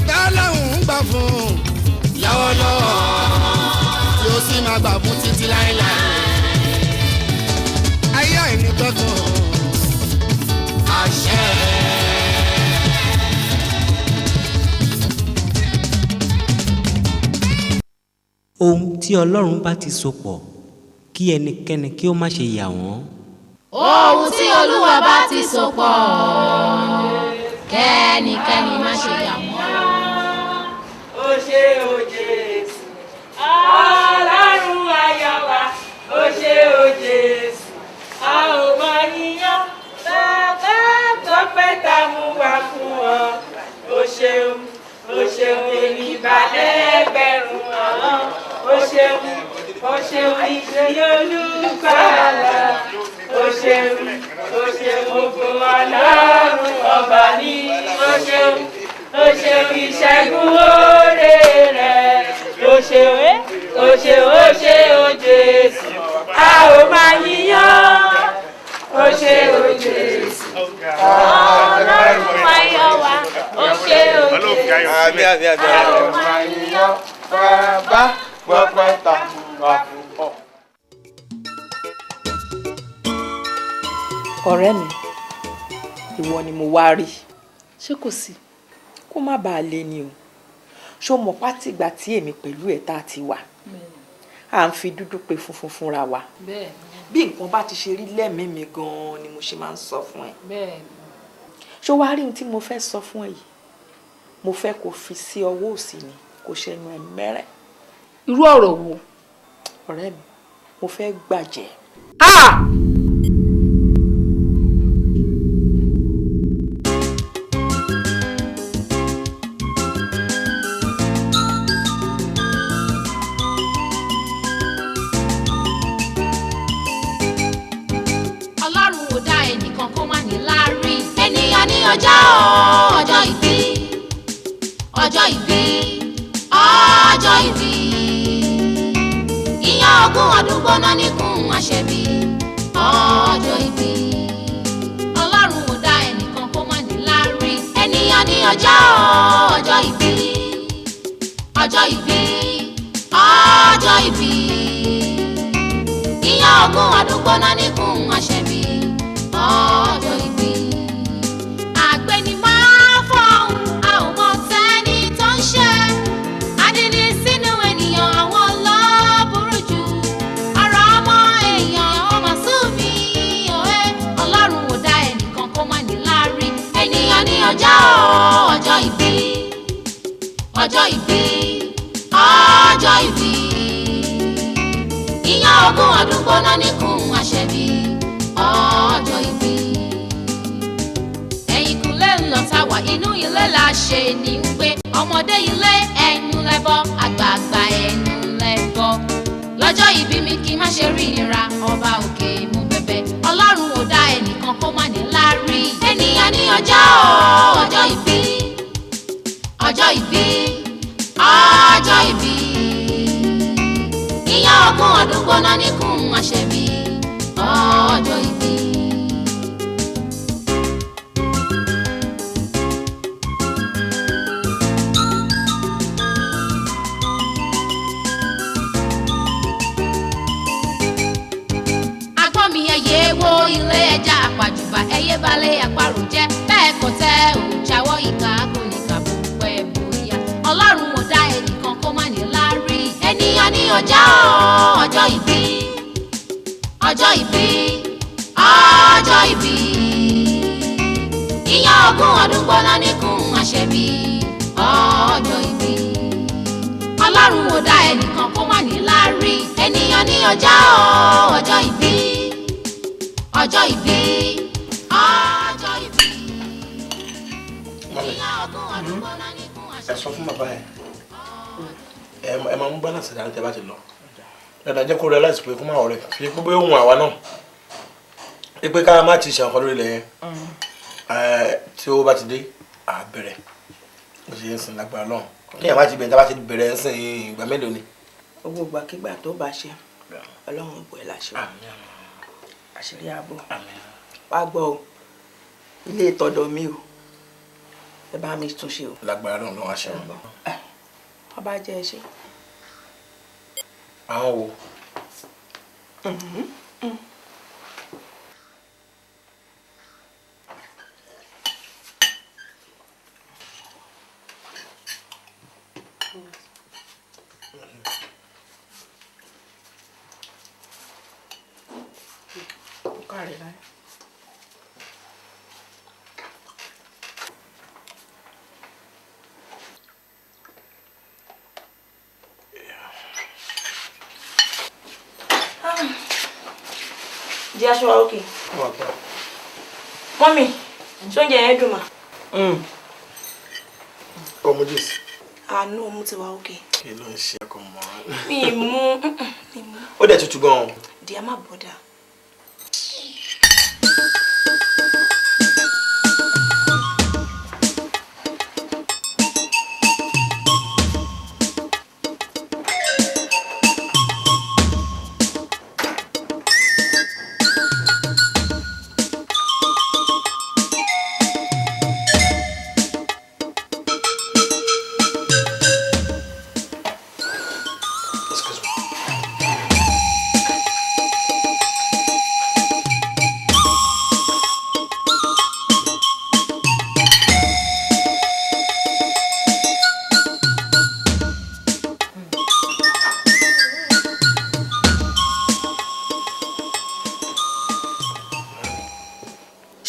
tọ́lọ́hún ń gbà fún lọ́wọ́lọ́wọ́ tí ó sì máa gbà fún títí láéláé. Ayé àìnípẹ̀kun àṣẹ. Ohun tí Ọlọ́run bá ti so pọ̀, kí ẹnikẹ́ni kí ó má ṣe yà wọ́n. Ohun tí Olúwa bá ti so pọ̀, kẹ́nikẹ́ni má ṣe yà wọ́n. Ó ṣé o Jésù, Ọlọ́run ayọ̀ wa, ó ṣé o Jésù, a ò mọ yíyan, bàbá tọpẹ́ ta mú wá fún ọ. Ó ṣeun, ó ṣeun, èmi balẹ̀ ẹgbẹ̀rún ọ̀hún. Ó ṣeun, ó ṣeun, ìṣe olùgbàlà. Ó ṣeun, ó ṣeun, ògo Ọlọ́run ọba ní. Ó ṣeun, ó ṣeun, ìṣẹ́gun oore rẹ̀. Ó ṣeun, ó ṣeun, ó ṣe o Jésù, a ò máa yíyan. Ó ṣe o Jésù, Ọlọ́run ayọ̀ wa, ó ṣé o Jésù, Àmín, àmín, àmín, a ò àmín. máa yíyan. Bàbá gbọ́pẹ́ ta wà fún ọ. Ọ̀rẹ́ mi, ìwọ ni mo wá rí. Ṣé kò sí? Kó má bàa lé ni o. Ṣó mọ̀ pátìgbà tí èmi pẹ̀lú ẹ̀ tá a ti wà, à ń fi dúdú pe funfun fúnra wa? Bí nǹkan bá ti ṣe rí lẹ́mìí mi gan-an ni mo ṣe máa ń sọ fún ẹ. Ṣó wàá rí ohun tí mo fẹ́ sọ fún ẹ yìí? Mo fẹ́ kó fi sí ọwọ́ òsì ni, kó ṣẹnu ẹ mẹ́rẹ̀. Irú ọ̀rọ̀ wo? Ọ̀rẹ́ mi, mo fẹ́ gbàjẹ́. Ah! Ọlọ́run ò dá ẹnìkan kó má ní láárí. Ènìyàn ní ọjọ́ ọjọ́ ìbí, ọjọ́ ìbí, ọjọ́ ìbí. Ìyàn 20 ọdún gbóná níkùn àṣẹbí, ọjọ́ ìbí. Ọlọ́run ò dá ẹnìkan kó má ní láárí. Ènìyàn ní ọjọ́ ọjọ́ ìbí, ọjọ́ ìbí, ọjọ́ ìbí. Ìyàn 20 ọdún gbóná níkùn àṣẹbí, ọjọ́ ìbí. Àgbẹ̀ni máa fọ̀hún, a ò mọ tẹ́ni tó ń ṣe. Adíní sínú ènìyàn àwọn lọ́bùrú jù. Ọ̀rọ̀ ọmọ èèyàn ọmọ sùn mí òye. Ọlọ́run ò dá ẹnìkan kó má ní láárí. Ènìyàn ní ọjọ́ ọjọ́ ìbí, ọjọ́ ìbí, ọjọ́ ìbí. Ìyàn 20 ọdún gbóná níkùn àṣẹbí, ọjọ́ ìbí. Ẹ̀yìnkùlé ńlọ tá wà, inú ilé la ṣe ní ń gbé. Ọmọdé ilé ẹnu lẹ́bọ, àgbààgbà ẹnu lẹ́bọ. Lọ́jọ́ ìbí mi kí n má ṣe rí ìnira, ọba òkè mú bẹ̀bẹ̀. Ọlọ́run ò dá ẹnìkan kó má ní láárí. Ènìyàn ní ọjọ́ ọjọ́ ìbí, ọjọ́ ìbí, ọjọ́ ìbí. Ìyàn 20 ọdún gbóná níkùn àṣẹbí, ọjọ́ ìbí. Agbọ́n mi, ẹyẹ wo ilé ẹja àpàjùbà, ẹyẹ balẹ̀ àparò jẹ́ bẹ́ẹ̀ kò tẹ́ ò jáwọ́ ìka kò ní kà bó pẹ́ bóyá. Ọlọ́run ò dá ẹnìkan kó má ní láárí. Ènìyàn ní ọjọ́ ọjọ́ ìbí, ọjọ́ ìbí, ọjọ́ ìbí. Ìyàn 20 ọdún gbóná níkùn àṣẹbí, ọjọ́ ìbí. Ọlọ́run ò dá ẹnìkan kó má ní láárí. Ènìyàn ní ọjọ́ ọjọ́ ìbí, ọjọ́ ìbí, ọjọ́ ìbí. Mami, Ìyàn 20 ọdún gbóná níkùn ẹ àṣẹbí. sọ fún bàbá yẹn, ẹ máa mú balance dání tẹ bá ti lọ dáadáa. Jẹ́ kó realize pé kó má ọ̀rẹ́ fi pé bóyá òun àwa náà pé ká má ti ṣe àwọn kan lórí ilẹ̀ yẹn. Tí owó bá ti dé, à bẹ̀rẹ̀. Ó ṣe é sìn lágbára lọ́hùn ní àbá ti bẹ̀rẹ̀, tá a bá ti bẹ̀rẹ̀ ń sìn, ìgbà mélòó ni? Owó gbàkigbà tó bá ṣe, Ọlọ́run ò bọ̀ ẹ́ láṣẹ, àṣírí ààbò. Wá gbọ́ o, ilé ìtọ́dọ̀ mi o. Ẹ bá mi tún ṣe o. Lágbára náà ló wá ṣe wọn. Ọba jẹ́ ẹ ṣe. Àwọn wo? Di aṣọ wa òkè. Mọ́mì, ṣóúnjẹ yẹn dùn mà? Ọmọ Jésù. Àánú ọmú ti wà òkè. Kí ló ń ṣe ẹkọ mọ́? Mi ì mú. Ó dẹ̀ tutù gan-an. Di a má bọ̀dà. Excuse me.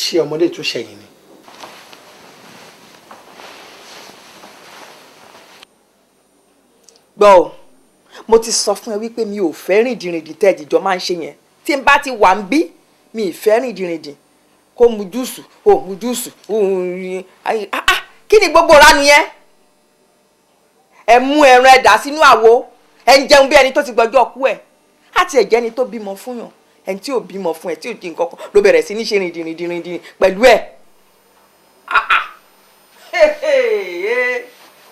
Ṣé ọmọdé tún ṣẹ̀yìn ni? Gbọ́ o, mo ti sọ fún ẹ wípé mi ò fẹ́ rìndìnrìndìn tẹ́ ẹ̀dìjọ́ máa ń ṣe yẹn. Tí n bá ti wà ń bí, mi ì fẹ́ rìndìnrìndìn. Kó mu júùsù, ó mu júùsù, kí ni gbogbo ránu yẹn? Ẹ mú ẹran ẹ dà sínú àwo, ẹ ń jẹun bí ẹni tó ti gbọ́jọ́ kú ẹ̀. Àti ẹ̀jẹ̀ ẹni tó bímọ fún yàn, ẹni tí ò bímọ fún ẹ, tí ò di nǹkan kan ló bẹ̀rẹ̀ sí ní ṣe rìndìnrìndìnrìndìn pẹ̀lú ẹ̀.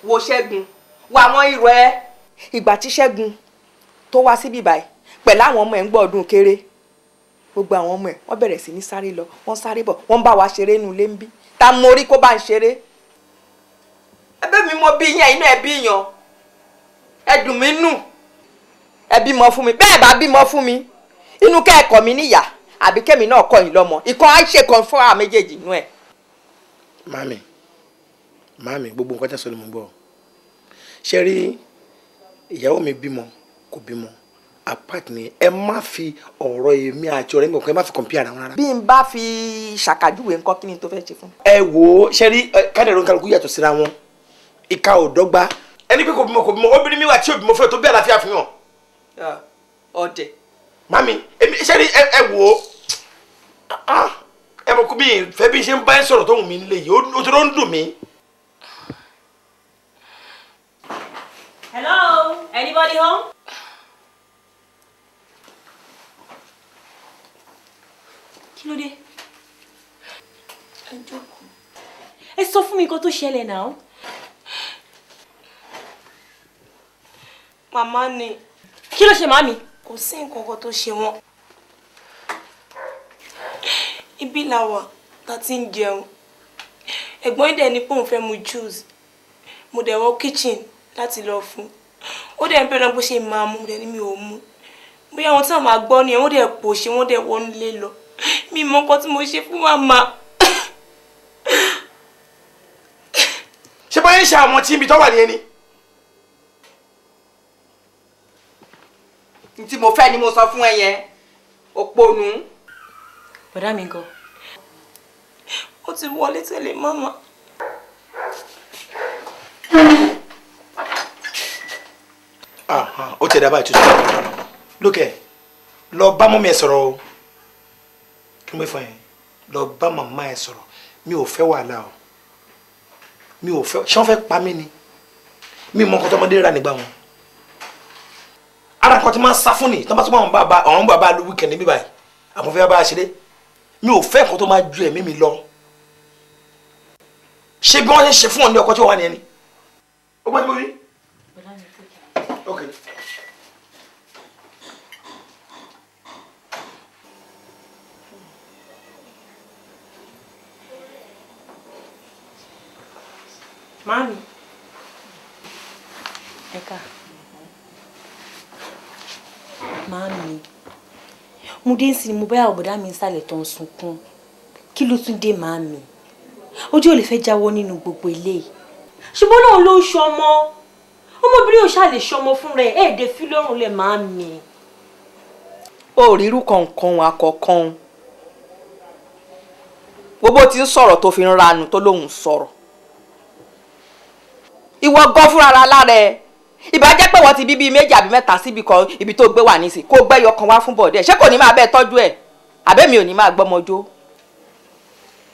Wo Ṣẹ́gun, wo àwọn irọ́ ẹ. Ìgbà tí Ṣẹ́gun tó wá síbí báyìí pẹ̀lú àwọn ọmọ ẹ̀ ń gbọ́ ọdún kéré, gbogbo àwọn ọmọ ẹ̀ wọ́n bẹ̀rẹ̀ sí ní sáré lọ, wọ́n sáré bọ̀, wọ́n ń bá wa ṣeré nínú ilé ń bí. Ta mo rí kó bá ń ṣeré? Ẹbí mi mo bí yẹn, inú ẹ bí yan, ẹ dùn mí nù, ẹ bímọ fún mi. Bẹ́ẹ̀ bá bímọ fún mi, inú kẹ́ẹ̀kọ́ mi níyà àbí kẹ́mi náà kọ́ yín lọ́mọ. Ìkan á ṣe kan fún àwọn méjèèjì inú ẹ̀. Màámi, màámi, gbogbo nǹkan tẹ́ sọ ni mo gbọ́. Ṣé rí ìyàwó mi bímọ kò bímọ apart ni, ẹ má fi ọ̀rọ̀ èmi àti ọ̀rẹ́ mi kọ̀ọ̀kan, ẹ má fi compare ara wọn rárá. Bí n bá fi ṣàkàjúwe nǹkan, kí ni tó fẹ́ ṣe fún mi? Ẹ wò ó, ṣe rí kádẹ̀rọ̀ kálukú yàtọ̀ síra wọn, ìka ò dọ́gba. Ẹni pé kò bímọ kò bímọ, obìnrin mi wà tí ò bímọ fún ẹ tó bí àlàáfíà fi hàn. Ọ̀dẹ̀. Màámi, èmi ṣe rí ẹ wò ó, ẹ mọ̀ kó mi fẹ́ bí ṣe ń bá ẹ sọ̀rọ̀ tó wù mí nílé yìí, ó tó ń dùn mí. Hello, anybody home? Kí ló dé? Ẹ jókòó. Ẹ sọ fún mi nǹkan tó ṣẹlẹ̀ náà. Màmá ni. Kí ló ṣe màmí? Kò sí nǹkan kan tó ṣe wọ́n. Ibi la wà tá ti ń jẹun. Ẹ̀gbọ́n dẹ̀ ní pé òun fẹ́ mu juice. Mo dẹ̀ wọ kitchen láti lọ fún. Ó dẹ̀ ń bẹ̀rẹ̀ náà bó ṣe máa mú, dẹ̀ ní mi ò mú. Bóyá àwọn tí wọ́n máa gbọ́ ni wọ́n dẹ̀ pò ṣe, wọ́n dẹ̀ wọnú ilé lọ. Mi mọ nǹkan tí mo ṣe fún màmá. Ṣé báyìí ń ṣe àwọn tí ibi tó wà nìyẹn ni? N tí mo fẹ́ ni mo sọ fún ẹ yẹn, òpònú. Bọ̀dá mi ńkọ́? Ó ti wọlé tẹ̀lé màmá. Ó ti dábàá ìtútù. Lókè, lọ bá mọ́mí ẹ sọ̀rọ̀ o. Kí ló ń fọ yẹn? Lọ bá màmá ẹ sọ̀rọ̀. Mi ò fẹ́ wàhálà o. Mi ò fẹ́, ṣé wọ́n fẹ́ pa mí ni? Mi mọ nǹkan tọmọdé rà nígbà wọn. Ara kan ti máa ń sá fún ni, tọ́ bá tó máa ń bá àwọn bàbá lu wíkẹ̀ndì mi báyìí. Àwọn fẹ́ bá a ṣeré. Mi ò fẹ́ nǹkan tó máa ju ẹ̀mí mi lọ. Ṣé bí wọ́n ṣe ń ṣe fún ọ ní ọkọ tí wọ́n wà ní ẹni? Ó gbọ́dọ̀ mo rí. Okay. Màámi. Ẹ ká. Màámi, mo dé sí ni mo bá ọ̀bọ̀dá mi sálẹ̀ tó ń sunkún. Kí ló tún dé, màámi? Ojú ò lè fẹ́ jáwọ́ nínú gbogbo eléyìí. Ṣùgbọ́n náà ló ń ṣọmọ. Ọmọbìnrin ò ṣáà lè ṣọmọ fún rẹ̀, ẹ̀ẹ́dẹ̀ fi lọ́rùn lẹ̀, màámi. Ó rírú kọ̀ọ̀kan àkọ́kàn gbogbo tí ń sọ̀rọ̀ tó fi ń ranu tó lóun sọ̀rọ̀. Ìwọ gan fúnra lára ẹ, ìbá jẹ́ pé wọ́n ti bí bíi méjì àbí mẹ́ta síbi kan ibi tó gbé wà nísìn, kó gbẹ́yọ kan wá fún bọ̀dẹ̀, ṣé kò ní máa bẹ́ẹ̀ tọ́jú ẹ̀? Àbẹ́mi ò ní máa gbọ́mọjó.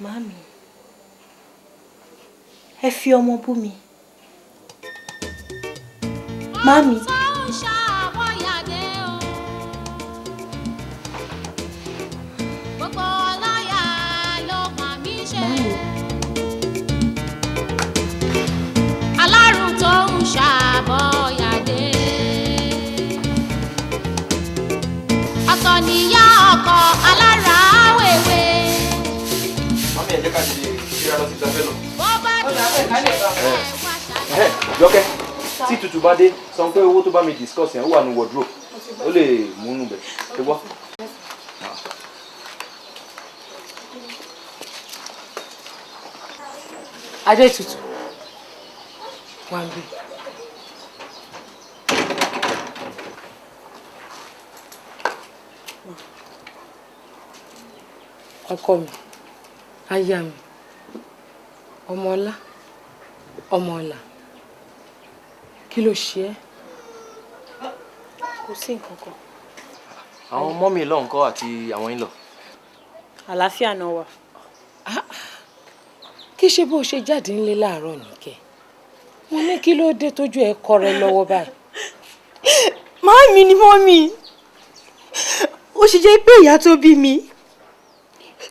Màámi, ẹ fi ọmọ bú mi. Màámi. Gbogbo ọlọ́yà ló mà mí ṣe. Alárùn tó ń ṣàbọ̀yàdé. Ọ̀tọ̀ níyá ọkọ alára wèwe. Mummy, ẹ jẹ́ ká ṣe ṣíra lọ sí ìgbafẹ́ lọ. Bó bá dùn Ẹ Jọkẹ́, tí tutù bá dé, sọ pé owó tó bá mi discuss yẹn ó wà ní wardrobe, ó lè múnú bẹ̀ ṣe gbọ́. Adétutù, wá ń bí. Ọkọ mi, aya mi, ọmọ ọlá, ọmọ ọlà, kí ló ṣe ẹ́? Kò sí nǹkan kan. Àwọn mummy lọ ńkọ́ àti àwọn in-law? Àlàáfíà náà wà. Kí ṣe bó ṣe jáde ńlé láàárọ̀ nìkẹ́, mo ní kí ló dé tójú ẹ kọrẹ lọ́wọ́ báyìí? Màámi ni mọ́mì. Ó ṣe jẹ́ pé ìyá tó bí mi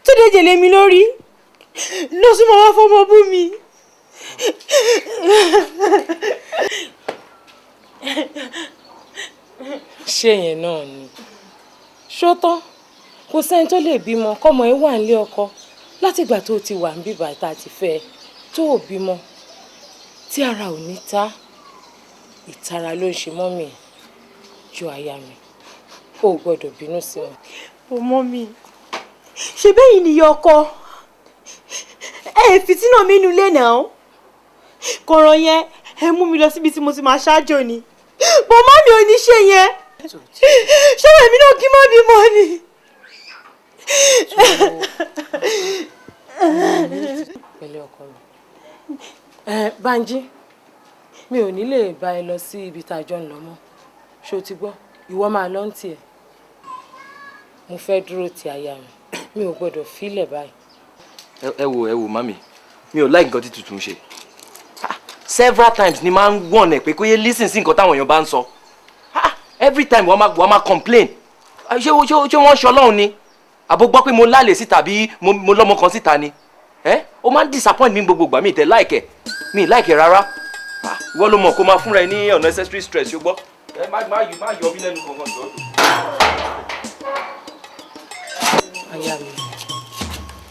tó dẹ̀jẹ̀ lé mi lórí ló súnmọ́ wá fọmọ bú mi. Ṣé yẹn náà ni ṣótán? Kò sẹ́ni tó lè bímọ kọ́mọ ẹ wà nílé ọkọ látìgbà tó ti wà ń bíbà tá a ti fẹ́ ẹ tó ò bímọ tí ara ò ní ta. Ìtara ló ń ṣe mọ́mì ẹ̀ ju aya mi, o ò gbọ́dọ̀ bínú sí wọn. Ò mọ́mì, ṣe bẹ́yìn nìyá ọkọ ẹ fìtínà mi inú ilé náà kọ̀rọ̀ yẹn, ẹ mú mi lọ síbi tí mo ti máa ṣáájò ni bọ́ mọ́mì ò ní ṣe yẹn. Ṣé èmi náà kí má bímọ ni? Pẹ̀lẹ́ ọkọ mi. Ẹ Bánjí, mi ò ní lè bá ẹ lọ sí ibi tá a jọ ń lọ mọ́, ṣó ti gbọ́? Ìwọ máa lọ ń tiẹ̀, mo fẹ́ dúró ti aya mi, mi ò gbọ́dọ̀ fílẹ̀ báyìí. Ẹ wo, ẹ wo mummy, mi ò like nǹkan tí tutù ń ṣe. Several times ni máa ń wọ̀n ẹ̀ pé kó yé listen sí nǹkan táwọn èèyàn bá ń sọ. Every time wọ́n máa complain. Ṣé wọ́n ń ṣe Ọlọ́run ni? Àbó gbọ́ pé mo lálẹ́ síta bí mo lọ́mọ kan síta ni? Ẹ ó máa ń disappoint mi gbogbo ìgbà. Mi tẹ like ẹ̀, mi like ẹ̀ rárá. Ìwọ ló mọ̀ kó máa fúnra ẹ ní unnecessary stress, ṣó gbọ́? Ẹ má yọ mí lẹ́nu kankan, jọ̀ọ́. Aya mi,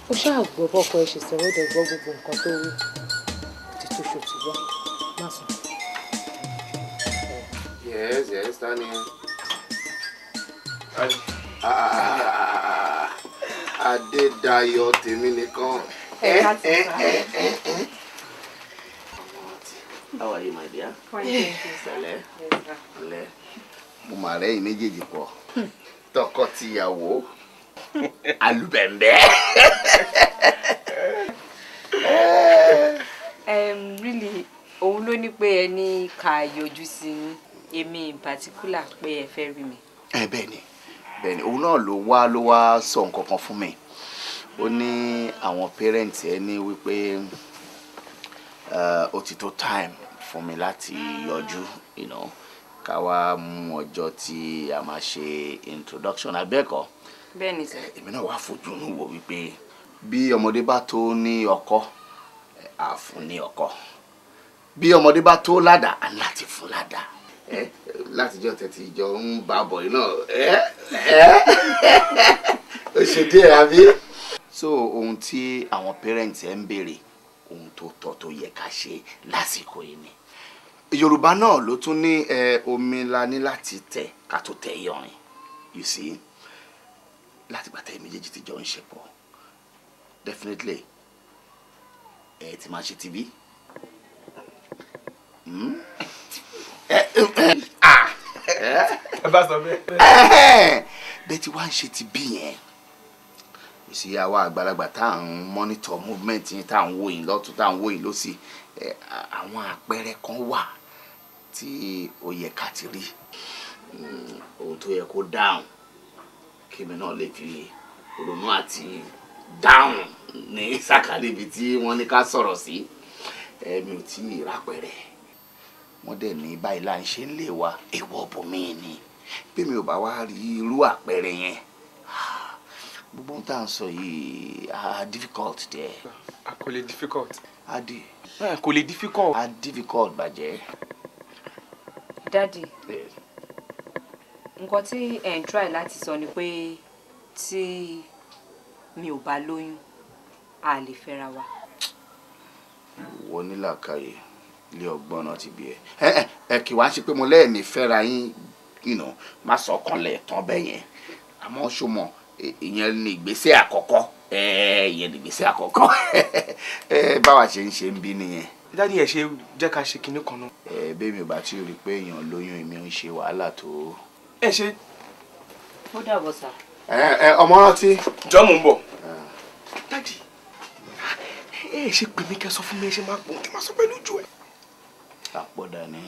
ó ṣáà gbọ́ bọ́kọ ẹ ṣe sọ̀rọ̀, ó dẹ̀ gbọ́ gbogbo nǹkan tó wí. Ti tó, ṣò ti gbọ́? Má sùn. Yes, Tani. Ah, Adédayọ̀ tèmi nìkan. Ẹ ká ti ẹ sá. ẹ ẹ ẹ. How are you, my dear? Fine, thank you, sir. Pẹ̀lẹ́. Yes, sir. Pẹ̀lẹ́. Mo mà rẹ́yìn méjèèjì pọ̀. Tọkọ-tìyàwó. Alúbẹ̀m̀bẹ̀. Really, òun ló ní pé ẹ ní ká yọjú sí yín, èmi in particular, pé ẹ fẹ́ rí mi. Ẹ bẹ́ẹ̀ ni, bẹ́ẹ̀ ni, òun náà ló wá sọ nǹkan kan fún mi. Ó ní àwọn parents ẹ ní wípé ó ti tó time fún mi láti yọjú, ká wá mú ọjọ́ tí a máa ṣe introduction abẹ́ẹ̀kọ́. Bẹ́ẹ̀ ni sir. Èmi náà wá fojú inú wò wípé bí ọmọdé bá tó ní ọkọ, á fún ní ọkọ, bí ọmọdé bá tó ládàá, á láti fún ládàá. Ẹ látijọ́ tẹ̀tí ìjọ ń bá bọ̀ yìí náà, ẹ ẹ ó ṣe díẹ̀ àbí. So ohun tí àwọn parents ẹ ń béèrè Ohun tó tọ́ tó yẹ ká ṣe lásìkò yìí ni. Yorùbá náà ló tún ní ẹ omi la ní láti tẹ̀ ká tó tẹ̀ yọrin. You see, látìgbà tẹ́ méjèèjì ti jọ ń ṣe pọ̀, definitely ẹ ti máa ṣe tibí. Ẹ bá sọ bẹ́ẹ̀. Bẹ́ẹ̀ tí wàá ń ṣe ti bí yẹn, sí àwa àgbàlagbà tá à ń monitor movement yín, tá à ń wò yín lọ́tún, tá à ń wò yín lọ́sì, àwọn àpẹẹrẹ kan wà tí ó yẹ ká ti rí. Ohun tó yẹ kó dáhùn kémi náà lè fi ronú àti dáhùn ní sàkálẹ̀ ibi tí wọ́n ní ká sọ̀rọ̀ sí, ẹ̀mi ò tí ì rápẹ̀rẹ̀. Wọ́n dẹ̀ ní báyìí là ń ṣe ń lé wa, èèwọ̀ bòmíì ni. Bí mi ò bá wá rí irú àpẹẹrẹ yẹn, gbogbo ohun tá à ń sọ yìí á difficult díẹ̀. Kò lè difficult. Á di. Kò lè difficult. Á difficult bàjẹ́. Daddy, nǹkan tí ẹ̀ ń try láti sọ ni pé tí mi ò bá lóyún, a lè fẹ́ra wa? Wọ́n nílàkàyè ilé ọgbọ́n náà ti bí ẹ. Ẹ ẹ kì wá ṣe pé mo lẹ́ẹ̀ni fẹ́ra yín, má sọ kanlẹ̀ tán bẹ́ẹ̀ yẹn, àmọ́ ṣó mọ̀, ìyẹn ni ìgbésẹ̀ àkọ́kọ́, ìyẹn ni ìgbésẹ̀ àkọ́kọ́. Báwa ṣe ń ṣe ń bí nìyẹn. Daddy, ẹ ṣe jẹ́ ká ṣe kinní kan náà. Ẹ bẹ́ẹ̀ mi ò bá tí ì rí i pé èèyàn lóyún, èmi ń ṣe wàhálà tó. Ẹ ṣe. Ó dàbọ̀, sir. Ẹ ẹ ọmọ rántí. Jọ́, mò ń bọ̀. Daddy, ẹ ṣe pè mí kẹ́ sọ fún mi, ẹ ṣe máa pọ̀ kí n máa sọ pẹ̀lú ojú ẹ. Àpọ̀dà ni.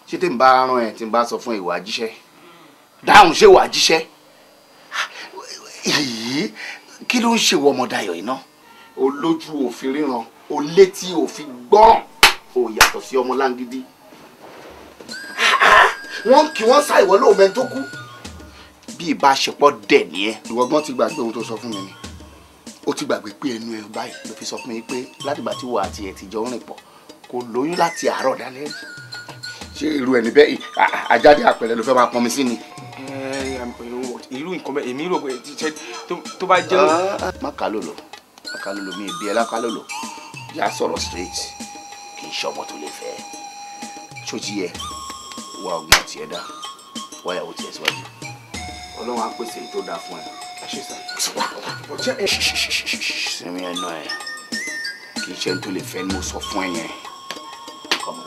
Ṣé tí n bá rán ẹ, tí n bá sọ fún ìwà jíṣẹ́ dáhùn, ṣé ìwà jíṣẹ́ yìí, kí ló ń ṣe wọ ọmọ Dayọ̀ iná? Olójú òfin ríran, o létí òfin gbọ́ràn, o yàtọ̀ sí ọmọ láńgídí. Wọ́n kí wọ́n sá, ìwọ lóun mẹ́ni tó kú bí ìbáṣepọ̀ dẹ̀ ní ẹ. Ìwọ gan ti gbàgbé ohun tó sọ fún mi ni. Ó ti gbàgbé pé ẹnu ẹ báyìí ló fi sọ fún mi pé látìgbà tí wà àti ẹ ti jọ ń rìn pọ̀, kò lóyún láti àárọ̀ dálẹ́ rí. Ṣé irú ẹni bẹ́ẹ̀ àjáde àpẹẹrẹ ló fẹ́ máa pọnmi sí ni? Irú nǹkan bẹ́ẹ̀, èmi rò pé ṣe tó bá jẹ́. Má kà lòlò, má kà lòlò, mi ìbí ẹ lákà lòlò. Yà sọ̀rọ̀ straight, kì í ṣe ọmọ tó lè fẹ́. Ṣó ti yẹ wá ọgbọ́n tiẹ̀ dá wáyàwó tiẹ̀ síwájú? Ọlọ́run á pèsè èyí tó dáa fún ẹ. Sinmi ẹnu ẹ. Kì í ṣe tó lè fẹ́ ni mo sọ fún ẹ yẹn. Kọ́mọ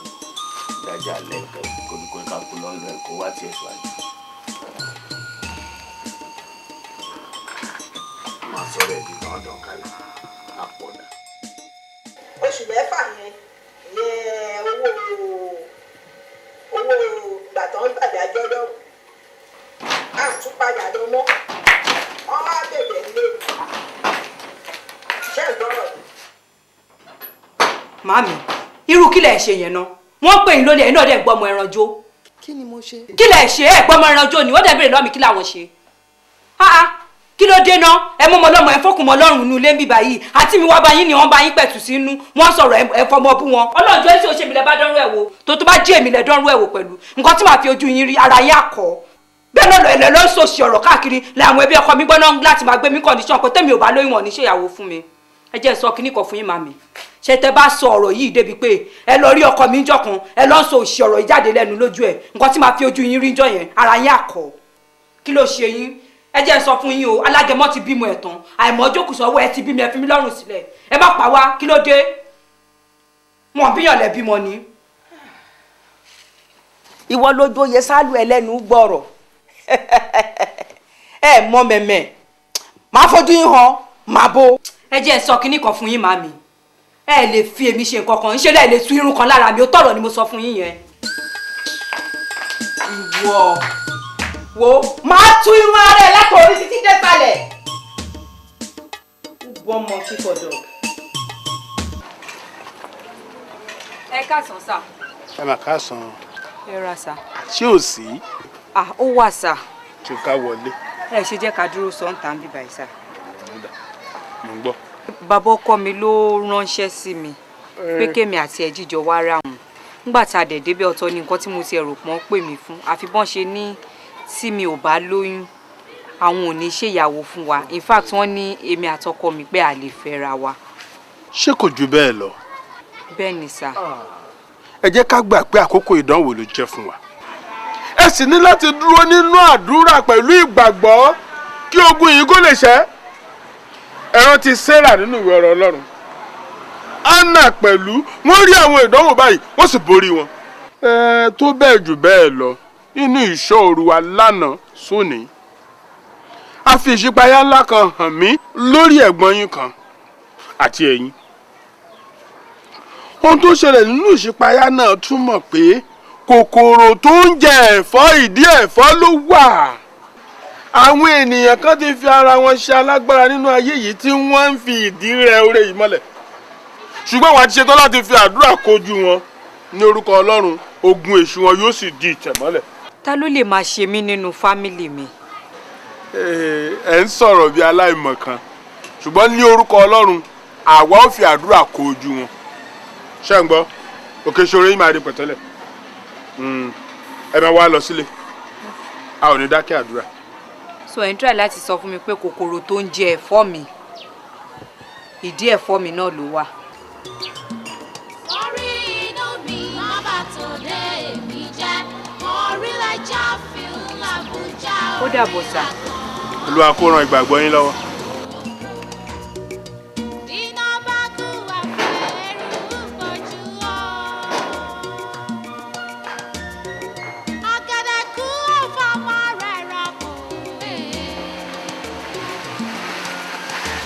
dájà lẹ́ẹ̀kẹ́ kó ká kó lọ́nà ẹ̀ kó wá tiẹ̀ síwájú. Máa sọ̀rọ̀ ẹ̀ di dandan kalẹ̀ àpọ̀dà. Oṣù 6 yẹn yẹn, owó ìgbà tó ń gbàdájọ́ lọ́hùn á tún padà lọ mọ́. Wọ́n wá bèbè lé ṣé ìgbọ́rọ̀ ni. Màámi, irú kí lẹ̀ ṣe yẹn náà? Wọ́n pè yín lólè, ẹ̀yin náà dẹ̀ gbọ́mọ ẹran jó. Kí ni mo ṣe? Kí lẹ̀ ṣe? Ẹ̀ gbọ́mọ ẹran jó ni. Wọ́n dẹ̀ béèrè lọ́mì kí làwọn ṣe. Kí ló dé náà? Ẹ mú ọmọ ọlọ́mọ, ẹ fọkùn mọ́ lọ́rùn inú ilé ń bíbá yìí. Àti mi wá bá yín ni wọ́n bá yín pẹ̀tù sínú, wọ́n sọ̀rọ̀, ẹ fọmọ bú wọn. Ọlọ́jọ́ èsì òṣèmí lẹ bá dánrú ẹ̀ wò. Tó bá jí èmi lẹ dánrú ẹ̀ wò pẹ̀lú nǹkan tí màá fi ojú yín rí, ara yín àkọ́ bẹ́ẹ̀ náà lọ lọ sòsì ọ̀rọ̀ káàkiri làwọn ẹbí ọkọ mi gbọ́ná láti máa gbé mi condition pé tẹ́mi ò bá lóyún, wọn ní ṣèyàwó fún mi. Ẹ jẹ́ sọ kíní kan fún yín, màmí. Ṣé tẹ́ bá sọ ọ̀rọ̀ yìí débi pé ẹ lọ rí ọkọ mi ńjọ́ kan, ẹ lọ sọ òṣì ọ̀rọ̀ yìí jáde lẹ́nu lójú ẹ̀, nǹkan tí màá fi ojú yín rí ńjọ́ yẹn, ara yín àkọ́. Kí ló ṣe yín? Ẹ jẹ́ sọ fún yín o, alágẹmọ ti bímọ ẹ̀ tán, àìmọ́jókòó sọ́wọ́ ẹ ti bímọ, ẹ fi mí lọ́rùn sílẹ̀, ẹ má pa wá. Kí ló dé? Wọn bíyàn lẹ bímọ ni. Ìwọ ló jóye sálù ẹlẹ́nu gbọ́rọ̀, ẹ mọ mẹ̀mẹ̀ máa fojú yín hàn máa bo. Ẹ jẹ́ sọ kinní kan fún yín, màmí. Ẹ lè fi èmi ṣe nǹkan kan, ńṣe lẹ́ẹ̀ lè tú irun kan lára mi. Ó tọ̀rọ̀ ni mo sọ fún yín yẹn. Ìwọ wo, máa tú irun ara ẹ látòrí títí dé sàlẹ̀. One monkey for dog. Ẹ káàsán, sir. Ẹ mà káàsán. Ẹ ra, sir. Ṣé ò sí? Ah, ó wà, sir. Ṣé ká wọlé? Ẹ ṣe jẹ́ ká dúró sọ ń tà ń bíbá yìí, sir. Mo ń gbọ́. Bàbá ọkọ mi ló ránṣẹ́ sí mi pé kémi àti ẹ̀ jíjọ wá ra wọn. Nígbà tá a dẹ̀ débẹ̀, ọ̀tọ̀ ni nǹkan tí mo ti ẹ̀rò pọ́n pè mí fún, àfi bọ́n ṣe ní tí mi ò bá lóyún, àwọn ò ní ṣèyàwó fún wa. In fact, wọ́n ní èmi àtọkọ mi pé a lè fẹ́ra wa. Ṣé kò jù bẹ́ẹ̀ lọ? Bẹ́ẹ̀ ni sà. Ẹ jẹ́ ká gbà pé àkókò ìdánwò ló jẹ́ fún wa. Ẹ sì ní láti dúró nínú àdúrà pẹ̀lú ìgbàgbọ́ kí ogun yìí kó lè ṣẹ́. Ẹ rántí Sarah nínú ìwé ọ̀rọ̀ Ọlọ́run. Anna pẹ̀lú wọ́n rí àwọn ìdánwò báyìí, wọ́n sì borí wọn. Ẹ tó bẹ́ẹ̀ jù bẹ́ẹ̀ lọ nínú ìṣọ́ òru wa lánàá sóní. A fi ìṣípayá ńlá kan hàn mí lórí ẹ̀gbọ́n yín kan àti ẹ̀yin. Ohun tó ṣẹlẹ̀ nínú ìṣípayá náà túmọ̀ pé kòkòrò tó ń jẹ ẹ̀fọ́ ìdí ẹ̀fọ́ ló wà. Àwọn ènìyàn kan ti fi ara wọn ṣe alágbára nínú ayé yìí tí wọ́n ń fi ìdí rẹ oore yìí mọ́lẹ̀. Ṣùgbọ́n wàá ti ṣetán láti fi àdúrà kojú wọn ní orúkọ Ọlọ́run, ogun èṣù wọn yóò sì di ìtẹ̀mọ́lẹ̀. Ta ló lè máa ṣe mí nínú fámìlì mi? Ẹ ń sọ̀rọ̀ bí aláìmọ̀kan, ṣùgbọ́n ní orúkọ Ọlọ́run àwa ó fi àdúrà kojú wọn. Ṣé ń gbọ́? Òkè ìṣòro yìí máa di pẹ̀tẹ́lẹ̀. Ẹ máa wá lọ sílé, a ò ní dákẹ́ àdúrà. So ẹ̀ ń try láti sọ fún mi pé kòkòrò tó ń jẹ ẹ̀fọ́ mi, ìdí ẹ̀fọ́ mi náà ló wà. Orí inú mi má bà tòde mi jẹ́, orílẹ̀ jáfi ńlá Àbújá. Ó dàbọ̀ sà. Olúwa kó ran ìgbàgbọ́ yín lọ́wọ́. Iná bá kú àfẹ́rù bójú ọ́. Ọ̀gẹ̀dẹ̀ kú ọ̀fọ̀mọ́ rẹ̀ rọ̀kùn.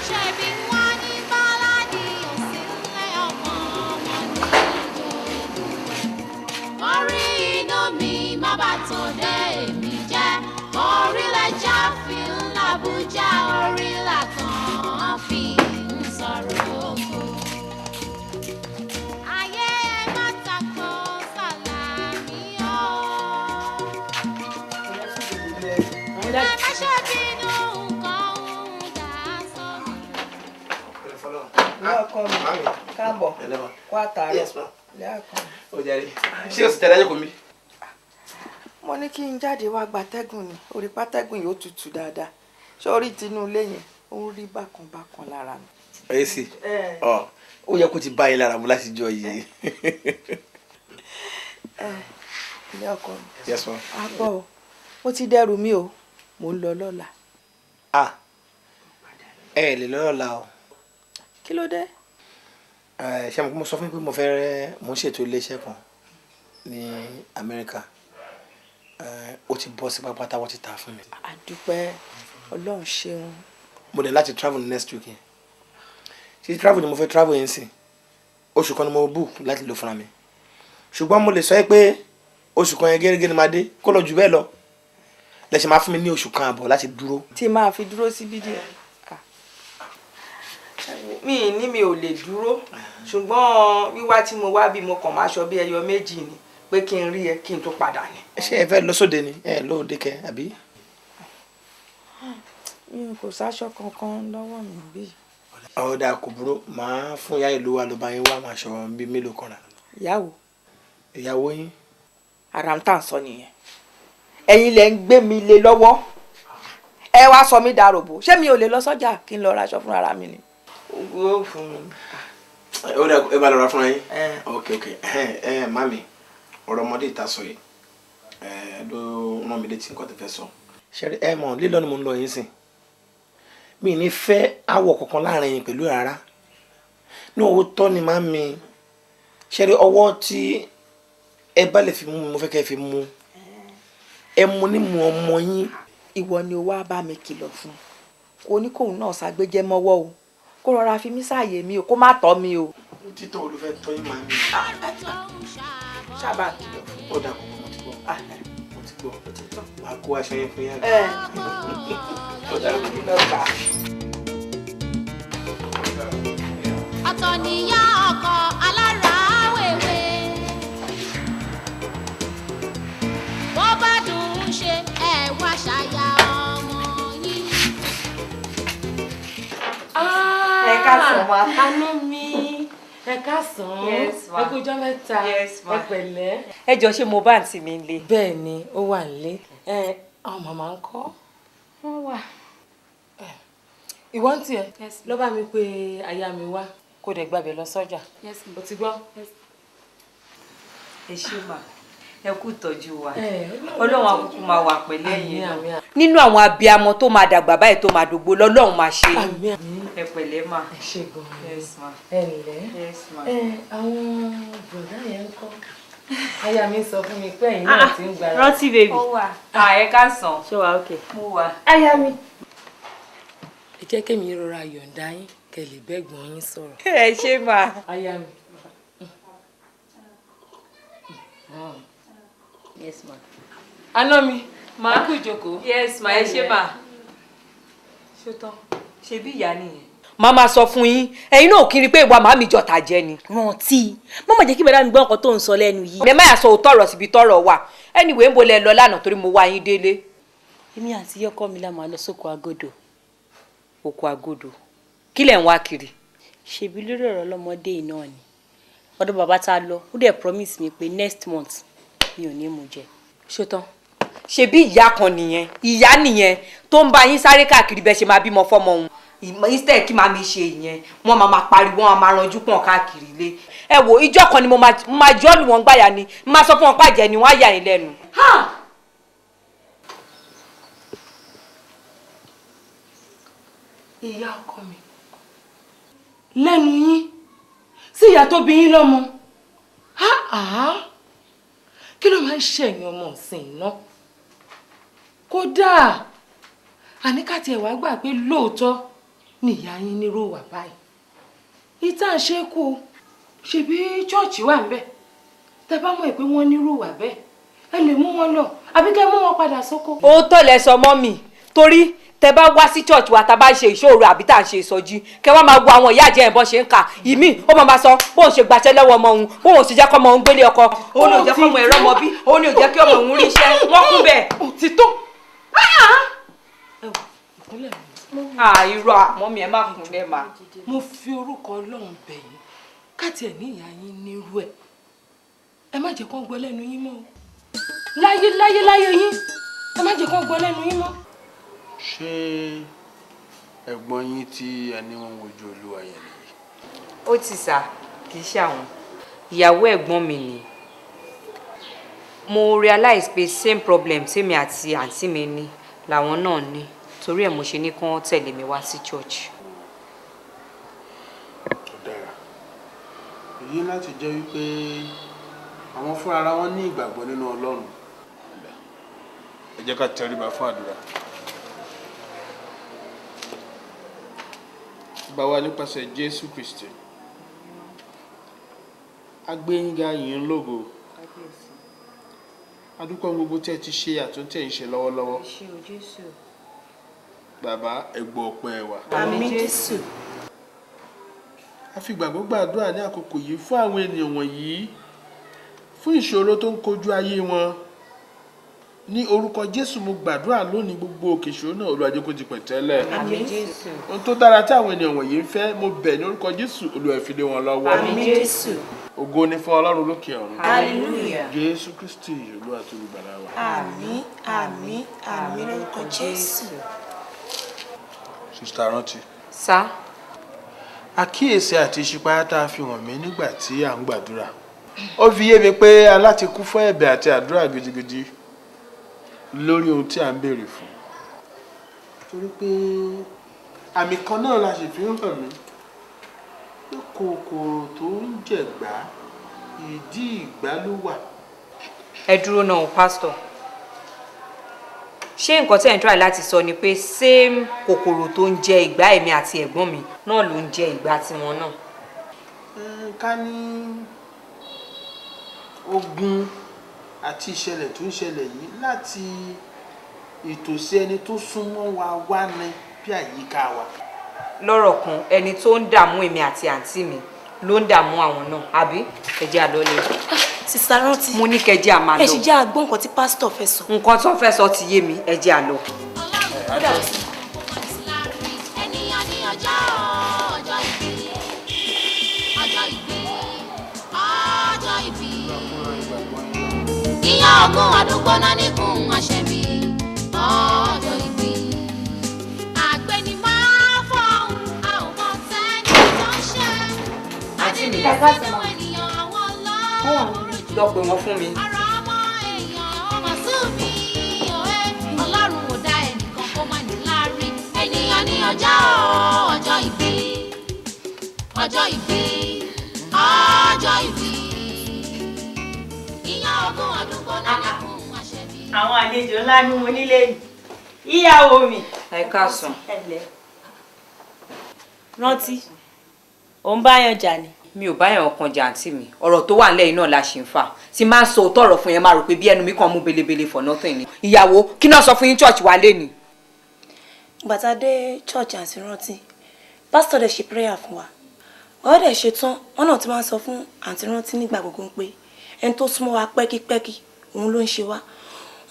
Ṣebí wọ́n ní Bọ́lá ní òsínlẹ̀ ọmọ wọn ní ìjòkó. Orí inú mi má bà tòde mi jẹ́, orílẹ̀ jáfi ńlá Àbújá, orílẹ̀ kan fi ń sọ̀rọ̀ oko. Ayé ẹ má tako Sàlámì o. Ẹ má ṣe bínú nǹkan ń dà sómi. Ní ọkọ mi, káàbọ̀, kó àtàárọ̀. Lẹ́ẹ̀kan. Ó jàre, ṣé o sì tẹ̀lé ayé kò mí? Mo ní kí n jáde wá gbatẹ́gùn ni, orí pátẹ́gùn yóò tutù dáadáa. Ṣé orí tinú ilé yẹn ó ń rí bákan bákan lára mi? Ẹ sì, ọ ó yẹ kó ti bá yín lára mu láti jọ yìí. Ilé ọkọ mi. Yes ma. Àbọ̀ o, mo ti dẹ́rù mi o, mò ń lọ lọ́la. Ah, ẹ lè lọ́la o. Kí ló dé? Ẹ ṣé mo sọ fún yín pé mo fẹ́ rẹ́ mo ń ṣètò iléeṣẹ́ kan ní Amẹ́ríkà. Ó ti bọ́ sí pápá táwọn ti tà fún mi. Àdúpẹ́, Ọlọ́run ṣeun. Mo dẹ̀ láti travel next week yẹn. Ṣé travel ni mo fẹ́ travel yẹn sìn? Oṣù kan ni mo book láti lò fúnra mi. Ṣùgbọ́n mo lè sọ pé oṣù kan yẹn gẹ́gẹ́ ni màá dé, kó lọ jù bẹ́ẹ̀ lọ. Lẹ ṣe máa fún mi ní oṣù kan àbọ̀ láti dúró. Tí máa fi dúró síbí díẹ̀. Mi ní mi ò lè dúró, ṣùgbọ́n wíwá tí mo wá bí mo kàn máa ṣọ bí ẹyọ méjì ni pé kí n rí ẹ kí n tó padà ni. Ṣé ẹ fẹ́ lọ sóde ni? Ẹ lóde kẹ àbí? Mi kò sáṣọ kankan lọ́wọ́ mi bí. Ọ̀dà kò burú, màá fún ìyá ìlú wa ló bá yín wá àwọn aṣọ bíi mélòó kan rà. Ìyàwó. Ìyàwó yín. Ara ń tà ń sọ nìyẹn. Ẹ̀yin lẹ ń gbé mi lé lọ́wọ́. Ẹ wá sọ mí dàròbó. Ṣé mi ò lè lọ sọ́jà kí n lọ raṣọ fún ara mi ni? Ó fún mi. Ó dà, ẹ bá lọ ra fúnra yín. Ok ok, ẹ mami, ọ̀rọ̀ ọmọdé ìta sọ yìí ló rán mi létí nǹkan tó fẹ́ sọ. Ṣé ẹ mọ̀ lílọ ni mo ń lọ yín sìn. Mi ní fẹ́ áwọ̀ kankan láàrin yín pẹ̀lú rárá. Ní owó tọ́ ni máa mi. Ṣé rí ọwọ́ tí ẹ bá lè fi mú mi, mo fẹ́ kẹ́ ẹ fi mú. Ẹ mú ní mu ọmọ yín. Ìwọ ni o wá bá mi kìlọ̀ fún. Kò ní kóun náà ṣàgbéjẹ́ mọ́wọ́ o. Kó rọra fi mí sáàyè mi o, kó má tọ́ mi o. Títọ́ olùfẹ́ tọ́ yín máa mi. Ṣábà kìlọ̀ fún. Ó dà kó mo ti gbọ́. Mo ti gbọ́. Màá kó aṣọ yẹn fún yàrá. Ó dà kó lọ gbà. Ọ̀tọ̀ níyá ọkọ alára wèwe. Bó bá dùn ún ṣe, ẹ wá ṣàyà ọmọ yín. Ẹ káàsán ma. Àná mi, ẹ káàsán. Yes ma. Ẹ kú ọjọ́ mẹ́ta. Yes ma. Ẹ pẹ̀lẹ́. Ẹ jọ, ṣé mo bá àǹtí mi nílé? Bẹ́ẹ̀ ni, ó wà nílé. Ẹ àwọn màmá ń kọ́? Wọ́n wà. Ìwọ ń tiẹ̀ lọ bá mi pé aya mi wá. Kó dẹ̀ gbàbẹ̀ lọ sọ́jà. O ti gbọ́. Ẹ ṣé mà, ẹ kú ìtọ́jú wa. Ọlọ́run àkókò máa wà pẹ̀lú ẹ̀yin náà. Nínú àwọn abiyamọ tó máa dàgbà báyìí tó máa dògbò lọ́lọ́run máa ṣe. Ẹ pẹ̀lẹ́ mà. Ẹ ṣé gan-an. Yes ma. Ẹ ǹlẹ́. Yes ma. Ẹ àwọn bọ̀dá yẹn ń kọ́. Aya mi sọ fún mi pé ẹ̀yin náà ti ń gbára. Rántí baby. Ó wà. Ẹ káàsán. Ṣé wàá okay? Mo wà. Aya mi. Ẹ jẹ́ kémi rọra yọ̀ǹda yín kẹ́ lè bẹ́gbọ̀n yín sọ̀rọ̀. Ẹ ṣé mà. Aya mi. Yes ma. Àná mi, màá kú ìjókòó. Yes ma, ẹ ṣé mà. Ṣó tán? Ṣebí ìyá nìyẹn. Màá máa sọ fún yín, ẹ̀yin náà kiri pé ìwà màmí jọta jẹ ni. Rántí, má má jẹ́ kí bàdá mi gbọ́ nǹkan tó ń sọ lẹ́nu yìí. Ẹ má yà sọ òótọ́ ọ̀rọ̀ síbi tọ́rọ̀ wà. Anyway, ń bo lẹ lọ lánàá torí mo wá yín délé. Èmi àti ọkọ mi la máa lọ sóko agodo. Oko agodo. Kí lẹ̀ ń wá kiri? Ṣebí lórí ọ̀rọ̀ ọlọ́mọdé yìí náà ni. Ọ̀dọ̀ bàbá tá a lọ, ó dẹ̀ promise mi pé next month mi ò ní mú jẹ. Ṣó tán? Ṣebí ìyá kan nìyẹn, ìyá nìyẹn tó ń bá yín sáré káàkiri bẹ́ẹ̀ ṣe máa bímọ fọ́mọ òun. Instead kí màmí ṣe ìyẹn, wọ́n máa máa pariwo, wọ́n máa ranjú pọ̀n káàkiri ilé. Ẹ wo ìjọ kan ni mo máa jọ́ lù wọ́n gbáyà ni, máa sọ fún wọn pàjẹ́ ni wọ́n á yà yín lẹ́nu. Ìyá ọkọ mi, lẹ́nu yín sí ìyá tó bí yín lọ́mọ, kí ló máa ń ṣẹ̀yìn ọmọ ọ̀sìn iná? Kódà àní ká tiẹ̀ wá gbà pé lóòótọ́ ni ìyá yín nírò wà báyìí. Ìta ń ṣe kú, ṣebí chọ́ọ̀chì wà ńbẹ̀. Tẹ bá mọ̀ pé wọ́n nírò wà bẹ́ẹ̀, ẹ lè mú wọn lọ àbí kẹ́ mú wọn padà sóko. Òótọ́ lẹ sọ mọ́ mi, torí tẹ bá wá sí church wa tá a bá ń ṣe ìṣòro àbí tá à ń ṣe ìsọjí, kẹ wá máa wo àwọn ìyá àjẹ́ ìbọn ṣe ń kà ìmí, ó máa sọ bóun ṣe gbàṣẹ́ lọ́wọ́ ọmọ òun, bóun ṣe jẹ́ kọ́mọ òun gbélé ọkọ, òun ní ò jẹ́ kọ́mọ ẹ̀rọ ọmọ bí, òun ní ò jẹ́ kí ọmọ òun ríṣẹ́, wọ́n kún bẹ́ẹ̀. Òtítọ́. Ẹ wò, ìkúnlẹ̀ mi. Irọ́ àmọ́ mi ẹ má kúnlẹ̀ mà. Mo fi orúkọ Ọlọ́run bẹ̀ yín, ká tiẹ̀ ní ìyá yín nírú ẹ̀. Ẹ má jẹ́ kó gbọ́ lẹ́nu yín mọ́ o. Láyé láyé láyé yín, ẹ má jẹ́ kó gbọ́ lẹ́nu yín mọ́. Ṣé ẹ̀gbọ́n yín tí ẹni wọn wojú Olúwa yẹn nìyí? Ó ti sà, kì í ṣe àwọn. Ìyàwó ẹ̀gbọ́n mi ni. Mo realize pé same problem tèmi àti àǹtí mi ní làwọn náà ní. Torí ẹ̀ mo ṣe ní kí wọ́n tẹ̀lé mi wá sí church. Ó dára. Èyí láti jẹ́ wípé àwọn fúnra ara wọn ní ìgbàgbọ́ nínú Ọlọ́run. Ẹ jẹ́ ká tẹríba fún àdúrà. Bá wa nípasẹ̀ Jésù Kristi. A gbé yín ga, yìn ín lógo. A dúpẹ́ gbogbo tí ẹ ti ṣe àtúntí ẹ̀ ń ṣe lọ́wọ́lọ́wọ́. Bàbá, ẹ gbọ́ ọpẹ́ wa. Àmín Jésù. A fi ìgbàgbọ́ gbàdúrà ní àkókò yìí fún àwọn ènìyàn wọ̀nyí, fún ìṣòro tó ń kojú ayé wọn. Ní orúkọ Jésù mo gbàdúrà lónìí, gbogbo òkè ìṣòro náà Olúwa jẹ́ kó di pẹ̀tẹ́lẹ̀. Àmín Jésù. Ohun tó dára tí àwọn ènìyàn wọ̀nyí ń fẹ́, mo bẹ̀ ní orúkọ Jésù, Olúwa fi lé wọn lọ́wọ́. Àmín Jésù. Ògo ni fún Ọlọ́run lókè ọ̀run. Hallelujah. Jésù Kristi Olúwa tó olùgbàlà wa. Àmín, àmín, àmín lórúkọ Jésù. Sista Rántí. Sá. Àkíyèsí àti ìṣípayá tá a fi hàn mí nígbà tí à ń gbàdúrà. Ó fi yé mi pé aláti kún fún ẹ̀bẹ̀ àti àdúrà gidigidi lórí ohun tí à ń béèrè fún. Torí pé àmì kan náà la sì fi ń hàn mí pé kòkòrò tó ń jẹ̀gbá ìdí ìgbá ló wà. Ẹ dúró náà, pásítọ̀. Ṣé nǹkan tẹ́ ẹ̀ ń try láti sọ ni pé same kòkòrò tó ń jẹ ìgbá èmi àti ẹ̀gbọ́n mi náà ló ń jẹ ìgbá tiwọn náà? Ká ní ogun àti ìṣẹ̀lẹ̀ tó ń ṣẹlẹ̀ yìí láti ìtòsí ẹni tó súnmọ́ wa wá ní bí àyíká wa. Lọ́rọ̀ kan, ẹni tó ń dààmú èmi àti àǹtí mi ló ń dààmú àwọn náà, àbí? Ẹ jẹ́ á lọlé. Sista Rántí. Mo ní kẹ́ jẹ́ á máa lọ. Ẹ sì jẹ́ á gbọ́ nǹkan tí pásítọ̀ fẹ́ sọ. Nǹkan tó fẹ́ sọ ti yé mi, ẹ jẹ́ á lọ. Ènìyàn ní ọjọ́, ọjọ́ ìbí, ọjọ́ ìbí, ọjọ́ ìbí. Ìyá ogún ọdún gbóná níkùn àṣẹbí, ọjọ́ ìbí. Àgbẹ̀ni máa fọ̀hún, a ò mọ tẹ́ni tó ń ṣe. Lọ pè wọ́n fún mi. Ọlọ́run ò dá ẹnìkan kó má ní láárí. Ènìyàn ní ọjọ́ ọjọ́ ìbí, ọjọ́ ìbí, ọjọ́ ìbí. Ìyá ogún ọdún gbóná lẹ́kùn àṣẹbí. Àwọn àlejò ńlá ní mo nílé yìí. Ìyàwó mi. Ẹ káàsán. Rántí, ò ń báyàn jà ni. Mi ò báyàn kan jà, àǹtí mi. Ọ̀rọ̀ tó wà nílẹ̀ yìí náà la ṣì ń fà. Tí máa ń sọ òótọ́ ọ̀rọ̀ fún yẹn, máa rò pé bí ẹnu mi kàn mú belebele for nothing ni. Ìyàwó, kí náà sọ fún yín church wa lé ni? Ìgbà tá a dé church, àǹtí Rántí, pásítọ̀ dẹ̀ ṣe prayer fún wa. Wọ́n dẹ̀ ṣe tán, wọ́n náà ti máa ń sọ fún àǹtí Rántí nígbà gbogbo pé ẹni tó súnmọ́ wa pẹ́kípẹ́kí òun ló ń ṣe wá.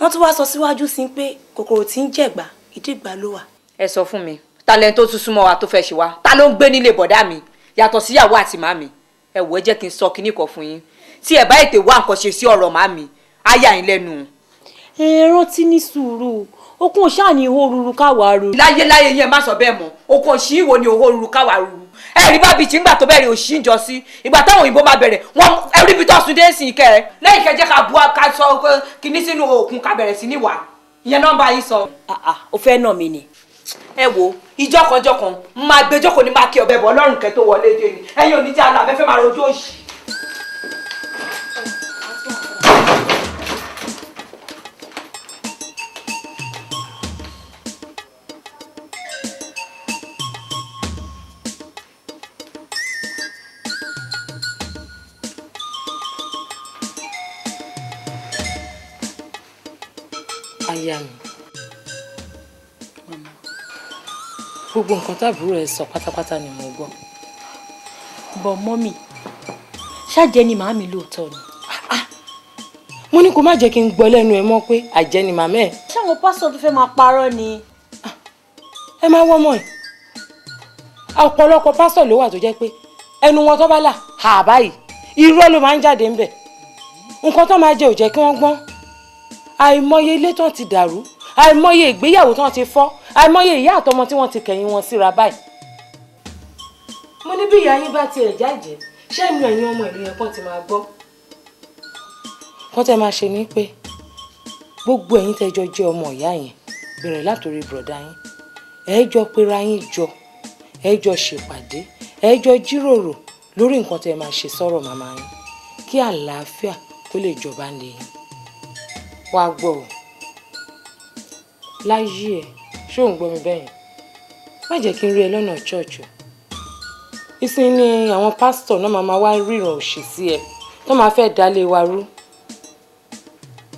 Wọ́n tún wá sọ síwájú sí pé kòkòrò tí ń jẹ̀gbá, ìdí ìgbà ló wà. Ẹ sọ fún mi, ta lẹni tó tún súnmọ́ wa tó fẹ́ ṣe wá? Ta ló ń gbé nílé bọ̀dá mi yàtọ̀ síyàwó àti màmí? Ẹ wò, ẹ jẹ́ kí n sọ kinní kan fún yín. Tí ẹ bá ètè wá nǹkan ṣe sí ọ̀rọ̀ màmí, á yà yín lẹ́nu. Ẹ rántí, ní sùúrù, okun ṣáà ní ihò ruru káwa ru. Láyé láyé yẹn, má sọ bẹ́ẹ̀ mọ́. Okun òṣì ìwò ni òhó ruru káwa ruru? Ẹ rí bábí tí ńgbà tó bẹ̀rẹ̀ òṣì ń jọ sí ìgbà táwọn òyìnbó máa bẹ̀rẹ̀ wọn, ẹ rí ibi tó sùn dé sí kẹ ẹ lẹ́yìn kẹjẹ ká bu ká sọ kinní sínú òkun ká bẹ̀rẹ̀ sí ní wà ìyẹn nọ́mbà yín sọ. O fẹ́ nà mí ni. Ẹ wo, ìjọkànjọkàn ń máa gbẹjọkàn ní máa kí ọbẹ̀ bọ̀ ọlọ́run kẹ tó wọlé dé ni. Ẹ̀yin ò ní jẹ́ àlọ́ àfẹ́fẹ́ máa rojọ́ òṣì. Aya mi, gbogbo nǹkan táàbúrò ẹ sọ pátápátá ni mo gbọ́. But mummy, ṣáàjẹ́ ni màámi lóòótọ́ ni? Mo ní kó má jẹ́ kí n gbọ́ lẹ́nu ẹ mọ́ pé àjẹ́ ni màmá ẹ̀. Ṣáwọn pásítọ̀ tó fẹ́ máa parọ́ ni? Ẹ máa wọ́ mọ́ ẹ̀, ọ̀pọ̀lọpọ̀ pásítọ̀ ló wà tó jẹ́ pé ẹnu wọn tó bá là hà báyìí, irọ́ ló máa ń jáde ńbẹ̀. Nǹkan tó máa jẹ ò jẹ́ kí wọ́n gbọ́n. Àìmọye ilé tán ti dàrú, àìmọye ìgbéyàwó tán ti fọ́, àìmọye ìyá àtọmọ tí wọ́n ti kẹ̀yìn wọn síra báyìí. Mo ní bí ìyá yín bá tiẹ̀ jáde, ṣẹ́nu ẹ̀yin ọmọ ìlú yẹn kàn ti máa gbọ́. Kọ́ tẹ́ máa ṣe ni pé gbogbo ẹ̀yin tẹ́ jọ jẹ́ ọmọ ìyá yẹn, bẹ̀rẹ̀ látòrí bùrọ̀dá yín, ẹ jọ pera yín jọ, ẹ jọ ṣèpàdé, ẹ jọ jíròrò lórí nǹkan tẹ́ máa ṣe sọ́rọ̀ màmá yín kí àlàáfíà kó lè jọba lè yín. Wàá gbọ́ ọ láyé ẹ, ṣé ò ń gbọ́ mi bẹ́yẹn? Má jẹ́ kí n rí ẹ lọ́nà church o. Ìsìn ni àwọn pásítọ̀ náà máa wá ríran òṣì sí ẹ tó máa fẹ́ dalé wa rú.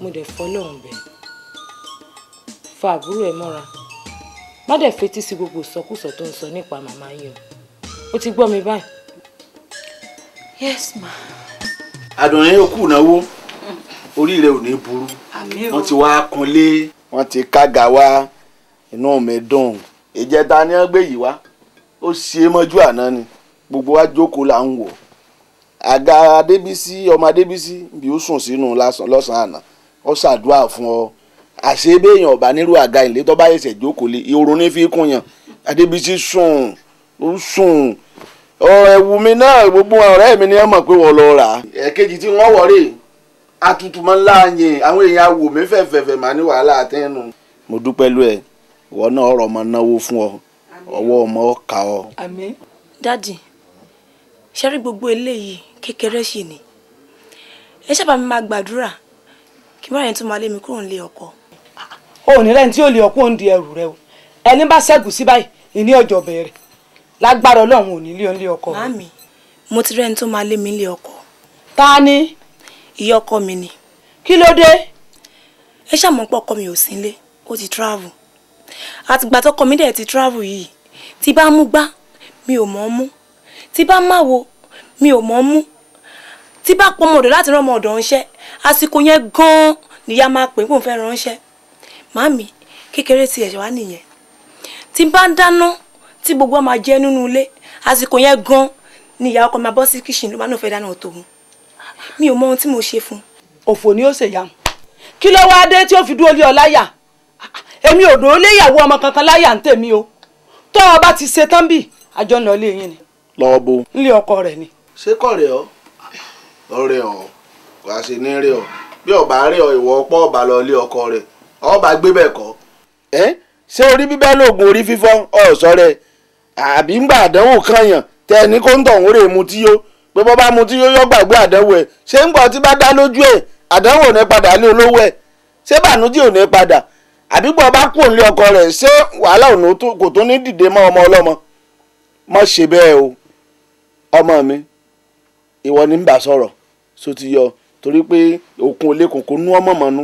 Mo dẹ̀ fọlọ́run bẹ̀, fa àbúrò ẹ mọ́ra, má dẹ̀ fetí sí gbogbo ìsọkúsọ tó ń sọ nípa màmá yín o. Ó ti gbọ́ mi báyìí? Yes, ma. Àdùnní, òkú ìnáwó, orí rẹ ò ní burú. Wọ́n ti wá kunlé, wọ́n ti kága wá, inú mi dùn. Ìjẹta ni wọ́n gbé yìí wá, ó ṣe é mọ́jú àná ni gbogbo wa jókòó là ń wò. Àga Adébísí, ọmọ Adébísí bí ó sùn sínú lọ́sàn-án àná, ó ṣàdúrà fún ọ. Àṣé béèyàn ọba nírú àga ìlé tó bá ṣẹ̀ṣẹ̀ jókòó lé, ìrònú ní fi kún yàn. Adébísí sùn, ó sùn. Ẹ̀wù mi náà, gbogbo ọ̀rẹ́ mi ni wọ́n mọ̀ pé wọ́n lọ rà á. Ẹ̀ẹ̀kejì tí wọ́n wọ̀ rè atutu máa ń láàyè, àwọn èèyàn awò mi fẹ̀fẹ̀fẹ̀ máa ní wàhálà àtẹnu. Mo dúpẹ́ lú ẹ, ìwọ náà ọ̀rọ̀ ọmọ náwó fún ọ, ọwọ́ ọmọ kà ọ. Àmín. Daddy, ṣe rí gbogbo eléyìí kékeré ṣì ni. Ẹ sábà mi máa gbàdúrà kí má yẹn tún máa lé mi kúrò nílé ọkọ. O ò ní rẹ́ni tí ó lè ọkú òǹdí ẹrù rẹ o. Ẹni bá ṣẹ́gun sí báyìí ìní ọjọ́ bẹ̀rẹ̀ lágbára Ọlọ́run ò ní lé ọ nílé ọkọ. Màámi, mo ti rẹ́ni tó máa lé mi nílé ọkọ. Ta ni? Ìyá ọkọ mi ni. Kí ló dé? Ẹ ṣàmọ̀ pé ọkọ mi ò sí nílé, ó ti travel. Àtìgbà tọkọ mi dẹ̀ ti travel yìí, tí bá mú gbá, mi ò mọ̀ ọ́ mú. Tí bá má wo, mi ò mọ̀ ọ́ mú. Tí bá pọ̀ ọmọ ọ̀dọ̀ láti rán ọmọ ọ̀dọ̀ ńṣẹ́, àsìkò yẹn gan-an nìyá máa pè pé òun fẹ́ ránṣẹ́. Màámi, kékeré ti ẹ̀ṣẹ̀ wá nìyẹn. Tí bá ń dáná tí gbogbo wa máa jẹ nínú ilé, àsìkò yẹn gan-an ni ìyá ọkọ máa bọ́ sí kíṣìn ló máa náà fẹ́ dáná tòun. Mi ò mọ ohun tí mo ṣe fún. Òfò ni ó ṣèyá. Kí ló wáá dé tí ó fi dúró lé ọ láyà? Èmi ò dúró léyàwó ọmọ kankan láyà ń tèmi o. Tó o bá ti ṣe tán bì, àjọ ń lọ ilé yín ni. Lọ́ọ́ bo. Nílé ọkọ rẹ̀ ni. Ṣé kọ̀rẹ́ ọ? Ọ̀rẹ́ ọ kò á ṣe ní rí ọ. Bí ọba rí ọ, ìwọ ọpọ ọba lọ ilé ọkọ rẹ, ọba gbé bẹ́ẹ̀ kọ́. Ẹ ṣé orí bíbẹ́ lóògùn orí fífọ́ ọ̀sọ́ rẹ àbí ń gbà àdánwò kànyàn tẹ ẹni kó ń tọ̀hún rè mutí yó pé bọ́ bá mutí yó yọ gbàgbé àdánwò ẹ̀. Ṣé ń gbọ́ tí bá dá lójú ẹ̀ àdánwò ò ní padà lé olówó ẹ̀? Ṣé bànújẹ́ ò ní padà? Àbí gbọ́ bá kú òǹlé ọkọ rẹ̀ ṣé wàhálà kò tó ní dìde mọ́ ọmọ ọlọ́mọ? Má ṣe bẹ́ẹ̀ o ọmọ mi, ìwọ ni ń bá sọ̀rọ̀ so ti yọ torí pé òkun olókun kò nú ọmọ mọ́nú.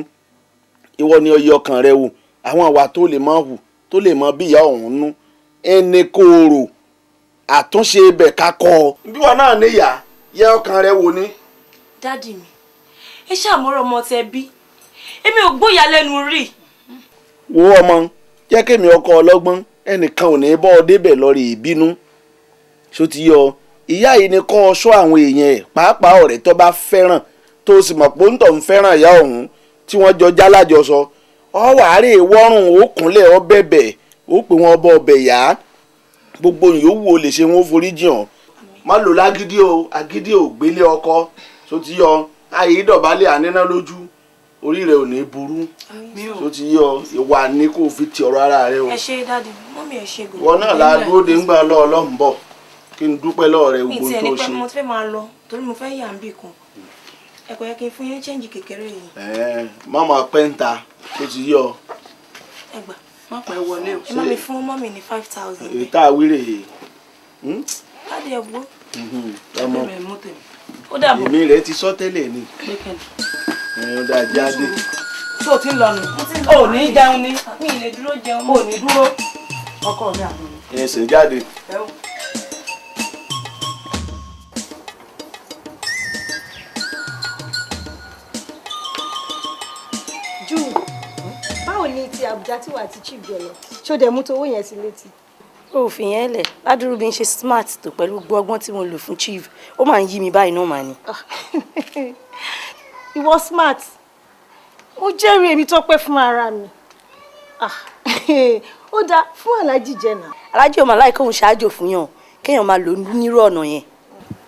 Ìwọ ni ọyẹ ọkàn rẹ wò, àwọn àwa tó lè mọ hù tó lè mọ bí ìyá òun nú ẹni kòòrò àtúnṣe ibẹ̀ kakọ. Bí wọn náà níyà yẹ ọkàn rẹ wò ni. Dádì mi, ẹ ṣàmúrò ọmọ tẹ bí, èmi ò gbóyà lẹ́nu rí. Wo ọmọ, jẹ́ kémi ọkọ ọlọ́gbọ́n, ẹnìkan ò ní bọ́ ọ débẹ̀ lórí ìbínú ṣó ti yọ. Ìyá yìí ni kọ́ ọ ṣọ́ àwọn èèyàn ẹ̀, pàápàá ọ̀rẹ́ tó bá fẹ́ràn tó sì mọ̀ pé ń tọ̀ ń fẹ́ràn ìyá òun tí wọ́n jọ jálájọsọ. Ọ wàá rè wọ́rùn ó kúnlẹ̀ ọ bẹ̀bẹ̀ ó pè wọ́n bọ́ ọbẹ̀ yá, gbogbo yòówù o lè ṣe wọn ó forí jìn ọ́. Má lò lágídí o, agídí ò gbélé ọkọ ṣó ti yọ. Àyè ìdọ̀bálẹ̀ àníná lójú, orí rẹ ò ní burú ṣó ti yọ. Ìwà ni kò fi ti ọ̀rọ̀ ara rẹ o. Ẹ ṣé dádì, mọ́mí ẹ ṣé gòkè. Ìwọ náà la dúró de ńgbà lọ́ọ́ ń bọ̀ kí n dúpẹ́ lọ́wọ́ rẹ gbogbo tó ṣe. Mi tiẹ̀ ní pé mo fẹ́ máa lọ torí mo fẹ́ yà ń bì kan. Ẹ kò yẹ kí n fún yín chẹ́ǹjì kékeré yìí. Ẹ má máa pẹ́ ń ta tó ti yọ. Ẹ gbà. Má pẹ́ wọlé o. Ẹ má mi fún mọ́mì ní 5,000. Èyí tá a wílè yìí. Dádì ẹ wo. Ọmọ Ó dàbọ̀. Èmi rẹ ti sọ tẹ́lẹ̀ ni. Ẹ ó dà jáde. Tó o ti ń lọ nù. O ò ní jẹun ni. Mi ì lè dúró jẹun. O ò ní dúró. Ọkọ mi àbúrò. Ẹ ṣe jáde. Báwo ni ti Àbújá tí wà á ti chief jọ lọ? Ṣó dẹ̀ mú towó yẹn sí létí? Ó fi yẹn lẹ̀ ládùúrú bí n ṣe smart tó pẹ̀lú gbogbo ọgbọ́n tí mo lò fún chief, ó máa ń yí mi báyìí náà mà ní. Ìwọ smart, mo jẹ́rìí èmi tó pẹ́ fún ara mi. Ó dáa fún aláàjì jẹ náà. Aláàjì ò máa láì kóhun ṣáájò fún yàn kéèyàn máa lò nírú ọ̀nà yẹn.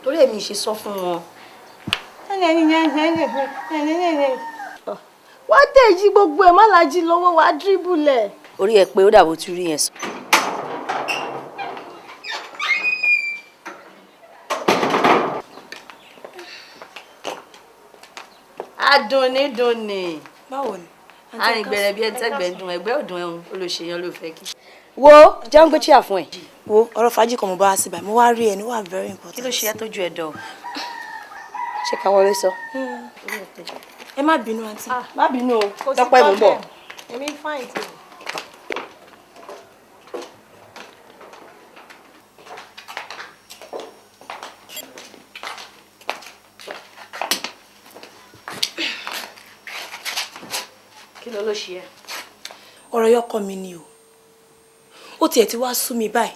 Torí èmi ṣe sọ fún wọn. Wá dé yí gbogbo ẹ̀ má lájí lọ́wọ́ wá dríbùlẹ̀. Orí ẹ pé ó dàbò tún rí yẹn sọ. Adùnní dùnní. Báwo ni? Arìngbẹ̀rẹ̀ bíi ẹ̀ńtẹ́gbẹ̀ ń dùn ẹgbẹ́ òdùn ẹ̀hún olóṣèyàn ló fẹ́ kí. Wo jẹun gbé chair fún ẹ. Wo ọ̀rọ̀ fàájì kan mo bá wá sí báyìí, mo wá rí ẹni wà very important. Kí ló ṣe ẹ́ tójú ẹ dọ̀? Ṣé ká wọlé sọ? Ẹ má bínú àǹtí. Má bínú o, Tọ́pẹ́ mò ń bọ̀. Èmi fine too. Kí ló ló ṣe ẹ́? Ọ̀rọ̀ yọkọ mi ni o. Ó tiẹ̀ ti wá sú mi báyìí.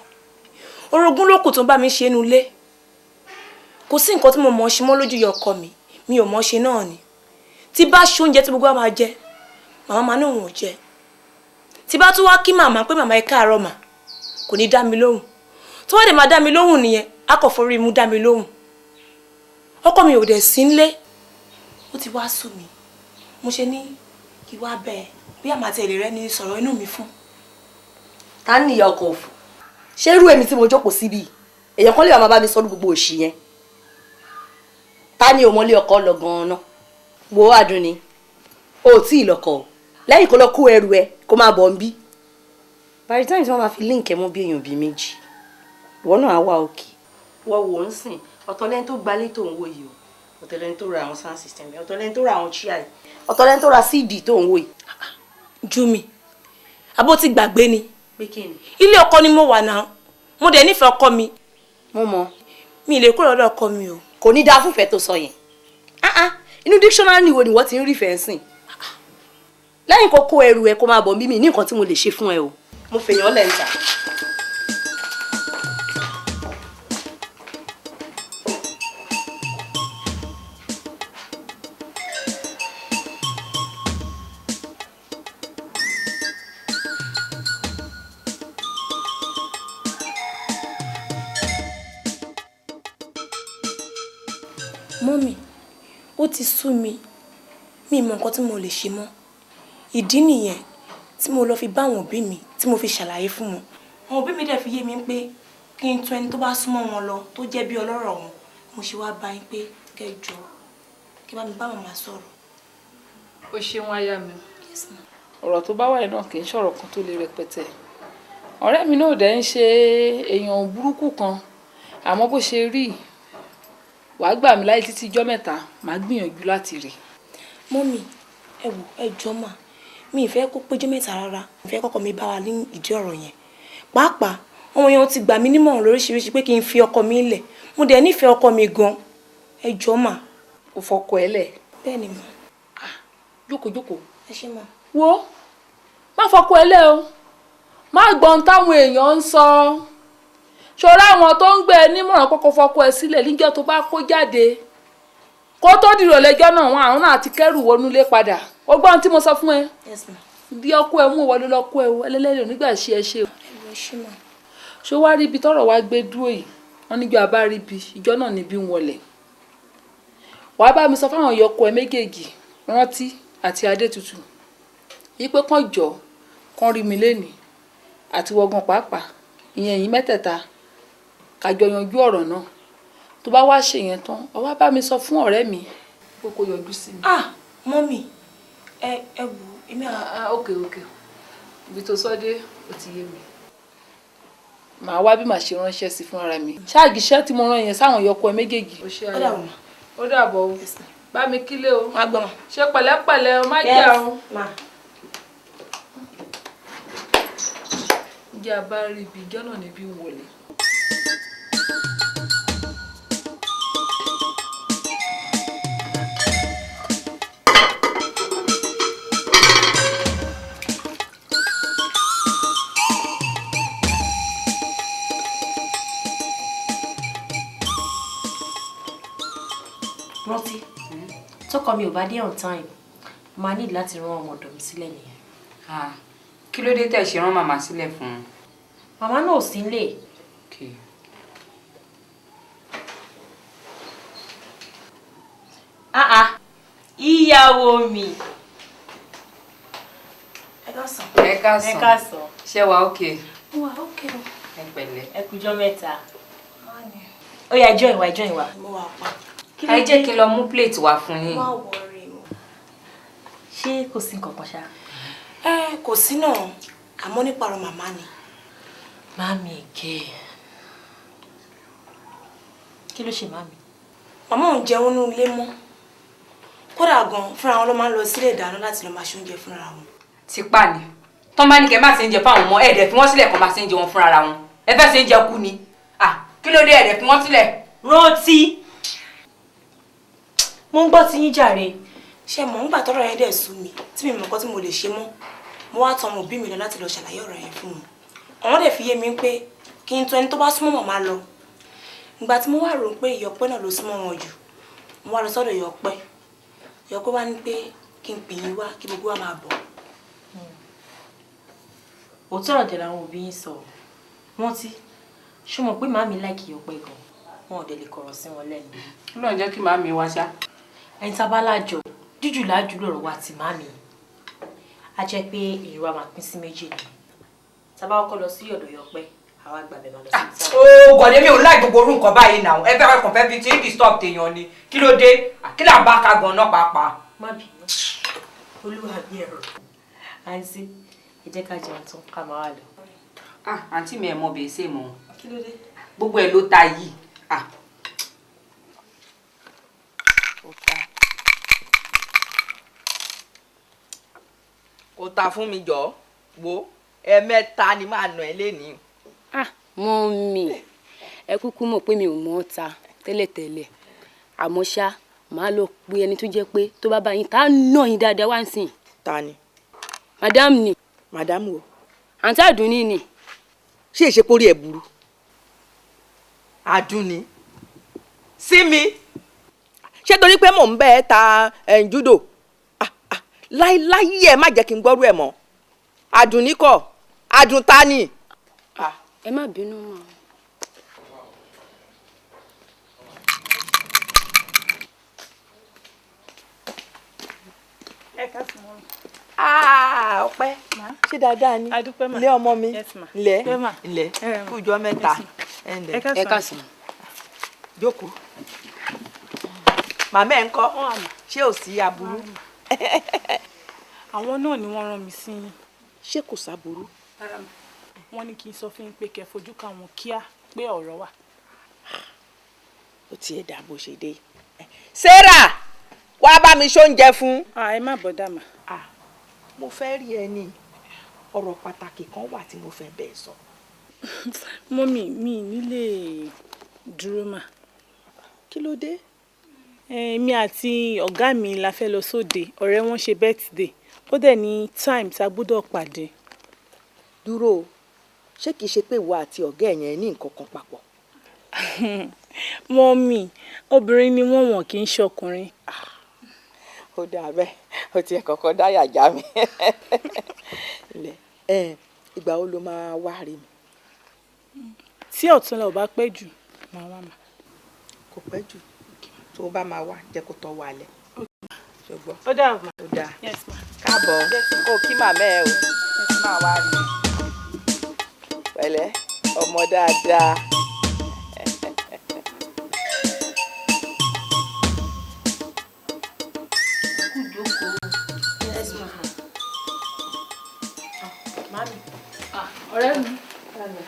Orogún ló kù tó ń bá mi ṣe inú ilé. Kò sí nǹkan tí mo mọ̀ ṣe mọ́ lójú yọkọ mi, mi ò mọ̀ ṣe náà ni. Tí bá ṣe oúnjẹ tí gbogbo wa máa jẹ, màmá máa ní òun ò jẹ. Tí bá tún wá kí màmá pé màmá ẹ káàárọ̀ mà, kò ní dá mi lóhùn. Tó wá dé máa dá mi lóhùn nìyẹn, á kàn forí imú dá mi lóhùn. Ọkọ mi ò dẹ̀ sí nílé. Ó ti wá sú mi. Mo ṣe ní kí wá bẹ́ẹ̀ bí àmà tẹ̀lé rẹ ní sọ̀rọ̀ inú mi fún. Ta ni ìyá ọkọ òfò? Ṣé irú èmi tí mo jókòó síbí? Èèyàn kan lè máa bá mi sọ gbogbo òṣì yẹn. Ta ni òmọlé ọkọ lọ gan-an náà? Wo Àdùnní, o ò tí ì lọ́kọ o. Lẹ́yìn kó lọ kó ẹrù ẹ kó máa bọ̀ ń bí. By the time tí wọ́n máa fi link ẹ mọ́ bí èèyàn bíi méjì, ìwọ náà á wà òkè. Wọ́n wò ó ń sìn, ọ̀tọ̀ lẹ́ni tó gbalé tó ń wò yìí o, ọ̀tọ̀ lẹ́ni tó ra àwọn sound system yìí, ọ̀tọ̀ lẹ́ni tó ra àwọn chair yìí, ọ̀tọ̀ lẹ́ni tó ra CD tó ń wò yìí. Júmi, àbó ti gbàgbé ni. Pé kí ni? Ilé ọkọ ni mo wà náà, mo dẹ̀ nífẹ̀ẹ́ ọkọ mi. Mo mọ̀. Mi ì lè kúrò lọ́dọ̀ ọkọ mi o. Kò ní dáa fúnfẹ́ tó sọ yẹn. Inú dictionary wo ni wọ́n ti ń rí fẹ́ sìn? Lẹ́yìn kó kó ẹrù ẹ kó máa bọ̀ mímì ní nǹkan tí mo lè ṣe fún ẹ o. Mo fèèyàn lẹ̀ ń tà. Mummy, ó ti sú mi, mi mọ nǹkan tí mo lè ṣe mọ́. Ìdí nìyẹn tí mo lọ fi bá àwọn òbí mi, tí mo fi ṣàlàyé fún wọn. Àwọn òbí mi dẹ̀ fi yé mi pé kí n tún ẹni tó bá súnmọ́ wọn lọ, tó jẹ́ bí ọlọ́rọ̀ wọn. Mo ṣe wá bá yín pé kẹ́ jọ, kí bá mi bá màmá sọ̀rọ̀. O ṣeun aya mi. Ọ̀rọ̀ tó bá wà yìí náà kì í ṣọ̀rọ̀ kan tó le rẹpẹtẹ. Ọ̀rẹ́ mi náà dẹ̀ ń ṣe èèyàn burúkú kan, àmọ́ bó ṣe rí, wàá gbà mí láyé títí ijọ́ mẹ́ta, màá gbìyànjú láti rí. Mummy, ẹ wò, ẹ jọ̀ọ́ mà, mi ì fẹ́ kó péjọ́ mẹ́ta rárá, mi fẹ́ kọ́kọ́ mi bá wa ní ìdí ọ̀rọ̀ yẹn. Pàápàá, àwọn èèyàn ti gbà mí nímọ̀ràn lóríṣiríṣi pé kí n fi ọkọ mi lẹ̀. Mo dẹ̀ nífẹ̀ẹ́ ọkọ mi gan. Ẹ jọ̀ọ́ mà. O fọkọ ẹ lẹ̀? Bẹ́ẹ̀ ni mà. Jókòó jókòó. Ẹ ṣé mà. Wo, má fọkọ ẹ lẹ̀ o. Má gbọ́n táwọn èèyàn ń sọ. Ṣọ́ra àwọn tó ń gbé ẹ nímọ̀ràn pé kó fọkọ ẹ sílẹ̀ níjọ́ tó bá kó jáde. Kó tó dìrọ̀ lẹ́jọ́ náà, wọn àwọn náà ti kẹ́rù wọnú ilé padà. O gbọ́ ohun tí mo sọ fún ẹ? Yes ma. Bí ọkọ ẹ mú wọlé lọ́kọ ẹ o, ẹlẹ́lẹ́rìí onígbà ṣe ẹ ṣe o. Ẹ ṣé mà. Ṣé wàá rí ibi tọ́rọ̀ wá gbé dúró yìí? Wọ́n níjọ́ a bá rí ibi, ìjọ́ náà níbí ń wọlé. Wàá bá mi sọ fáwọn ìyọkọ ẹ méjèèjì, Rántí àti Adétutù, yí pé kán jọ, kán rí mi lénìí, àti wọgàn pàápàá, ìyẹn yìí mẹ́tẹ̀ẹ̀ta, ká jọ yanjú ọ̀rọ̀ náà. Tó bá wá ṣe yẹn tán, ó wá bá mi sọ fún ọ̀rẹ́ mi pé kó yọjú sí mi. Ah, mummy, ẹ wò, èmi à. Ah, okay, okay. Ibi tó sọ dé, ó ti yé mi. Màá wá bí màá ṣe ránṣẹ́ sí fún ara mi. Ṣáàgì iṣẹ́ tí mo rán yẹn sáwọn ìyọkọ ẹ méjèèjì. Ó ṣe ayọ̀. Ó dàbọ̀ o. Bá mi kílé o. Ṣe pẹ̀lẹ́pẹ̀lẹ́ o, má jà o. Ǹjẹ́ a bá rí ibi ìjọ́ náà níbí ń wọlé? Rántí, tọkọ mi ò bá dé on time, màá ní láti rán ọmọ ọ̀dọ̀ mi sílẹ̀ nìyẹn. Kí ló dé tẹ̀ ṣe rán màmá sílẹ̀ fún un? Màmá náà ò sí nílé. Ah ah, ìyàwó mi. Ẹ káàsán. Ẹ káàsán. Ẹ káàsán. Ṣé wà ókè? Mo wà ókè o. Ẹ pẹ̀lẹ́. Ẹ kújọ́ mẹ́ta. Ó yá, join wa, join wa. Mo wà pa. Ẹ jẹ́ kí n lọ mú plate wá fún yín. Má worry. Ṣé kò sí nǹkan kan ṣá? Ẹ kò sí náà, àmọ́ nípa ọ̀rọ̀ màmá ni. Màmí èké. Kí ló ṣe màmí? Màmá ò ń jẹun nínú ilé mọ́. Kódà gan, fúnra wọn ló máa ń lọ sílé ìdáná láti lọ máa ṣe oúnjẹ fúnra wọn. Tipa ni. Tọ́ bá ní kẹ́ má ṣe ń jẹ fáwọn ọmọ, ẹ̀ẹ́dẹ̀ fi wọ́n sílẹ̀ kó má ṣe ń jẹ wọn fúnra wọn. Ẹ fẹ́ ṣe ń jẹ kú ni. Kí ló dé ẹ̀ẹ́dẹ̀ fi wọ́n sílẹ̀? Rántí. Mo ń gbọ́ ti yín jàre. Ṣé mọ̀ ńgbà tọ́rọ̀ yẹn dẹ̀ sú mi tí mi mọ̀ nǹkan tí mo lè ṣe mọ́. Mo wá tọ̀ àwọn òbí mi lọ láti lọ ṣàlàyé ọ̀rọ̀ yẹn fún wọn. Àwọn dẹ̀ fi yé mi pé kí n tọ̀ ẹni tó bá súnmọ́ màmá lọ. Ìgbà tí mo wá rò pé Ìyọpẹ́ náà ló súnmọ́ wọn jù, mo wá lọ sọ́dọ̀ Ìyọpẹ́. Ìyọpẹ́ wá ní pé kí n pè yín wá kí gbogbo wa máa bọ̀. Òótọ́ ọ̀rọ̀ dẹ̀ làwọn òbí yín sọ. Rántí, ṣé o mọ̀ pé màmí láìkì Ìyọpẹ́ gan? Wọn ò dẹ̀ lè kọ̀rọ̀ sí wọn lẹ́nu. Ọlọ́run jẹ́ kí màmí wá ṣá. Ẹni tá a bá lájọ, jújù lájú lọ̀rọ̀ wa ti màmí. A jẹ́ pé ìrora máa pín sí méjì ni. Tá a bá kọ́kọ́ lọ sí ọ̀dọ̀ Ìyọpẹ́, àwa gbàbẹ̀ máa lọ sí ìta. Ó gọ̀dé mi ò láì gbogbo orú nǹkan báyìí náà. Ẹ fẹ́ kàn fẹ́ fi ti ń disturb tèèyàn ni. Kí ló dé? Kí là ń bá ka gan náà pàápàá? Má bínú. Olúwa mi ẹ̀rọ. Àǹtí, ẹ jẹ́ ká jẹun tán ká máa wá lọ. Àǹtí mi ẹ̀ mọ bèé sè mọ́. Kí ló dé? Gbogbo ẹ̀ ló ta yìí. Kò ta fún mi jọ, wo ẹ̀ẹ̀mẹ́ta ni máa nà ẹ́ lénìí. Ah, mọ́mì, ẹ kúkú mọ̀ pé mi ò mọ̀ ọ́ ta tẹ́lẹ̀tẹ́lẹ̀. Àmọ́ ṣá, màá lọ pe ẹni tó jẹ́ pé tó bá bá yín tá nà yín dáadáa wá ń sìn. Ta ni? Madam ni. Madam wo? Àǹtí Àdùnní ni. Ṣé ìṣe pórí ẹ̀ burú? Àdùnní. Sí mi. Ṣé torí pé mò ń bẹ́ ẹ ta judo? Láíláí ẹ má jẹ́ kí n gbọ́rú ẹ̀ mọ́. Àdùnní kọ́, Àdùn ta ni? Ẹ má bínú mọ́. Ọpẹ́, ṣé dáadáa ni? Ilé ọmọ mi, ilẹ̀ ilẹ̀ kújọ mẹ́ta. Ẹ káàsán. Jókòó. Màmá ẹ̀ ń kọ́, ṣé ò sí aburú? Àwọn náà ni wọ́n rán mi sí yín. Ṣé kò sáburú? Wọ́n ní kí n sọ fún yín pé kẹ́ fojú káwọn kíá pé ọ̀rọ̀ wà. Ó tiẹ̀ dà bó ṣe dé. Sarah, wàá bá mi ṣóúnjẹ fún. Ẹ má bọ̀dá mà. Mo fẹ́ rí ẹ ní ọ̀rọ̀ pàtàkì kan wà tí mo fẹ́ bẹ́ẹ̀ sọ. Mọ́mì mi nílé dúró mà. Kí ló dé? Èmi àti ọ̀gá mi la fẹ́ lọ sóde, ọ̀rẹ́ wọn ṣe birthday, ó dẹ̀ ní time tá a gbọ́dọ̀ pàdé. Dúró o, ṣé kìí ṣe pé ìwọ àti ọ̀gá ẹ̀ yẹn ní nǹkan kan papọ̀? Mọ́mì, obìnrin ni wọ́n, wọ́n kì í ṣọkùnrin. Ó dáa bẹ́ẹ̀, ó tiẹ̀ kọ́kọ́ dáyà já mi. Ìgbà wo ló máa wá rí mi? Tí ọ̀túnla ò bá pẹ́ jù, màá wá mà. Kò pẹ́ jù, tó o bá máa wá, jẹ́ kó tọ́ wa lẹ̀. Ṣùgbọ́n ó dáa mà. Ó dáa. Yes ma. Káàbọ̀, kó o kí màmá ẹ o. Máa wá rí mi. Pẹ̀lẹ́, ọmọ dáadáa. Ọ̀rẹ́ mi,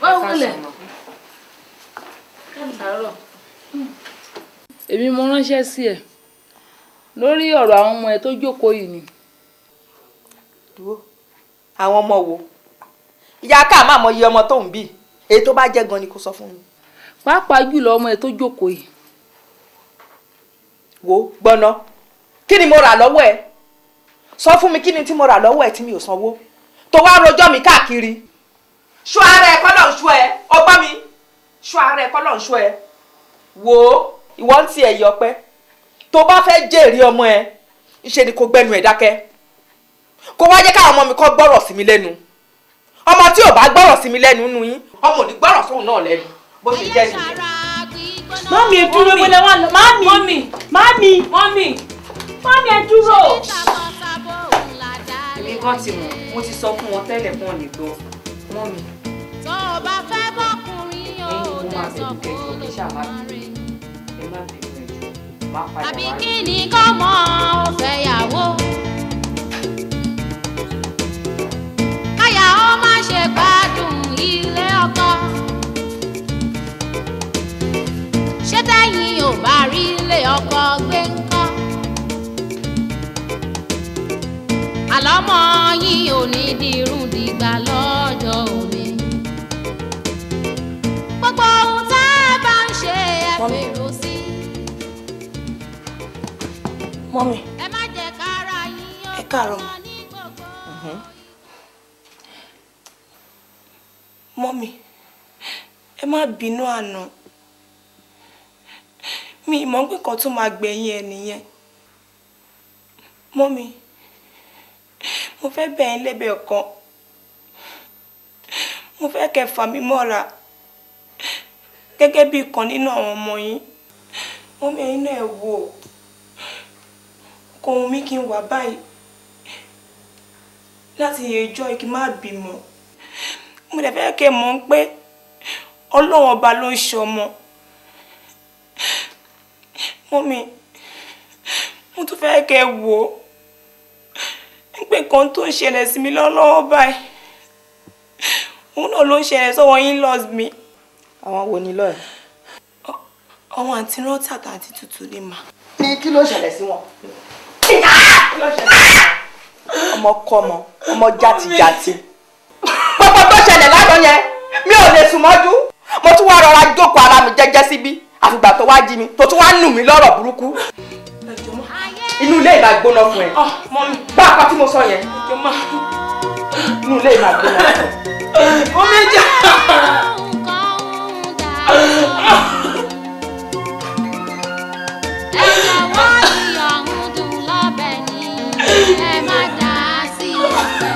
báwo lẹ̀? Àárọ̀. Èmi mo ránṣẹ́ sí ẹ lórí ọ̀rọ̀ àwọn ọmọ ẹ tó jókòó yìí ni. Dúró, àwọn ọmọ wo? Ìyá ká máa mọ iye ọmọ tó ń bí, èyí tó bá jẹ́ gan ni kó sọ fún mi. Pàápàá jùlọ ọmọ ẹ tó jókòó yìí. Wo gbọ́ná, kí ni mo rà lọ́wọ́ ẹ? Sọ fún mi, kí ni tí mo rà lọ́wọ́ ẹ tí mi ò sanwó tó wá rojọ́ mi káàkiri? Ṣọ́ ara ẹ kọ́lọ̀ ń ṣọ́ ẹ, ọgbọ́n mi, ṣọ́ ara ẹ kọ́lọ̀ ń ṣọ́ ẹ. Wò ó, ìwọ ń tiẹ̀ yọ pẹ́ tó bá fẹ́ jèrè ọmọ ẹ, ńṣe ni kò gbẹnu ẹ̀ dákẹ́, kó wá jẹ́ káwọn ọmọ mi kọ́ gbọ́rọ̀ sí mi lẹ́nu. Ọmọ tí ò bá gbọ́rọ̀ sí mi lẹ́nu nù yín, ọmọ ò ní gbọ́rọ̀ sóun náà lẹ́nu, bó ṣe jẹ́ nìyẹn. Mọ́mì ẹ dúró, wọlé wà lọ. Mọ́mì, mọ́mì, mọ́mì, mọ́mì ẹ dúró. Èmi gan ti mọ̀, mo ti sọ fún wọn tẹ́lẹ̀ fún ọ̀nì gbọ́. Mọ́mì. Tó o bá fẹ́ bọ́kùnrin o, Ẹ̀yin mo máa dẹ̀ sọ bẹ̀rù kẹjọ fún kí ṣáà má bínú. Ẹ má bínú ẹjọ́. Má padà àbí wá. kí ni kọ́ mọ́ ọ fẹ́ yàwó. Káyà ó má ṣe gbádùn ilé ọkọ. Ṣé tẹ́yìn ò bá rí ilé ọkọ gbé ńkọ́? Àlọ́mọ yín ò ní dirun dìgbà lọ́jọ́ òní. Gbogbo ohun tá a bá ń ṣe ẹ fèrò sí. Mọ́mì, Ẹ má jẹ́ kára yín ó ẹ káàárọ̀ mà. Mọ́mì, ẹ má bínú àná. Mi ì mọ̀ pé nǹkan tó máa gbẹ̀yìn ẹ nìyẹn. Mọ́mì, mo fẹ́ bẹ̀ yín lẹ́bẹ̀ kan. Mo fẹ́ kẹ́ fà mí mọ́ra gẹ́gẹ́ bí ìkan nínú àwọn ọmọ yín. Mọ́mì, ẹ̀yin náà ẹ wò ó. Kò wù mí kí n wà báyìí láti ẹjọ́ kí n má bímọ. Mo dẹ̀ fẹ́ kẹ́ mọ̀ pé Ọlọ́run ọba ló ń ṣọmọ. Mọ́mì, mo tún fẹ́ kẹ́ wò ó pé nǹkan tó ń ṣẹlẹ̀ sí mi lọ́wọ́ báyìí, òun náà ló ń ṣẹlẹ̀ sọ́wọ́ in-laws mi. Àwọn wo ni lọ́ọ̀? Àwọn àǹtí Rántí àti Tútù ni mà. Ní kí ló ṣẹlẹ̀ sí wọn? Ọmọ kọ́mọ, ọmọ játijàti. Gbogbo tó ṣẹlẹ̀ lánàá yẹn, mi ò lè sùn mọ́jú. Mo tún wá rọra jókòó ara mi jẹ́jẹ́ síbí. Àfìgbà tó wá jí mi, tó tún wá nù mí lọ́rọ̀ burúkú. Inú ilé ìmà gbóná fún ẹ. Bá a pa tí mo sọ yẹn. Inú ilé ìmà gbóná fún ẹ. Mọ́mì jẹ́. Ẹ jọ̀wọ́ iyọ̀ ń dùn lọ́bẹ̀ ni, ẹ má dà á sí ọ̀fẹ́.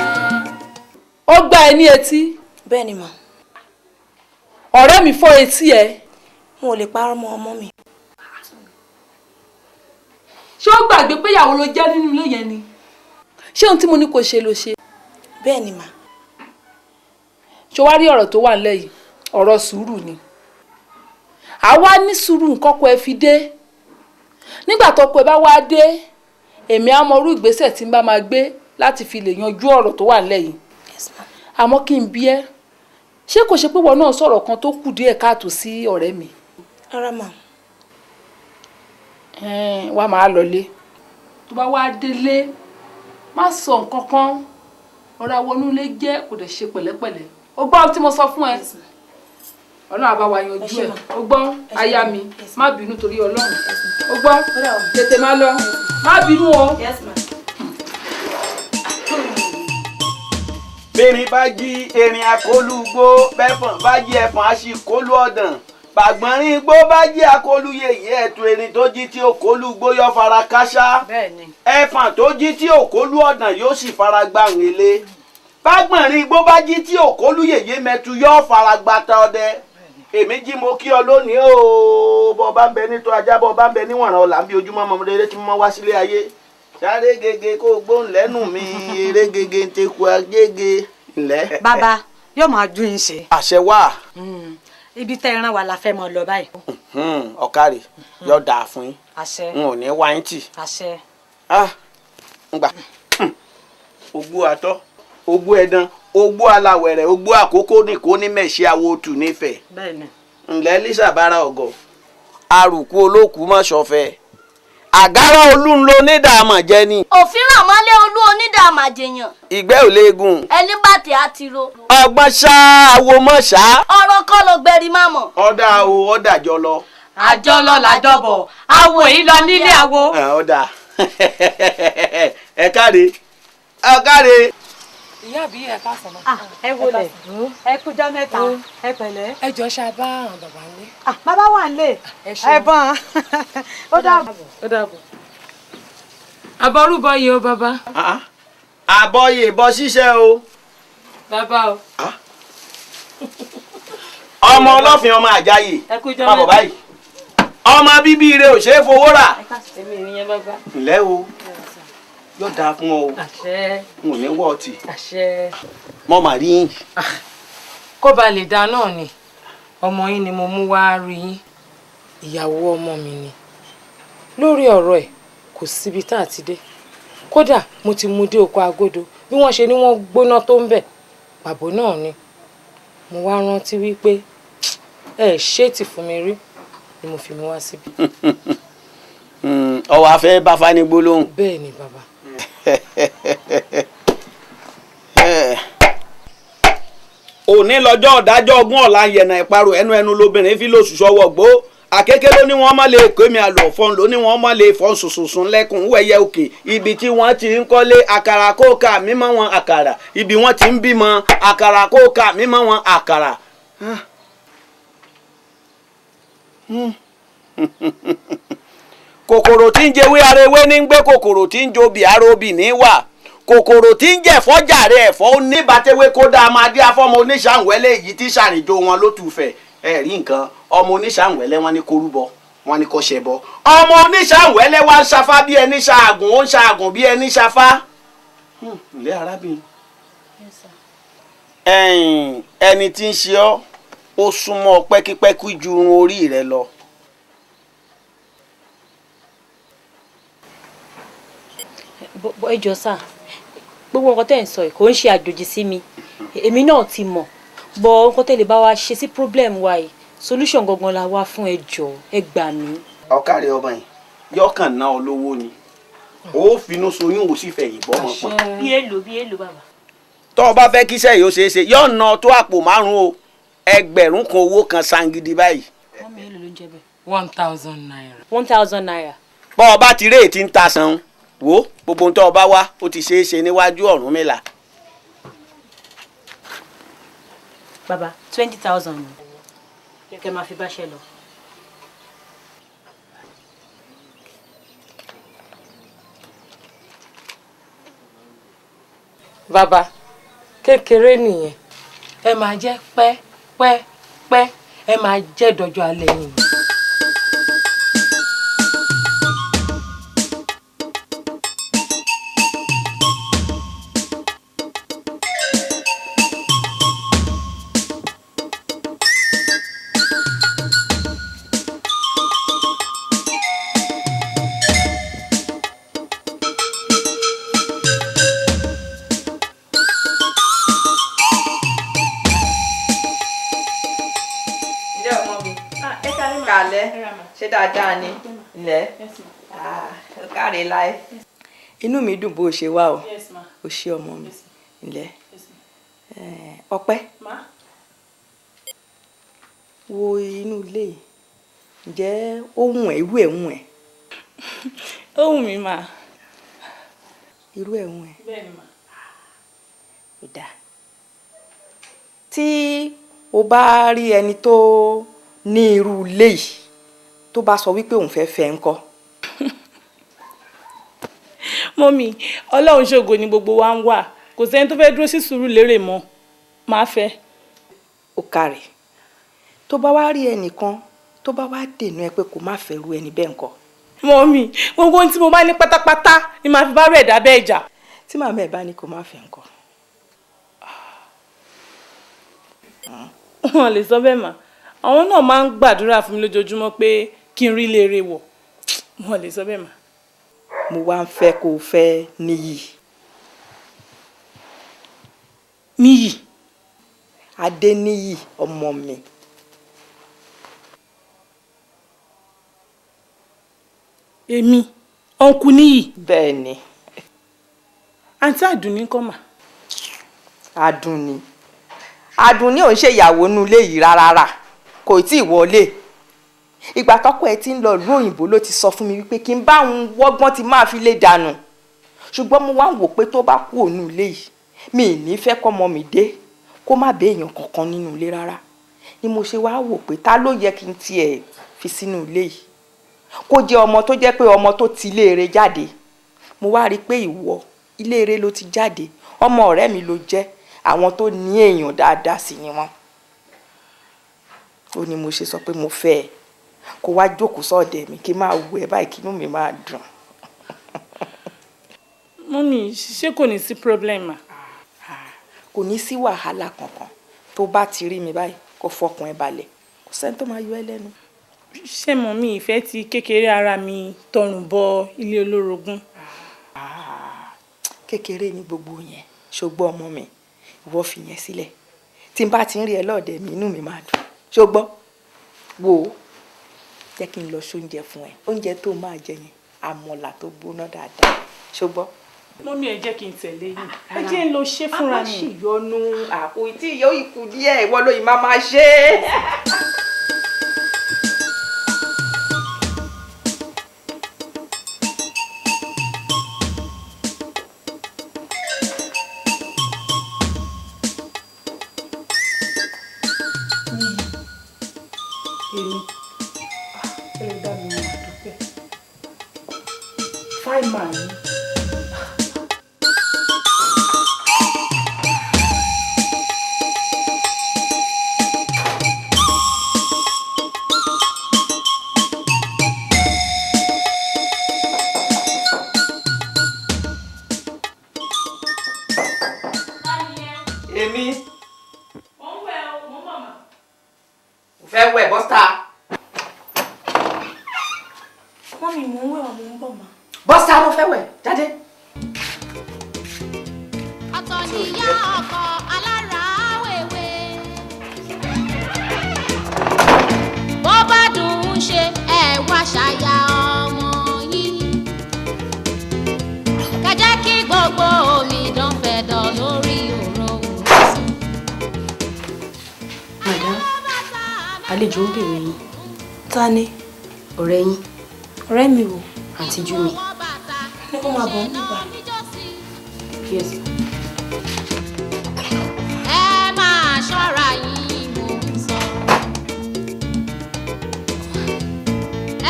Ó gbá ẹ ní etí. Bẹ́ẹ̀ ni mà. Ọ̀rẹ́ mi fọ́ etí ẹ. N ò lè parọ́ mọ́ ọmọ mi. Ṣé ó gbàgbé pé ìyàwó ló jẹ́ nínú ilé yẹn ni? Ṣé ohun tí mo ní kó ṣe ló ṣe? Bẹ́ẹ̀ ni mà. Ṣé wàá rí ọ̀rọ̀ tó wà nílẹ̀ yìí? Ọ̀rọ̀ sùúrù ni. Àwa ní sùúrù nǹkan kọ ẹ fi dé. Nígbà tọ́kọ ẹ bá wá dé, èmi á mọ irú ìgbésẹ̀ tí n bá máa gbé láti fi lè yanjú ọ̀rọ̀ tó wà nílẹ̀ yìí. Àmọ́ kí n bi ẹ́, ṣé kò ṣe pé ìwọ náà sọ̀rọ̀ kan tó kù díẹ̀ káàtó sí ọ̀rẹ́ mi? Rárá mà. Wá máa lọlé. Tó bá wá délé, má sọ nǹkan kan, ọ̀rọ̀ àwọn ilé jẹ́ kò dẹ̀ ṣe pẹ̀lẹ́pẹ̀lẹ́. O gbọ́ ohun tí mo sọ fún ẹ? Ọlọ́run á bá wa yanjú ẹ̀. O gbọ́, aya mi, má bínú torí Ọlọ́run. O gbọ́, tètè má lọ, má bínú o. Bẹ́ẹ̀ni bá jí erin akólúgbó, bẹ́fọ̀n bá jí ẹ̀fọ̀n á sì kólú ọ̀dàn. Bàgbọ́nrín igbó bá jí akólú yèyé ẹ̀tù erin tó jí tí òkólú gbó yọ fara káṣá. Ẹ̀fọ̀n tó jí tí òkólú ọ̀dàn yóò sì fara gbàǹ ilé. Bàgbọ́nrín igbó bá jí tí òkólú yèyé mẹ́tu yọ fara gbàtà ọdẹ. Èmi jí mo kí ọ lónìí o, bọ́ bá ń bẹ nítọ́ ajá, bọ́ bá ń bẹ níwọ̀nràn ọ̀la ń bí ojúmọ́ ọmọdé tí mo wá sílé ayé. Sáré gègé kó gbóhùn lẹ́nu mi, eré gègé ń teku agége ńlẹ́. Bàbá yóò máa dún yín ṣe. Àṣẹ wà. Ibi tẹ́ ẹ rán wa la fẹ́ mọ lọ báyìí. Ọ̀kàrẹ̀ yóò dáa fún yín. Àṣẹ. N ò ní wá yín tì. Àṣẹ. Ngbà ogbó atọ́, ogbó ẹ̀dán, ogbó aláwẹ̀rẹ̀, ogbó àkókò nìkó ní mẹ̀ṣẹ́ awo tù nífẹ̀ẹ́. Bẹ́ẹ̀ni. Ǹlẹ́ Lisa bára ọ̀gọ̀, arùkú olókùú mọ̀ ṣọ̀fẹ́, àgárá olú ń lo onídàámọ̀ jẹ ni. Òfin ràmọ́lé olú onídàámọ̀ jẹyàn. Ìgbẹ́ ò léegun. Ẹni bá tẹ̀ á ti ro. Ọgbọ́n ṣá awo mọ̀ ṣá. Ọ̀rọ̀ kọ́ ló gbẹ̀rí má mọ̀. Ọ̀dà o, ọ̀dà jọ lọ. Àjọ lọ làjọ bọ̀, awo yìí lọ nílé awo. Ọ̀dà ẹ káre, ẹ káre. Ìyá àbí ẹ káàsán náà. Ẹ wọlé, ẹ kújọ́ mẹ́ta, ẹ pẹ̀lẹ́. Ẹ jọ ṣe bá àwọn bàbá ńlé. Bàbá wà ńlé, ẹ bọ́n. Ó dàbọ̀. Ó dàbọ̀. Àbọ̀rúbọ yìí o bàbá. Àbọ̀yè bọ́ ṣíṣẹ́ o. Bàbá o. Ọmọ ọlọ́fin ọmọ Àjàyè. Má bọ̀ báyìí. Ọmọ bíbí ire ò ṣeé fowó rà. Èmi ìyẹn bàbá. Ǹlẹ́ o, yóò dáa fún ọ o. Àṣẹ. N ò ní wọ́ ọtí. Àṣẹ. Mo mà rí yín. Kó ba lè dáa náà ni ọmọ yín ni mo mú wá rí yín. Ìyàwó ọmọ mi ni. Lórí ọ̀rọ̀ ẹ̀ kò síbi tá a ti dé. Kódà mo ti mú dé oko agodo bí wọ́n ṣe ní wọ́n gbóná tó ń bẹ̀. Pàbó náà ni. Mo wá rántí wípé ẹ ṣéètì fún mi rí ni mo fi mi wá síbi. Ọwọ́ afẹ́ bá fani gbólóhùn. Bẹ́ẹ̀ ni bàbá. Òní lọ́jọ́ ọ̀dájọ́ ogún ọ̀la yẹ̀nà ìparò ẹnu ẹnu lobìnrin fi lóṣù sọ́wọ́ gbó. Àkéké ló ní wọ́n má lè kó mi àlọ́ fọ́n ló ní wọ́n má lè fọ́n sùnsùnsùn lẹ́kùn wẹ̀yẹ òkè ibi tí wọ́n ti ń kọ́lé àkàrà kóòkà mímọ́ wọn àkàrà ibi wọ́n ti ń bímọ àkàrà kóòkà mímọ́ wọn àkàrà. Kòkòrò tí ń jẹwé ara ewé ní ń gbé kòkòrò tí ń jobi ara obì ní wà kòkòrò tí ń jẹ̀fọ́ jàre ẹ̀fọ́ oníbàtẹ́wé kódà máa dé afọ́mọ oníṣàǹwẹ́lẹ̀ èyí tí ṣàrìnjò wọn ló tù fẹ̀ ẹ rí nǹkan ọmọ oníṣàǹwẹ́lẹ̀ wọn ní korúbọ wọn ní kó ṣẹbọ ọmọ oníṣàǹwẹ́lẹ̀ wa ń ṣafá bí ẹni ṣaàgùn ó ń ṣaàgùn bí ẹni ṣafá. Ǹlẹ́ arábìnrin ẹni tí ń ṣe ọ́ ó súnmọ́ pẹ́kípẹ́kí ju irun orí rẹ lọ. Ẹ jọ̀ọ́ sà, gbogbo nǹkan tẹ́ ẹ̀ ń sọ yìí kò ń ṣe àjòjì sí mi, èmi náà ti mọ̀, bọ́ nǹkan tẹ́ lè bá wa ṣe sí problem wa yìí solution gangan la wá fún. Ẹ jọ̀ọ́ ẹ gbà mí. Ọ̀kàrẹ̀ ọmọ yìí yọkàn ná ọ lówó ni ó finú soyún ò sì fẹ̀yìn bọ́mọ pọ̀n. Bí èlò bí èlò bàbá. Tọ́ ọ bá fẹ́ kíṣẹ́ yìí ó ṣeé ṣe yóò ná tó àpò 5 o, 1000 owó kan sangidi báyìí. Mọ́mí èlò ló ń jẹ bẹ́ẹ̀. 1000 naira. 1000 naira. Bọ́ ọ bá ti réètì ń ta san wo gbogbo ohun tó o bá wá ó ti ṣeé ṣe níwájú Ọ̀rúnmìlà. Bàbá 20,000 ni kẹ́ máa fi báṣẹ́ lọ. Bàbá kékeré nìyẹn, ẹ máa jẹ pẹ́ pẹ́ pẹ́, ẹ máa jẹ dọjọ́ alẹ́ yìí. Ṣé dáadáa ni? Ǹlẹ́, ó káre láé. Inú mi dùn bó o ṣe wá o. O ṣé ọmọ mi. Ǹlẹ́, Ọpẹ́, wo inú ilé yìí, ǹjẹ́ ó wùn ẹ́? Irú ẹ̀ wùn ẹ́? Ó wù mí mà. Irú ẹ̀ wùn ẹ́? Bẹ́ẹ̀ni mà. Ó dáa. Tí o bá rí ẹni tó ní irú ilé yìí tó bá sọ wípé òun fẹ́ fẹ́ ńkọ́? Mọ́mì, Ọlọ́run ṣògo ni gbogbo wa ń wà, kò sẹ́ni tó fẹ́ dúró sí Sùúrùlérè mọ́, máa fẹ́. Ó kárẹ̀. Tó bá wá rí ẹnìkan tó bá wá dènà ẹ pé kó má fẹ́ ru ẹni bẹ́ẹ̀ ńkọ́? Mọ́mì, gbogbo ohun tí mo bá ní pátápátá ni màá fi bá rẹ̀ dá bẹ́ẹ̀ jà. Tí màmá ẹ̀ bá ní kó má fẹ́ ńkọ́? Wọn lè sọ bẹ́ẹ̀ mà, àwọn náà máa ń gbàdúrà fún mi lójoojúmọ́ pé kí n rí léèrè wọ̀, wọn lè sọ bẹ́ẹ̀ mà. Mo wá ń fẹ́ kó o fẹ́ Níyì. Níyì? Adéníyì ọmọ mi. Èmi, ọ̀nkú Níyì? Bẹ́ẹ̀ ni. Àǹtí Àdùnní ńkọ́ mà? Àdùnní, Àdùnní ò ń ṣe ìyàwó inú ilé yìí rárá, kò tí ì wọlé. Ìgbà tọ́kọ ẹ̀ ti ń lọ ìlú òyìnbó ló ti sọ fún mi wípé kí n bá òun wọ́gbọ́n ti máa fi lé dànù, ṣùgbọ́n mo wá ń wò pé tó bá kú òun ilé yìí, mi ì ní fẹ́ kọ́mọ mi dé kó má béèyàn kankan nínú ilé rárá. Ni mo ṣe wá wò pé ta ló yẹ kí n tiẹ̀ fi sínú ilé yìí kó jẹ́ ọmọ tó jẹ́ pé ọmọ tó ti ilé eré jáde. Mo wá rí i pé ìwọ, ilé eré ló ti jáde, ọmọ ọ̀rẹ́ mi ló jẹ́, àwọn tó ní èèyàn dáadáa sí ni wọ́n. Ó ní mo ṣe sọ pé mo fẹ́ ẹ kó wá jókòó sọ́ọ̀dẹ̀ mi, kí n máa wù ẹ́ báyìí, kí inú mi máa dùn. Mọ́mì, ṣé kò ní sí problem mà? Kò ní sí wàhálà kankan. Tó bá ti rí mi báyìí, kó fọkàn ẹ balẹ̀, kò sẹ́ni tó máa yọ ẹ́ lẹ́nu. Ṣé mọ̀ mi ìfẹ́ ti kékeré ara mi tọrùn bọ ilé olórogún? Kékeré ni gbogbo yẹn, ṣùgbọ́n ọmọ mi, ìwọ fi yẹn sílẹ̀. Tí n bá ti ń rí ẹ lọ́ọ̀dẹ̀ mi, inú mi máa dùn, ṣùgbọ́n wò ó, jẹ́ kí n lọ sóúnjẹ fún ẹ, oúnjẹ tó máa jẹ yẹn, àmàlà tó gbóná dáadáa, ṣùgbọ́n. Mọ́mí, ẹ jẹ́ kí n tẹ̀lé yín, ẹ jẹ́ ń lọ ṣe fúnra mi. A má ṣèyọnu, àpò tí ìyá ìkù díẹ̀, ìwọ ló yìí máa máa ṣe é. Èmi, ẹlẹ́dàá mi, mo dúpẹ́. Fine man ni. Èmi. Mo ń wẹ̀ o, mo ń mọ̀ mà. Mo fẹ́ wẹ̀, bọ́sítà. Mọ́mì, mò ń wẹ̀ ọ́, mò ń bọ̀ mà. Bọ́sítà, mo fẹ́ wẹ̀, jáde. Ọ̀tọ̀ níyà ọkọ alára wèwe. Bó bá dùn ún ṣe, ẹ wá ṣàyà ọmọ yín. Kẹjẹ́ kí gbogbo omidan fẹ̀dọ̀ lórí òróǹro sùn. Madam, àlejò ń bèrè yín. Ta ni? Ọ̀rẹ́ yín. Ọ̀rẹ́ mi wò? Àǹtí Júmi. Ní kó máa bọ̀ nígbà. Yes. Ẹ máa ṣọ́ra yín, mò ń sọ.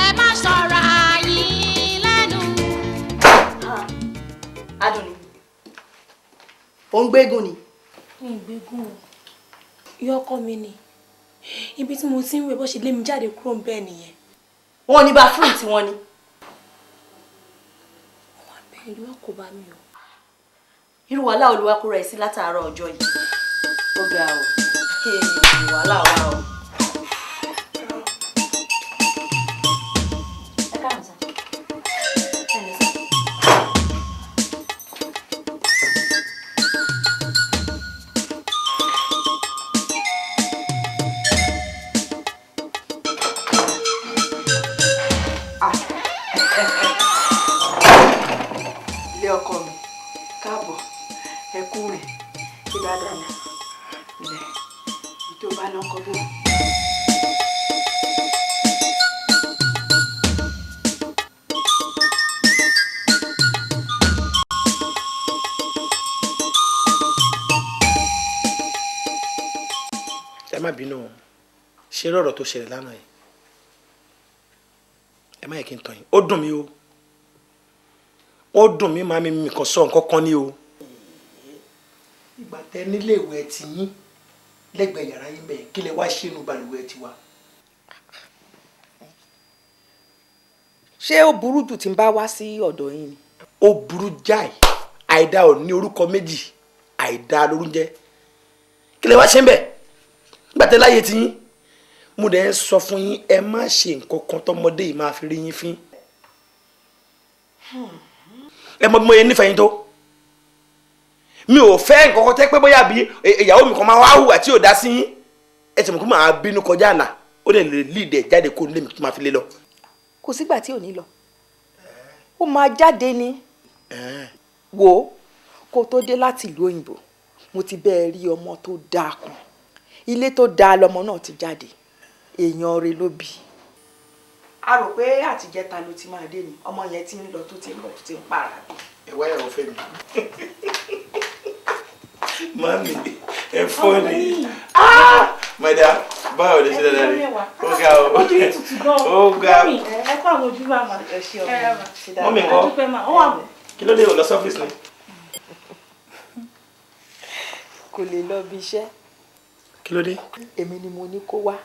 Ẹ má ṣọ́ra yín lẹ́nu. Adùnní, ò ń gbégùn ni. Mi ì gbégùn o. Ìyá ọkọ mi ni. Ibi tí mo ti ń wẹ̀, bó ṣe lé mi jáde kúrò ń bẹ́ẹ̀ nìyẹn. Wọn ò ní bathroom tí wọ́n ní. Bẹ́ẹ̀ ló wá kó bá mi o. Irú wàhálà olúwa kó rẹ̀ sí látàárọ̀ ọjọ́ yìí. Ó ga o. Wàhálà wà o. Ẹ káàbọ̀ sá. Ẹ ǹlẹ́ sá. Dáadáa ni ilẹ̀ tó bá lọ kọ́ bó. Ẹ má bínú o, ṣe rọrọ tó ṣẹlẹ̀ lánàá yìí, ẹ má yẹ kí n tàn yín, ó dùn mí o, ó dùn mí. Màmí mi kàn sọ nǹkan kan ní o. Ìgbà tẹ nílé ìwé ẹ ti yín lẹ́gbẹ̀ẹ́ yàrá yín bẹ́ẹ̀, kí lẹ wá ṣe inú balùwẹ̀ tiwa? Ṣé ó burú jù tí n bá wá sí ọ̀dọ̀ yín ni? Ó burú jáì. Àìdá ò ní orúkọ méjì, àìdá lórúnjẹ. Kí lẹ wá ṣe ń bẹ̀ nígbà tẹ láyé ti yín? Mo dẹ̀ ń sọ fún yín, ẹ má ṣe nǹkan kan tọmọdé yìí máa fi rí yín fín. Ẹ mọ bí mo yẹ nífẹ̀ẹ́ yín tó, mi ò fẹ́ nǹkan kan tẹ́ pé bóyá bí ìyàwó mi kan máa wá hùwà tí ò dá sí yín, ẹ ti mọ̀ kó máa bínú kọjá àlà, ó lè lè dẹ̀ jáde kó lé mi tó máa fi lé lọ. Kò sígbà tí ò ní lọ, ó máa jáde ni. Wò ó, kó tó dé láti ìlú òyìnbó, mo ti bẹ́ẹ̀ rí ọmọ tó dáa kan, ilé tó dáa lọmọ náà ti jáde, èèyàn rẹ̀ ló bí. A rò pé àtijẹ́ta ló ti máa dé ni, ọmọ yẹn ti ń lọ tó ti ń bọ̀ tó ti ń para bí. Ẹ wáyà ò fẹ́ mi. Mami, ẹ fọ́ ni. My dear, báwo lè ṣe dáadáa rí? Ó ga o. Ojú yìí tutù gan. Ó ga. Mọ́mì, ẹ kó àwọn ojú bá ma. Ẹ ṣe ọmọ. Mọ́mì ńkọ́? Kí ló dé, ò lọ sọ́fíìsì ni? Kò lè lọ bí iṣẹ́. Kí ló dé? Èmi ni mo ní kó wá.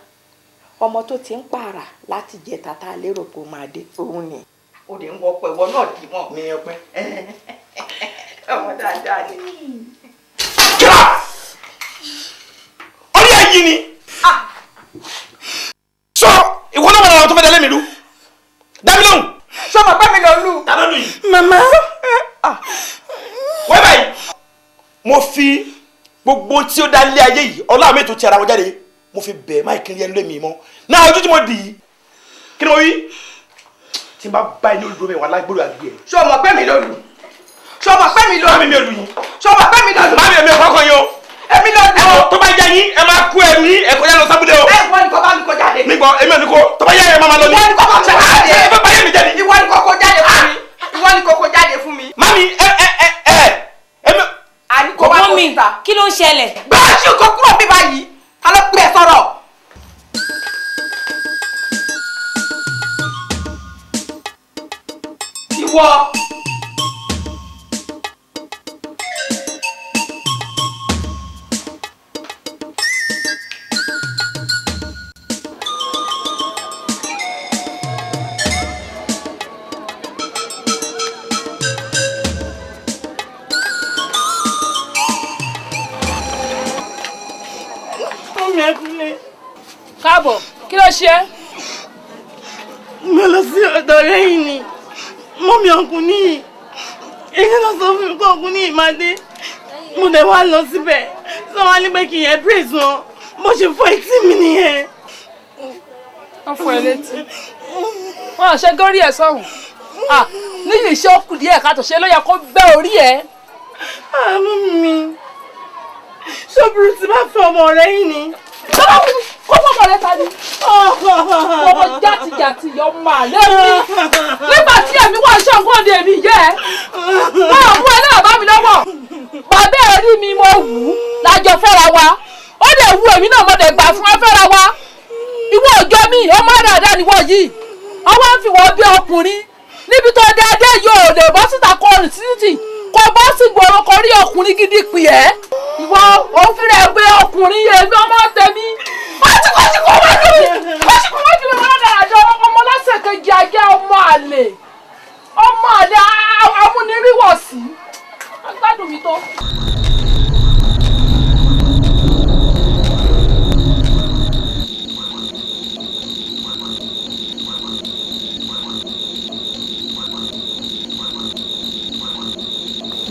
Ọmọ tó ti ń pààrà láti jẹ tata lérò pé ó máa dé òun ni. Ó lè ń wọpọ̀ ìwọ náà dì mọ́. Ní ọpẹ́. Ọmọ dáadáa ni. Kíra! Orí ẹ̀ yìí ni. Sọ ìwọ náà wà lára tó fẹ́ dalẹ́ mi lú. Dá mi lóhùn. Ṣé o mọ̀ pé mi lọ lù? Ta ló lù yìí? Màmá. Wọ́n báyìí. Mo fi gbogbo tí ó dá lé ayé yìí, ọlá mi tó ti ara wọn jáde, mo fi bẹ̀ẹ́ máa kiri ẹnu lé mi mọ́. Náà ojú tí mo dì í, kí ni mo wí? Tí n bá bá ẹni olùdó mi wà lágbóró àgbẹ̀. Ṣé o mọ̀ pé mi ló lù? Ṣé o mọ̀ pé mi ló lù? Mami mi ò lù yín. Ṣé o mọ̀ pé mi ló lù? Mami mi ò kọ́kọ́ yín o. Èmi ló lù o. Tó bá yẹ yín, ẹ máa kó ẹrù yín, ẹ kọjá lọ sábúlé o. Ẹ ìwọ ni kò bá mi kó jáde. Mi gbọ́, èmi ò ní kó. Tó bá yẹ ẹ máa ma lọ ní. Ìwọ ni kò bá mi kó jáde. Ṣé ẹ fẹ́ báyé mi jẹ́ ni? Ìwọ ni kò kó jáde fún mi. Ìwọ ni kò kó jáde fún mi. Mami ẹ ẹ ẹ ẹ èmi. Àní kò wá kó Mọ́mì, síta. kí ló ń ṣẹlẹ̀? Gbọ́dọ̀ kó kúrò bí báyìí, ta ló pè é sọ̀rọ̀? Ìwọ. Káàbọ̀, kí ló ṣe é? Mo lọ sí ọ̀dọ̀ ọ̀rẹ́ yìí ni, mọ́mí ọkùnrin yìí, èyí lọ sọ fún mi pé ọkùnrin yìí máa dé. Mo dẹ̀ wá lọ síbẹ̀, sọ wá ní pé kí n yẹ praise wọn, bó ṣe fọ́ etí mi nìyẹn. Wọ́n fọ́ ẹ létí. Wọ́n á ṣe górí ẹ̀ sọ̀hún. Níyì iṣẹ́ ó kù díẹ̀ káàtó, ṣe ló yẹ kó bẹ́ orí ẹ̀. Àánú mi, ṣọ́bùrù ti bá fẹ́ ọmọ ọ̀rẹ́ yìí ni. Kó fọmọ rẹ ta ni? Ọmọ játijàti yọ máa lé mi. Nígbà tí èmi wà ṣọ́ngó ni èmi yẹ ẹ́. Wọ́n ò mú ẹ náà bá mi lọ́wọ́. Bàbá ẹ̀ rí mi mo wù ú lájọ fẹ́ra wa. Ó dẹ̀ wù èmi náà, mo dẹ̀ gbà fún ẹ fẹ́ra wa. Ìwọ òjò mi, ọmọ dáadáa ni wọ́n yìí. Ọwọ́ ń fi wọ́n bí ọkùnrin. Níbi tó dáadé yóò lè bọ́ síta kọ rìn títì. Kò bọ́ sí gbòòrò kò rí ọkùnrin gidi pè ẹ́. Ìwọ òun fúnra ẹ gbé ọkùnrin yẹn ní ọmọ tèmi. Kọ́síkọ́sí kò wá jù mí. Kọ́síkò wá jù mí wọ́n dára ọmọ lásẹ̀ kejì ajá ọmọ àlè. Ọmọ àlè amúniríwọ̀sí. Agbádùn mi tó.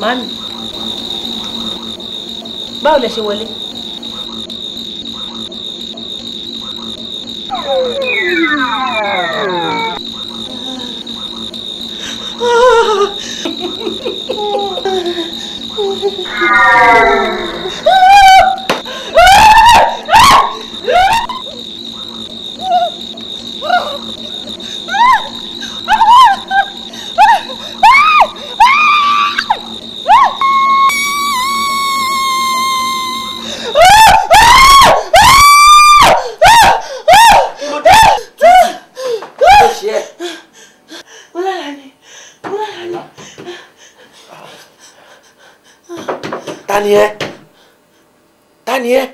Màámi, báwo lẹ ṣe wọlé? Ta ni ẹ? Ta ni ẹ?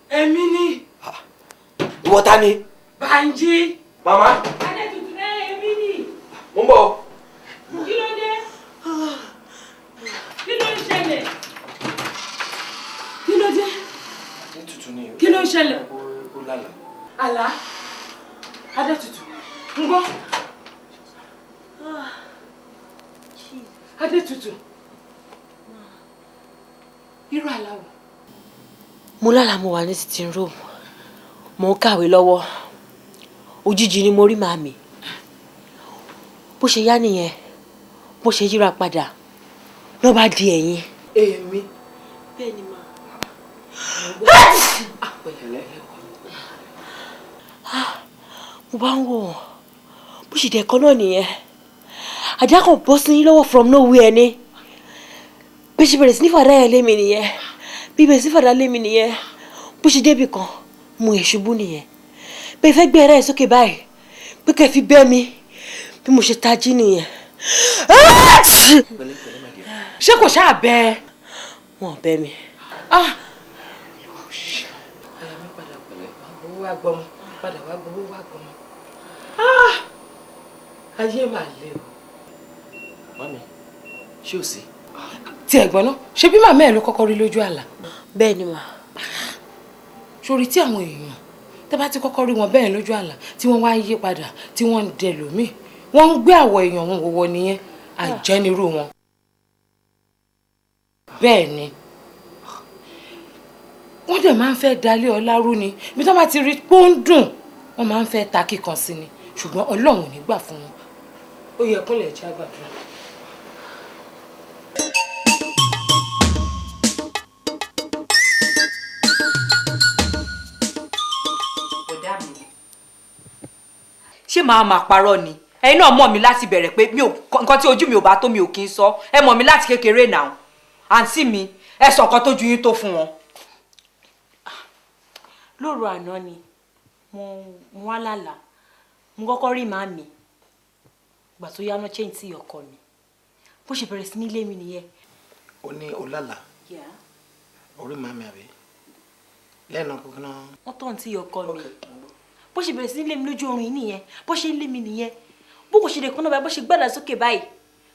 Èmi ni. Ìwọ ta ni? Bánjí. Màmá. Adétutù ẹ èmi ni. Mo ń bọ̀. Kí ló dé? Kí ló ń ṣẹlẹ̀? Kí ló dé? Adétutù ni. Kí ló ń ṣẹlẹ̀? Ó lálàá. Àlá. Adétutù. Ń gbọ́. Adétutù. Irú àlá wo? Mo lálàá mo wà ní sitting room, mo ń kàwé lọ́wọ́, òjijì ni mo rí màmí. Bó ṣe yá nìyẹn, bó ṣe yíra padà ló bá di ẹ̀yìn. Èmi. Bẹ́ẹ̀ ni mà. Mo bá ń wò wọ́n, bó ṣe dẹ̀kọ́ náà nìyẹn, àdá kan bọ́ sí yín lọ́wọ́ from nowhere ni. Bí ṣe bẹ̀rẹ̀ sí ní fàdá yẹn lé mi nìyẹn, bí bẹ̀rẹ̀ sí fàdá lé mi nìyẹn, bó ṣe débì kan mo yẹ̀ ṣubú nìyẹn. Bẹ́ẹ̀ fẹ́ gbé ẹ̀rẹ́ yẹn sókè báyìí pé kẹ́ fi bẹ́ mi, bí mo ṣe tají nìyẹn. Ṣé kò ṣáà bẹ́ ẹ? Wọn ò bẹ́ mi. Àyà mi padà pẹ̀lẹ́, wá gbowó wá gbọmọ, padà wá gbowó wá gbọmọ. Ayé mà le o. Mami, ṣé o sí? Tí ẹ̀gbọ́n náà, ṣé bí màmá ẹ̀ ló kọ́kọ́ rí lójú àlá? Bẹ́ẹ̀ ni mà. Sórí tí àwọn èèyàn tẹ́ bá ti kọ́kọ́ rí wọn bẹ́ẹ̀ lójú àlá, tí wọ́n wá ń yí padà, tí wọ́n ń dẹ lòmíì, wọ́n ń gbé àwọ̀ èèyàn wọn wọ̀wọ̀ nìyẹn, àjẹnirú wọn. Bẹ́ẹ̀ ni. Wọ́n dẹ̀ máa ń fẹ́ dalé ọlá rú ni. Ibi tí wọ́n bá ti rí pé ó ń dùn, wọ́n máa ń fẹ́ ta kíkan sí ni. Ṣùgbọ́n Ọlọ́run ò ní gbà fún wọn. Ó yẹ kúnlẹ̀ jẹ́ àgbàdúrà. Ṣé màá máa parọ́ ni? Ẹ̀yin náà mọ̀ mí láti bẹ̀rẹ̀ pé mi ò nǹkan tí ojú mi ò bá tó mi ò kí ń sọ. Ẹ mọ̀ mí láti kékeré náà. Àǹtí mi, ẹ sọ nǹkan tójú yín tó fún wọn. Lóru àná ni mo wá lálàá, mo kọ́kọ́ rí màmí, ìgbà tó yá náà change sí ọkọ mi, bó ṣe bẹ̀rẹ̀ sí ní lé mi nìyẹn. Ó ní o lálàá, orí màmí àbí? Lẹ́nu kúkú náà. Wọ́n tọ̀ sí ọkọ mi. Bó ṣe bẹ̀rẹ̀ sí ní lé mi lójú oorun yìí nìyẹn, bó ṣe ń lé mi nìyẹn, bó kò ṣe lè kúnná báyìí, bó ṣe gbàdá sókè báyìí,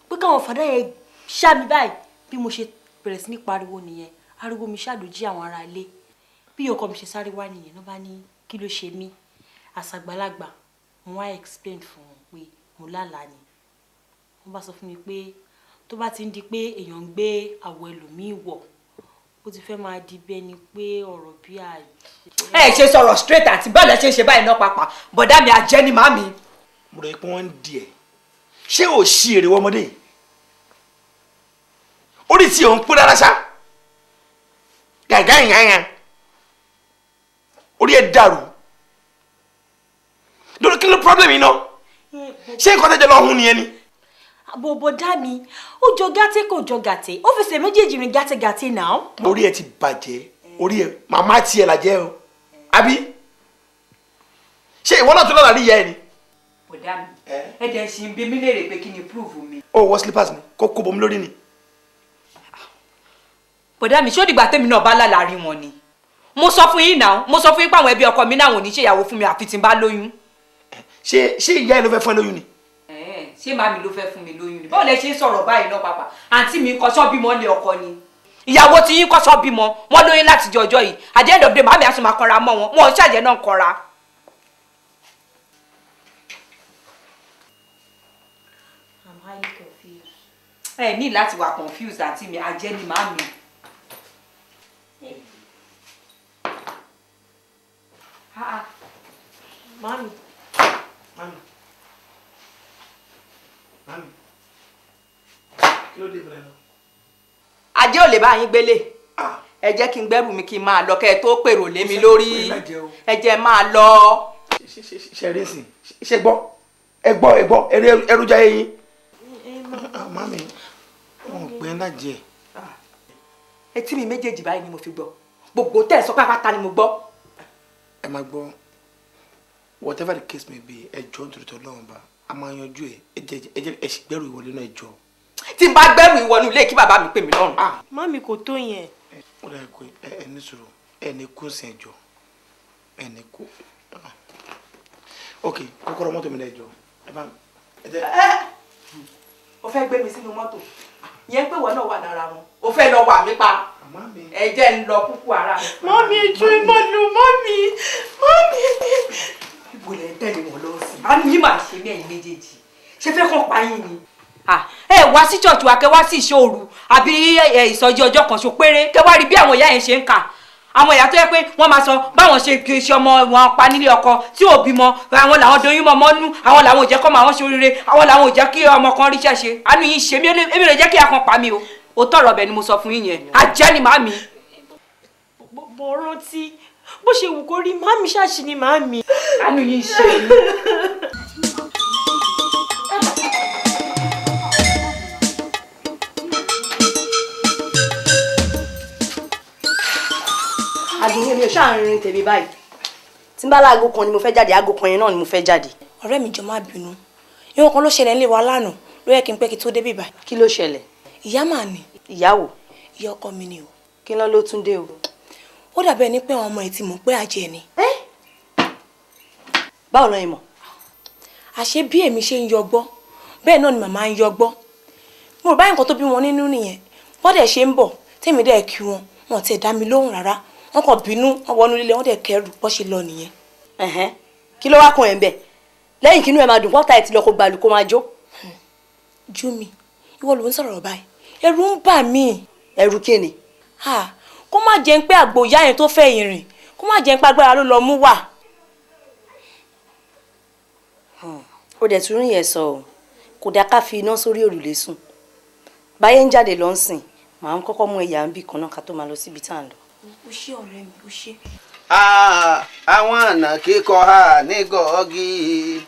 pé káwọn fàdá yẹn ṣá mi báyìí, bí mo ṣe bẹ̀rẹ̀ sí ní pariwo nìyẹn, ariwo mi ṣàdójí àwọn ará ilé. Bí ọkọ mi ṣe sáré wá nìyẹn, ló bá ní kí ló ṣe mí, àṣàgbàlagbà, mo wá explain fún wọn pé mo lálàá ni. Wọ́n bá sọ fún mi pé tó bá ti ń di pé èèyàn ń gbé àwọ̀ ẹlòmíì wọ̀, ó ti fẹ́ máa di bẹ́ẹ̀ ni pé ọ̀rọ̀ bí àjẹ́. Ẹ ṣe sọ̀rọ̀ straight àti bẹ́ẹ̀ lẹ ṣe ń ṣe báyìí náà pàápàá, bọ̀dá mi àjẹ́ ni màmí. Mo rò pé wọ́n ń di ẹ̀. Ṣé ò ṣí èrè wọ́n ọmọdé yìí? Orí tí ò ń pín rárá ṣá. Gàgá ìyáyà. Orí ẹ̀ dàrú. Lórí kí ló problem yìí náà? Ṣé nǹkan tẹ́jọ́ lọ hun nìyẹn ni? Bọ̀dá mi, ó jọ gàtẹ́ kò jọ gàtẹ́, ó fẹsẹ̀ méjèèjì rìn gàtẹ́gàtẹ́ náà. Orí ẹ ti bàjẹ́, orí ẹ màmá tiẹ̀ làjẹ́ o, àbí? Ṣé ìwọ náà tún lọ́la rí ìyá ẹ ni? Bọ̀dá mi, ẹ dẹ̀ ṣì ń bi mí léèrè pé kí ni proof mi. Ó wọ slippers mi, kó kó bomi lórí ni. Bọ̀dá mi, ṣó dìgbà tèmi náà bá lálàá rí wọn ni? Mo sọ fún yín náà, mo sọ fún yín pé àwọn ẹbí ọkọ mi náà ò ní ṣèyàwó fún mi àfi tí n bá lóyún. Ṣé ìyá ẹ ló fẹ́ fún ẹ lóyún ni? Ṣé màmí ló fẹ́ fún mi lóyún ni? Báwo lẹ ṣe ń sọ̀rọ̀ báyìí náà pàápàá? Àǹtí mi kọ́sọ́ bímọ lé ọkọ ni. Ìyàwó tí yín kọ́sọ́ bímọ, wọ́n lóyún láti jẹ ọjọ́ yìí. At the end of the day, màmí á sì máa kọra mọ́ wọn. Wọn ò ṣàjẹ́ náà kọra. I'm highly confused. Ẹ ní láti wà confused àǹtí mi, àjẹ́ ni màmí. Màmí. Màmí. Màmí. Kí ló dé ìbẹ̀rẹ̀ lọ? Ajé ò lè bá yín gbélé. Ẹ jẹ́ kí n gbẹ́rù mi kí n máa lọ kẹ́ ẹ tó pèrò lé mi lórí. Ẹ jẹ́ máa lọ. Ṣe rí sìn, ṣe gbọ́, ẹ gbọ́, ẹ gbọ́, ẹrú jẹ́ eyín. Màmí, wọn ò pè é lájẹ. Etí mi méjèèjì báyìí ni mo fi gbọ́. Gbogbo tẹ́ ẹ sọ pátápátá ni mo gbọ́. Ẹ máa gbọ́, whatever the case may be, ẹ jọ̀ọ́ nítorí t'Ọlọ́run bá a máa yanjú ẹ, ẹ jẹ́ ẹ sì gbẹ́rù ìwọlé náà, ẹ jọ̀ọ́. Tí n bá gbẹ́rù ìwọnú ilé kí bàbá mi pè mí lọ́rùn. Mami kò tó yẹn. Ó dà pé ẹ ní sùúrù, ẹ ní kú sí ẹjọ́, ẹ ní kú. Ok, kọ́kọ́rọ́ mọ́tò mi lẹ́jọ́ ẹ bá ẹ jẹ́. O fẹ́ gbé mi sínú mọ́tò yẹn pé ìwọ náà wà lára wọn, o fẹ́ lọ wà mí pa, ẹ jẹ́ ń lọ kúkú ara mi. Mami ètò ìmọ̀lù mami mami. Ibo lẹ ń tẹ̀lé wọn lọ sí? Àánú yín máa ṣe mí ẹ̀yin méjèèjì, ṣe fẹ́ kàn pa yín ni. Ẹ wá sí ṣọ́ọ̀ṣì wa, kẹ wá sí ìṣòru àbí ìsọjí ọjọ́ kan ṣo péré, kẹ wá rí bí àwọn ìyá yẹn ṣe ń kà, àwọn ìyá tó yẹ pé wọ́n máa sọ báwọn ṣe ṣe ọmọ wọn pa nílé ọkọ tí ò bímọ, àwọn làwọn doyún mọ́ mọ́nú, àwọn làwọn ò jẹ́ kọ́ mọ àwọn ṣe oríire, àwọn làwọn ò jẹ́ kí ọmọ kan ríṣẹ́ ṣe. Àánú yín ṣe mí, èmi lè jẹ́ kí akàn pa mí o. Òótọ́ ọ̀rọ̀ ọbẹ̀ ni mo sọ fún yín yẹn, àjẹ́ ni màmí. Bọ̀ rántí bó ṣe wù kó rí màmí ṣáàṣì ni màmí. Àánú yín ṣe mí. Àdùnní mi ò ṣáà ń rin tèmi báyìí. Tí n bá láago kan ni mo fẹ́ jáde, aago kan yẹn náà ni mo fẹ́ jáde. Ọ̀rẹ́ mi jọ má bínú, ìwọ̀n kan ló ṣẹlẹ̀ nílé wa lánàá ló yẹ kí n pẹ́ kí tó débí báyìí. Kí ló ṣẹlẹ̀? Ìyá màá ní. Ìyá wo? Ìyá ọkọ mi ni o. Kí ló ló tún dé o? Ó dàbí ẹni pé àwọn ọmọ ẹ̀ ti mọ̀ pé àjẹ́ ni. Báwo ló yín mọ̀? Àṣé bí èmi ṣe ń yọgbọ́ bẹ́ẹ̀ náà ni màmá ń yọgbọ́. Mo rò báyìí nǹkan tó bí wọn nínú nìyẹn. Wọ́n dẹ̀ ṣe ń bọ̀ tèmi dẹ̀ kí wọn, wọn ti dá mi lóhùn rárá, wọn kàn bínú, wọn wọnú lílé, wọn dẹ̀ kẹrù bó ṣe lọ nìyẹn. Kí ló wá kan ẹ̀ ń bẹ̀? Lẹ́yìn kínú ẹ̀ máa dùn pọ́tà ẹ̀ ti lọ kó gbàlù kó máa jó. Júmi, ìwọ ló ń sọ̀rọ̀ báyìí, ẹ̀rù ń bà mí. Ẹ̀rù kí ni? Kó má jẹ́ pé àgbo ìyá yẹn tó fẹ́ ìrìn, kó má jẹ́ pé agbára ló lọ mú wà. Ó dẹ̀ tún rí yẹn sọ o, kò dáa ká fi iná sórí òrùlé sùn. Báyé ń jáde lọ ń sìn, màá ń kọ́kọ́ mú ẹ̀yà ń bì kan náà ká tó máa lọ síbi tá à ń lọ. O ṣé ọ̀rẹ́ mi, o ṣé. Àwọn àna kíkọ ha ní gọ́ọ̀gì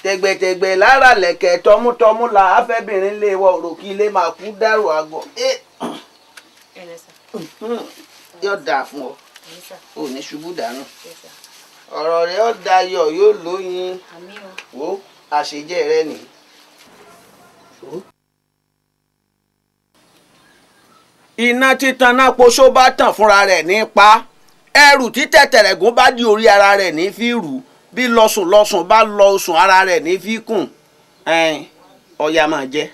tẹgbẹtẹgbẹ lára lẹ̀kẹ̀ tọmútọmú la afẹ́bìnrin lè wọ òròkì ilé máa kú dárò àgọ́. Yóò dáa fún ọ, ò ní ṣubú dànù, ọ̀rọ̀ rẹ ó dayọ̀ yóò lóyin, wo àṣejẹ rẹ nìyí. Iná títan náà poṣó bá tàn fúnra rẹ̀ nípa ẹrù títẹ̀tẹ̀rẹ̀gún bá di orí ara rẹ̀ ní fi rù, bí lọ́sùn lọ́sùn bá lọ sùn ara rẹ̀ ní fi kùn, ọ̀yà máa jẹ́.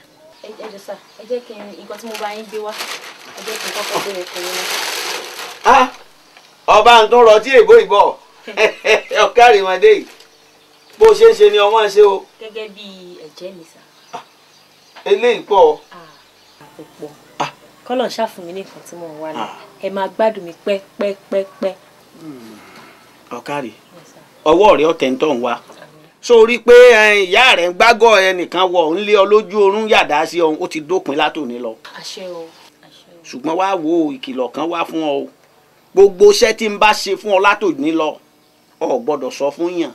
Ẹ jọ̀ọ́ sà, ẹ jẹ́ kí n nǹkan tí mo bá yín gbé wá, ẹ jẹ́ kí n kọ́kọ́ gbé yẹn fún yín náà. Ọba ń tún rọtí èbó ìbọ̀ ọ̀kárìmọdé yìí, bó ṣe ń ṣe ni ọmọ ń ṣe o. Gẹ́gẹ́ bí ẹ̀jẹ̀ mi sà. Eléyìí pọ̀. Àpò pọ̀ kọ́lọ̀ ṣàfùn mi ní nǹkan tí mò ń wá náà, ẹ máa gbádùn mi pẹ́pẹ́pẹ́pẹ́. Ọ̀kárì, ọwọ́ rẹ̀ ọ̀tẹ̀ ń tọ̀ ń wá sórí pé ìyá rẹ̀ ń gbágọ́ ẹnìkan wọ̀ ń lé ọ lójú oorun yàdá sí ọ, ó ti dópin látòní lọ. Àṣẹ o, àṣẹ o. Ṣùgbọ́n wá wo ìkìlọ̀ kan wá fún ọ o, gbogbo iṣẹ́ tí n bá ṣe fún ọ látòní lọ, ọ gbọ́dọ̀ sọ fún yàn.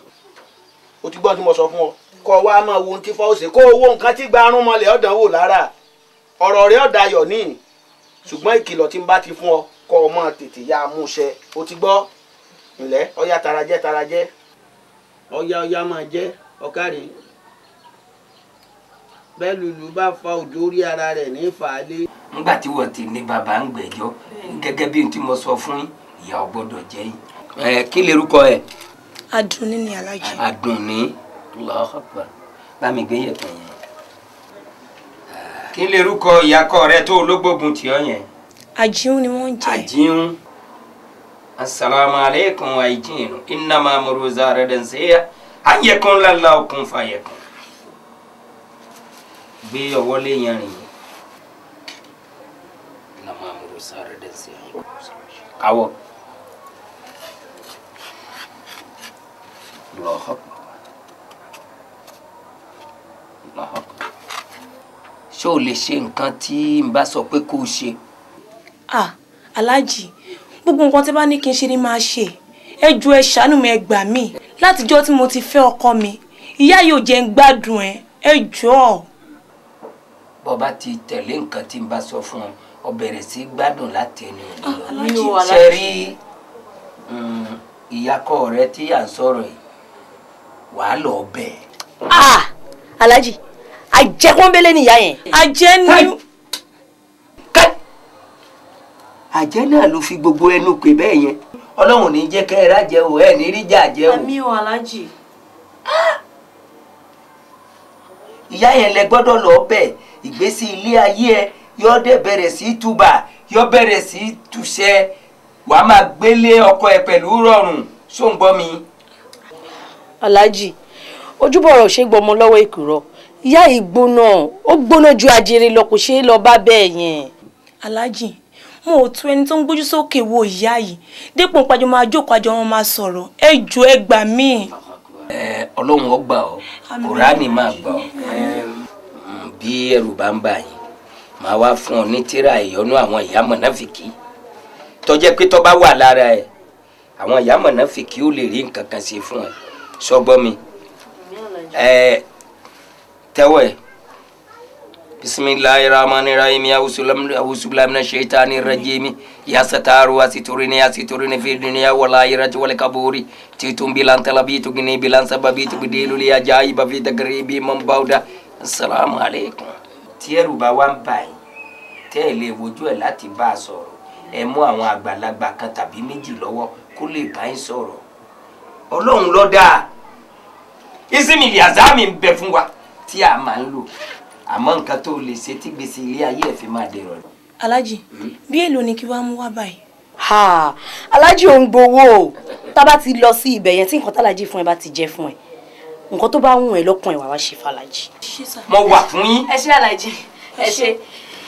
O ti gbọ́ tí mo sọ fún ọ, kọ́ wa máa wo ohun tí fọ́ ṣe, kó owó nǹkan tí gbarún mọ́lẹ̀ ọ̀dàn wò lára ọ̀rọ̀ rẹ̀ ọ̀dàyọ̀ níyì. Ṣùgbọ́n ìkìlọ̀ tí n bá ti fún ọ, kọ́ ọ máa tètè ya amúṣẹ, o ti gbọ́? Ǹlẹ́ ọya tarajẹ́ tarajẹ́, ọya ọya máa jẹ́ ọ̀kárì. Bẹ́ẹ̀ lùlù bá fa òjò orí ara rẹ̀ ní fàálẹ̀. Nígbà tí wọ́n ti ní bàbá ń gbẹ́jọ́ gẹ́gẹ́ bí n tí mo sọ fún ìyá ò gbọ́dọ̀ jẹ́ yín. Kí lorúkọ ẹ? Àdùnní ni Aláàjì. Àdùnní, Allahu Akbar, bá mi gbé yẹ̀pẹ̀ yẹn. Kí lorúkọ ìyàkọ rẹ tó ológbògun tì ọ yẹn? Àjíhùn ni wọ́n ń jẹ́. Àjíhùn. Assalamu alaikum àìjíhùn innama amruhu zaradan sayya an yakun lallahu kun fayakun. Gbé ọwọ́ lé yẹn rìn. Innama amruhu zaradan sayya. Káwọ́. Allahu Akbar. Allahu Akbar. Ṣé o lè ṣe nǹkan tí n bá sọ pé kó o ṣe? Aláàjì, gbogbo nǹkan tí bá ní kí n ṣe ni máa ṣe. Ẹ jọ̀ọ́ ẹ ṣàánú mi, ẹ gbà mí. Látijọ́ tí mo ti fẹ́ ọkọ mi, ìyá yóò jẹ́ ń gbádùn ẹ, ẹ jọ̀ọ́. Bó bá ti tẹ̀lé nǹkan tí n bá sọ fún ọ, ọ bẹ̀rẹ̀ sí gbádùn láti ẹnu òní lọ. Ṣé rí ìyàkọ rẹ tí à ń sọ̀rọ̀ yìí, wàá lọ bẹ̀. Aláàjì, Àjẹpọ́nbélé nìyá yẹn. Àjẹ́ ni. Àjẹ́ náà ló fi gbogbo ẹnu pè bẹ́ẹ̀ yẹn. Ọlọ́run ò ní jẹ́ kẹ́ ẹ rájẹ o, ẹ ní rí jà jẹ o. Àmì o, aláàjì. Ìyá yẹn lẹ gbọ́dọ̀ lọ bẹ̀. Ìgbésí ilé ayé ẹ yọ dé bẹ̀rẹ̀ sí í túbà, yọ bẹ̀rẹ̀ sí í túṣẹ, wàá máa gbélé ọkọ ẹ pẹ̀lú rọrùn. Ṣó ń gbọ́ mi? Aláàjì, ojúbọ̀rọ̀ ṣe gbọmọ lọ́wọ́ èkùrọ́. Ìyá yìí gbóná, ó gbóná ju ajere lọ, kò ṣeé lọ bá bẹ́ẹ̀ yẹn. Aláàjì, mo ò tó ẹni tó ń gbójú sókè wo ìyá yìí dépò pàjọ máa jókòó àjọ wọn máa sọ̀rọ̀. Ẹ jọ̀ọ́, ẹ gbà mí. Ẹ Ọlọ́run ó gbà ọ́, Kùránì máa gbà ọ́. Bí ẹrù bá ń bà yín, màá wá fún ọ ní tírà ìyọ́nú àwọn ìyá mọ̀nàfìkì tó jẹ́ pé tó bá wà lára ẹ̀, àwọn ìyá mọ̀nàfìkì ó lè rí nǹkan kan ṣe fún ẹ. Sọgbọ́n mi, ẹ tẹ́wọ́ ẹ. Bisimilahi rahmani rahim. Ya usubilahi mina shaitani rajimi. Ya sataru asiturini asiturini fi dunia wal akhirati wal kaburi titum bilan talabi tugini bilan sababi tubidilu li ajaiba fi tagribi man bauda. Assalamu alaikum. Tí ẹ̀rù bá wá ń bà yín, tẹ́ ẹ lè wojú ẹ̀ láti bá a sọ̀rọ̀, ẹ mú àwọn àgbàlagbà kan tàbí méjì lọ́wọ́ kó lè bá yín sọ̀rọ̀. Ọlọ́run ló dáa. Ìsinmi ìyàzámi ń bẹ fún wa tí a máa ń lò, àmọ́ nǹkan tó lè ṣe tí gbèsè ilé ayé ẹ̀ fi máa dèrò. Aláàjì, bí èlò ni kí wàá mú wá báyìí? Ha, aláàjì ò ń gbowó o. Tá bá ti lọ sí ibẹ̀ yẹn, tí nǹkan tálájì fún ẹ bá ti jẹ fún ẹ, nǹkan tó bá wùn ẹ lọ́kàn ẹ, wà wá ṣe fàlàjì. Mo wà fún yín. Ẹ ṣé aláàjì, ẹ ṣé.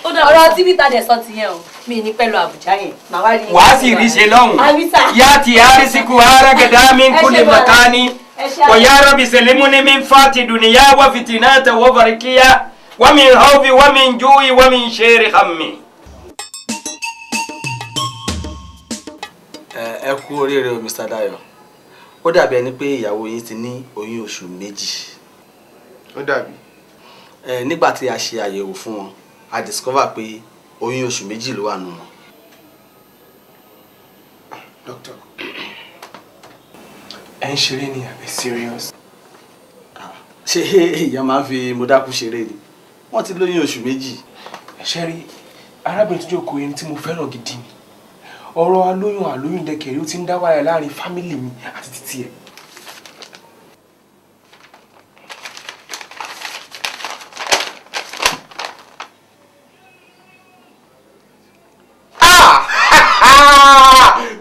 Ọ̀rọ̀ tí bíta dẹ̀ sọ ti yẹn o, mi ní pẹ̀lú Àbújá yẹn, màá wá rí. Wàá sì rí ṣe lọ́hùn. Àmísà. Yá ti àrísìkú arágàdá mi kú ní màkání. Wọ̀yá rọ́bì sẹ̀lẹ́mú ní mi fa ti dùnìyá wà fìtínà tẹ̀wọ́ fàríkíyà wà mí hàwfi wà mí júwì wà mí ṣeré hàmì. Ẹ kú oríire o, Mr. Dayo. Ó dàbí ẹni pé ìyàwó yín ti ní oyún oṣù 2. Ó dàbí. Ẹ nígbà tí a ṣe àyẹ̀wò fún wọn, a discover pé oyún oṣù 2 ló wà nù wọn. Doctor, ẹ ń ṣeré ni àbí serious? Ṣé èèyàn máa ń fi mo dákú ṣeré ni? Wọ́n ti lóyún oṣù 2. Ṣé rí arábìnrin tó jókòó ẹni tí mo fẹ́ràn gidi ni. Ọ̀rọ̀ alóyún àlóyún dẹkẹ̀rẹ́ ó ti ń dá wàhálà láàrin fámìlì mi àti títí ẹ̀.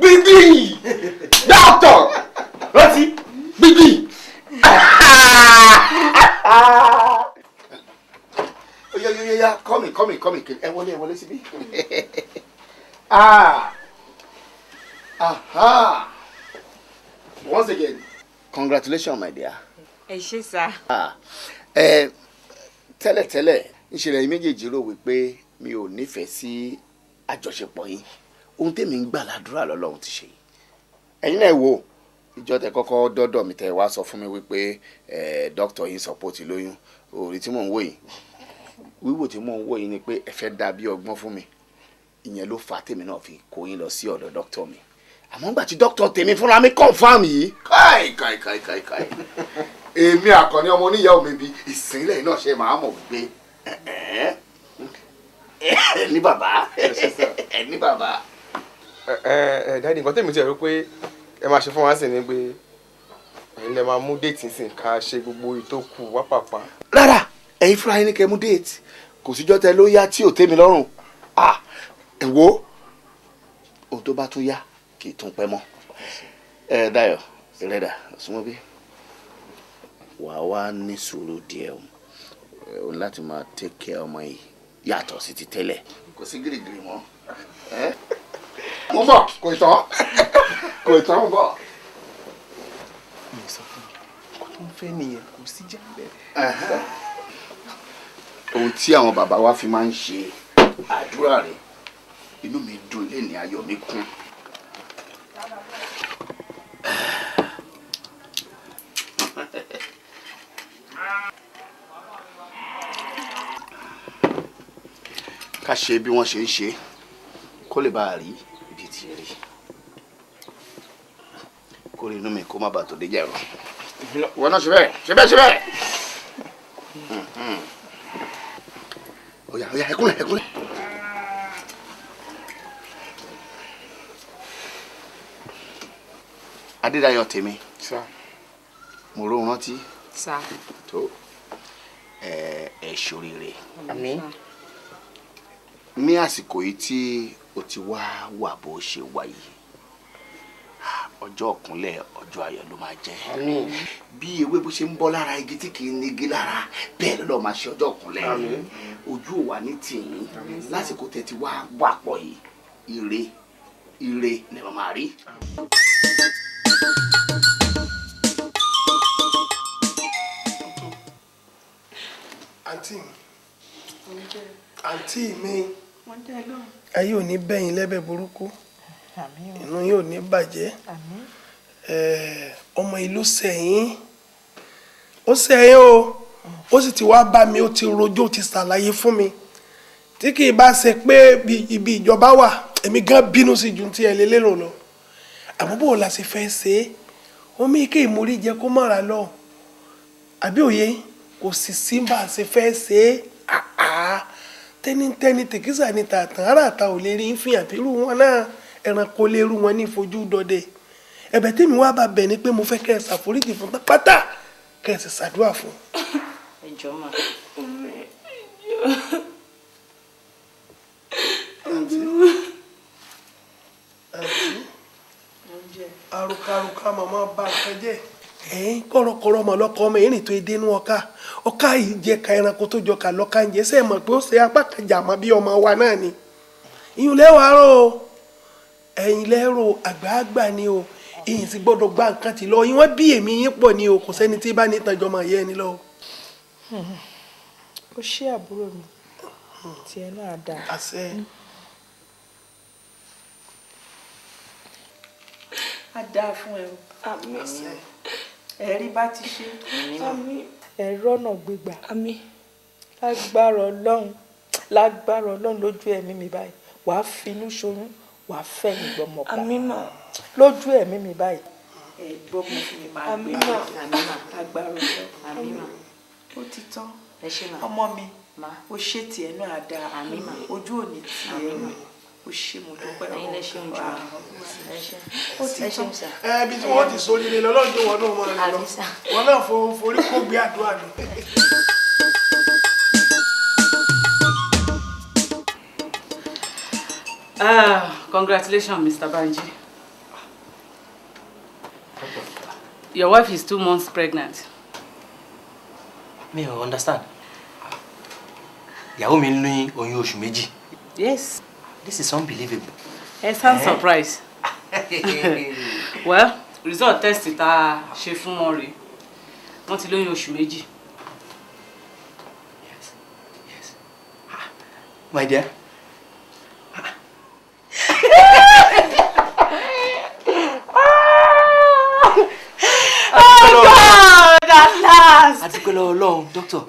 Bíbí! Doctor! Rántí! Bíbí! Oya oya oya, come in, come in, come in. Ẹ wọlé, ẹ wọlé síbí. Ah! Aha! Once again, congratulations, my dear. Ẹ ṣé sá. Ah, ẹ tẹ́lẹ̀tẹ́lẹ̀ ìṣẹ̀lẹ̀ yìí méjèèjì rò wípé mi ò nífẹ̀ẹ́ sí àjọṣepọ̀ yín. Ohun tèmi ń gbà ládùúrà lọ́lọ́run ti ṣe yìí. Ẹ̀yin náà wò, ìjọ tẹ kọ́kọ́ dọ́dọ̀ mi tẹ wá sọ fún mi wípé ẹ dókítà yín sọ pé ó ti lóyún. Òòrì tí mò ń wò yìí, wíwò tí mò ń wò yìí ni pé ẹ fẹ́ dà bí ọgbọ́n fún mi. Ìyẹn ló fà á tèmi náà fi kó yín lọ sí ọ̀dọ̀ dókítà mi. Àmọ́ ńgbà tí dókítà tèmi fúnra mi confirm yìí, káì káì káì káì káì, èmi àkànní ọmọ oníyàwó mi bí ìsìnlẹ̀ náà ṣe máa mọ̀ wípé ẹ ní bàbá, ẹ ní bàbá. Ẹ ẹ daddy, nǹkan tèmi ti rò pé ẹ máa ṣe fún wa sí ni pé ẹ̀yin lè máa mú date sìn ká ṣe gbogbo ìtókù wá pàpà. Rárá, ẹ̀yin fúnra yín ní kẹ́ mú date. Kò síjọ́ tẹ ló yá tí ò tẹ́ mi lọ́rùn. Ah, ẹ wo, ohun tó bá tún yá kì í tún pẹ́ mọ́. Ẹ Dayọ̀, ìrẹ́dà, súnmọ́ bí. Wàá wá ní sùúrù díẹ̀ o. O ní láti máa take care ọmọ yìí yàtọ̀ sí ti tẹ́lẹ̀. Kò sí gírígírí mọ́. Mo bọ̀, kò ì tán. Kò ì tán, mo bọ̀. Mi sọ fún mi, nǹkan tó ń fẹ́ nìyẹn, kò sí jà bẹ́ẹ̀. Ohun tí àwọn bàbá wa fi máa ń ṣe àdúrà rẹ̀, inú mi dùn léni, ayọ̀ mi kún. Ká ṣe bí wọ́n ṣe ń ṣe kó lè bá a rí ibi tí rí, kó rí inú mi kó má bàa tó dé jẹ̀rọ. Ìwọ náà ṣe bẹ́ẹ̀, ṣe bẹ́ẹ̀, ṣe bẹ́ẹ̀. Ó yá, ó yá, ẹ kúnlẹ̀, ẹ kúnlẹ̀. Adédayọ̀ tèmi, mo ró rántí tó ẹ ẹ ṣoríire. Àmín. Ní àsìkò yìí tí o ti wá wà bó ṣe wà yìí, ọjọ́ ọ̀kúnlẹ̀, ọjọ́ ayọ̀ ló máa jẹ́. Àmín. Bí ewé bó ṣe ń bọ́ lára igi tí kì í nígi lára, bẹ́ẹ̀ lọ́lọ́ máa ṣe ọjọ́ ọ̀kúnlẹ̀. Àmín. Ojú ò wà ní tìyín lásìkò tẹ́ ti wá wà pọ̀ yìí, ire ire ni màá máa rí. Àǹtí mi, àǹtí mi, ayé ò ní bẹ́yìn lẹ́bẹ̀ burúkú, inú yóò ní bàjẹ́. Ọmọ ìlú sẹ̀yìn, ó sẹ̀yìn o, ó sì ti wá bá mi, ó ti rojọ́, ó ti ṣàlàyé fún mi. Tí kì í bá ṣe pé ibi ìjọba wà, èmi gan bínú sí ju ti ẹ lè lérò lọ. Àmọ́ bó o la ṣe fẹ́ ṣe é, omi ike ìmórí jẹ kó mọ̀ra lọ, àbí òye kò sì sí bá a ṣe fẹ́ ṣe é. Àá tẹ́nitẹ́ni tèkísà ni tààtàn ara àta ò lè rí ń fihàn bí irú wọn náà, ẹranko lè rú wọn ní fojú dọdẹ. Ẹ̀bẹ̀ tèmi wá bá bẹ̀ ni pé mo fẹ́ kẹ́ ẹ ṣàforíjì fún pátá, kẹ́ ẹ sì ṣàdúrà fún. Ẹ jọ̀ọ́ mà. Àǹtí, àǹtí, àròkàròkà màmá bá nǹkan jẹ́ ẹ̀ẹ́n kọ̀rọ̀kọ̀rọ̀ mọ̀ lọ́kọ ọmọ ìrìn tó dénú ọ̀ka ọ̀ka yìí jẹ́ ka ẹranko tó jọ kà lọ́ka ń jẹ́ sẹ́ẹ̀ mọ̀ pé ó ṣe apá kan jà mọ́ bí ọmọ wa náà ni. Ìyún lẹ́wọ̀ arọ́ o, ẹ̀yìn lẹ́rọ àgbààgbà ni o, ìyìn sì gbọ́dọ̀ gba nǹkan tì lọ yín, wọ́n bí èmi yín pọ̀ ni o, kò sẹ́ni tí bá ní ìtànjọ́ máa yẹ ẹni lọ. Ó ṣé àbúrò mi, tiẹ̀ náà dáa. Àṣẹ. Á dáa fún ẹ o. Ẹ̀rí bá ti ṣe, ẹ̀rọ náà gbégbá. Lágbára Ọlọ́run, lágbára Ọlọ́run, lójú ẹ̀mí mi báyìí wàá finú ṣoyún, wàá fẹ̀yìn gbọ́mọ pa. Lójú ẹ̀mí mi báyìí ẹ gbọ́mọ fún mi máa gbé. Lágbára Ọlọ́run, ó ti tán. Ọmọ mi, ó ṣe tiẹ̀ náà dáa, ojú ò ní tiẹ̀, ó ṣe, mo dúpẹ́. Ẹ̀yin lẹ ṣeun jù. Ó ti tán. Ẹ ibi tí wọ́n ti sọ líle lọ́lọ́jọ́ wọn náà mọ̀ ọ́ lọ, wọn náà forí kó gbé àdúrà ni. Congratulations, Mr. Banji. Your wife is 2 months pregnant. Mi ò understand. Ìyàwó mi ń lóyún oyún oṣù 2. Yes. This is unbelievable. Ẹ sound Eh? surprised. Well, result test tá a ṣe fún wọn rèé. Wọ́n ti lóyún oṣù 2. My dear. Oh God, at last. A dúpẹ́ lọ́wọ́ Ọlọ́run, doctor.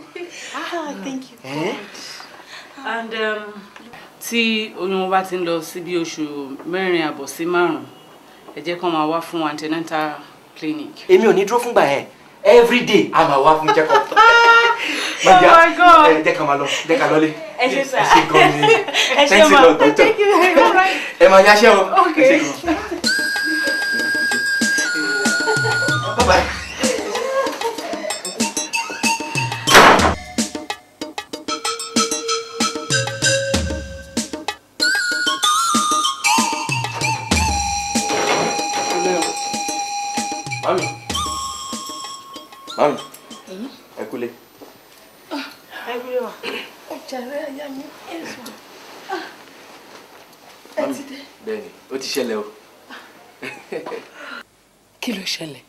Ah, thank you. Eh? And tí oyún wọn bá ti ń lọ sí bí oṣù 4.5 sí 5, ẹ jẹ́ kó máa wá fún antenatal clinic. Èmi ò ní dúró fúngbà yẹn. Every day a máa wá fún check up. My Oh dear, my God. ẹ jẹ́ ká máa lọ, jẹ́ ká lọlé. Ẹ ṣé sir. Ẹ ṣé gan ni. Ẹ ṣé Thanks a ma. lot, doctor. Thank you very much. Ẹ máa yáṣẹ́ o. Okay. Ẹ ṣé gan. Bye bye. Mami. Mami. Ẹ kúlé. Ẹ kúlé wa. Ó jàre aya mi, ẹ sùn. Ẹ ti dé. Bẹ́ẹ̀ni, ó ti ṣẹlẹ̀ o. Kí ló ṣẹlẹ̀?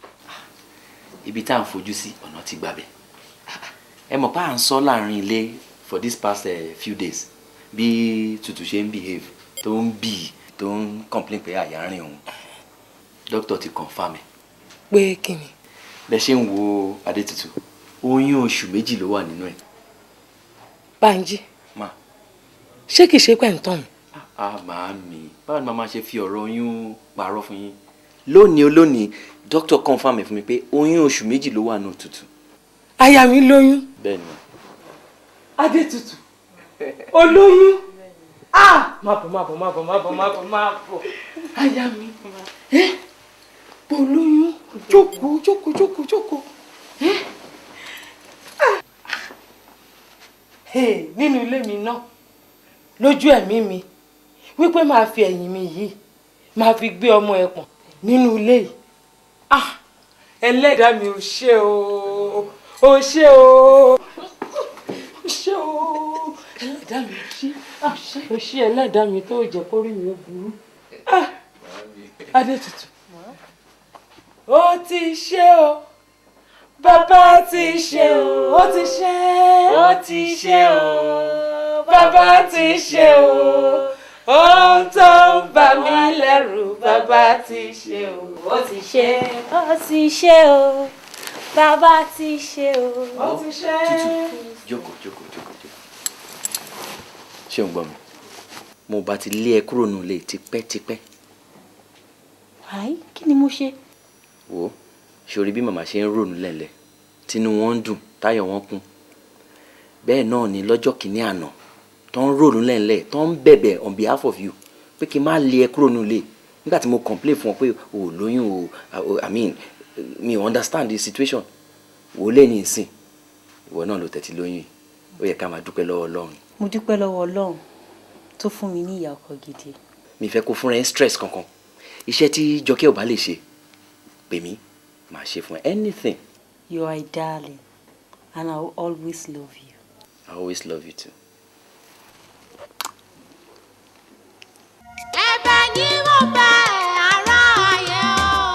Ibi tá à ń fojú sí, ọ̀nà ti gbàbẹ̀. Ẹ mọ̀ pé à ń sọ láàrin ilé for this past few days bí Tutù ṣe ń behave, tó ń bì, tó ń complain pé àyà ń rìn òun. Doctor ti confirm ẹ̀. Pé kí ni? Bẹ́ẹ̀ ṣe ń wo Adétutù, oyún oṣù 2 ló wà nínú ẹ̀. Bánjí. Ma. Ṣé kìí ṣe pé ń tàn mí? Ah, màámi, báwo ni màá máa ṣe fi ọ̀rọ̀ oyún parọ́ fún yín? Lónìí olónìí, doctor confirm ẹ̀ fún mi pé oyún oṣù 2 ló wà nínú Tutù. Aya mi lóyún. Bẹ́ẹ̀ ni ma. Adétutù. Olóyún. Ah! Má bọ̀, má bọ̀, má bọ̀, má bọ̀, má bọ̀, má bọ̀. Aya mi. Ẹ́ olóyún, jókòó, jókòó, jókòó, jókòó. Ẹ́ ah! Hey, nínú ilé mi náà, lójú ẹ̀mí mi, wípé máa fi ẹ̀yìn mi yìí, máa fi gbé ọmọ ẹ̀pọ̀n nínú ilé yìí. Ah! Ẹlẹ́dàá mi ò ṣe o, ò ṣe o, ò ṣe o, ẹlẹ́dàá mi ò ṣe, ò ṣe ẹlẹ́dàá mi tó jẹ́ kó rí mi ó burú. Ah! Adétutù, ó ti ṣe o, bàbá ti ṣe o, ó ti ṣe, ó ti ṣe o, bàbá ti ṣe o, ohun tó ń bà mí lẹ́rù bàbá ti ṣe o. Ó ti ṣe, ó ti ṣe o, bàbá ti ṣe o. Ó ti ṣe. Tútù, jókòó, jókòó, jókòó, jókòó. Ṣé o ń gbọ́ mi? Mo bá ti lé ẹ kúrò nílé tipẹ́tipẹ́. Wáyé, kí ni mo ṣe? Wò ó, ṣorí bí màmá ṣe ń rònú lẹ̀lẹ̀, tínú wọn ń dùn, táyọ̀ wọn kún. Bẹ́ẹ̀ náà ni lọ́jọ́ kìíní àná tó ń rònú lẹ̀lẹ̀, tó ń bẹ̀bẹ̀ on behalf of you pé kí n má lé ẹ kúrò nílé. Nígbà tí mo complain fún ọ pé o ò lóyún o, I mean, mi ò understand the situation. Wò ó lé ní ìsìn, ìwọ náà ló tẹ̀tí lóyún yìí, ó yẹ ká máa dúpẹ́ lọ́wọ́ Ọlọ́run. Mo dúpẹ́ lọ́wọ́ Ọlọ́run tó fún mi ní ìyá ọkọ gidi. Mi fẹ́ kó fúnra ẹ stress kankan. Iṣẹ́ tí Jọkẹ́ ò bá lè ṣe, pè mí, màá ṣe fún ẹ, anything. You are a darling and I will always love you. I always love you too. Ẹ̀bẹ̀ ni mo bẹ̀ ará ayé o.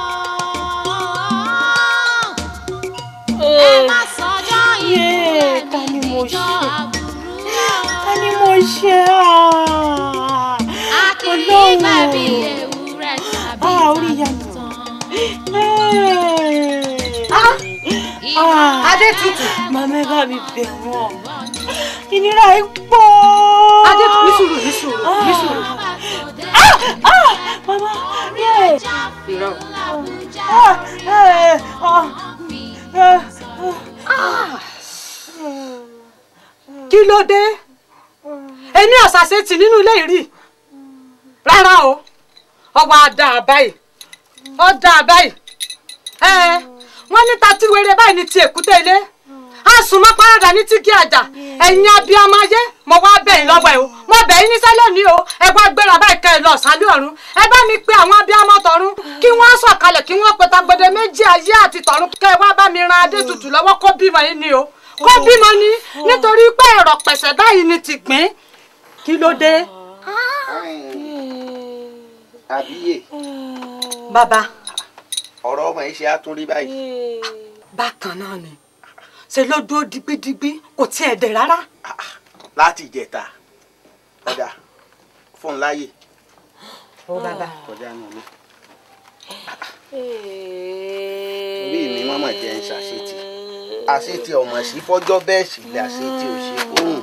Ẹ má sọjọ́ ìkúnlẹ̀ mi níjọ́ àbúrú o. Ta ni mo ṣe? A kì í gbẹ̀bí ewúrẹ́ tàbí tàgùntàn. Adétutù. Màmá ẹ bá mi bẹ̀ wọ́n. Ìnira yìí pọ̀. Adétutù, ní sùúrù, ní sùúrù, ní sùúrù. Màmá, Irọ́. Kí ló dé? Èmi ọ̀sàsẹ́ tì nínú ilé ìrì. Rárá o, ọwọ́ àdá báyìí, ọ̀dà báyìí. Wọ́n ní tatí wéré báyìí ní ti èkúté ilé. A sùn mọ́ parada ní tí kí àjà. Ẹ̀yin abiyamọ ayé, mo wá bẹ̀ yín lọ́wọ́ ẹ̀ o. Mo bẹ̀ yín níṣẹ́ lónìí o. Ẹ wá gbéra báyìí kẹ́ ẹ lọ sálẹ̀ ọ̀run. Ẹ bá mi pe àwọn abiyamọ tọ̀run kí wọ́n sọ̀kalẹ̀ kí wọ́n pe tagbede méjì ayé àti tọ̀run kẹ́ ẹ wá bá mi ran Adétutù lọ́wọ́ kó bímọ yín ni o. Kó bímọ ni nítorí pé ẹ̀rọ̀ pẹ̀sẹ̀ báyìí ni ti gbìn. Kí ló dé? Àbíyè. Bàbá. Ọ̀rọ̀ ọmọ yìí ṣe á tún rí báyìí. Bákan náà ni ṣe ló dúró digbidigbi kò tiẹ̀ dẹ̀ rárá. Láti ìjẹta, ọ̀dà fún un láàyè. Ó bàbá. Kọjá nù mí. Orí mi mọ́mọ́ jẹ́ ń ṣàṣetì. Àṣetì ọmọ sí fọ́jọ́ bẹ́ẹ̀ sì lè àṣetì ò ṣe kóhùn.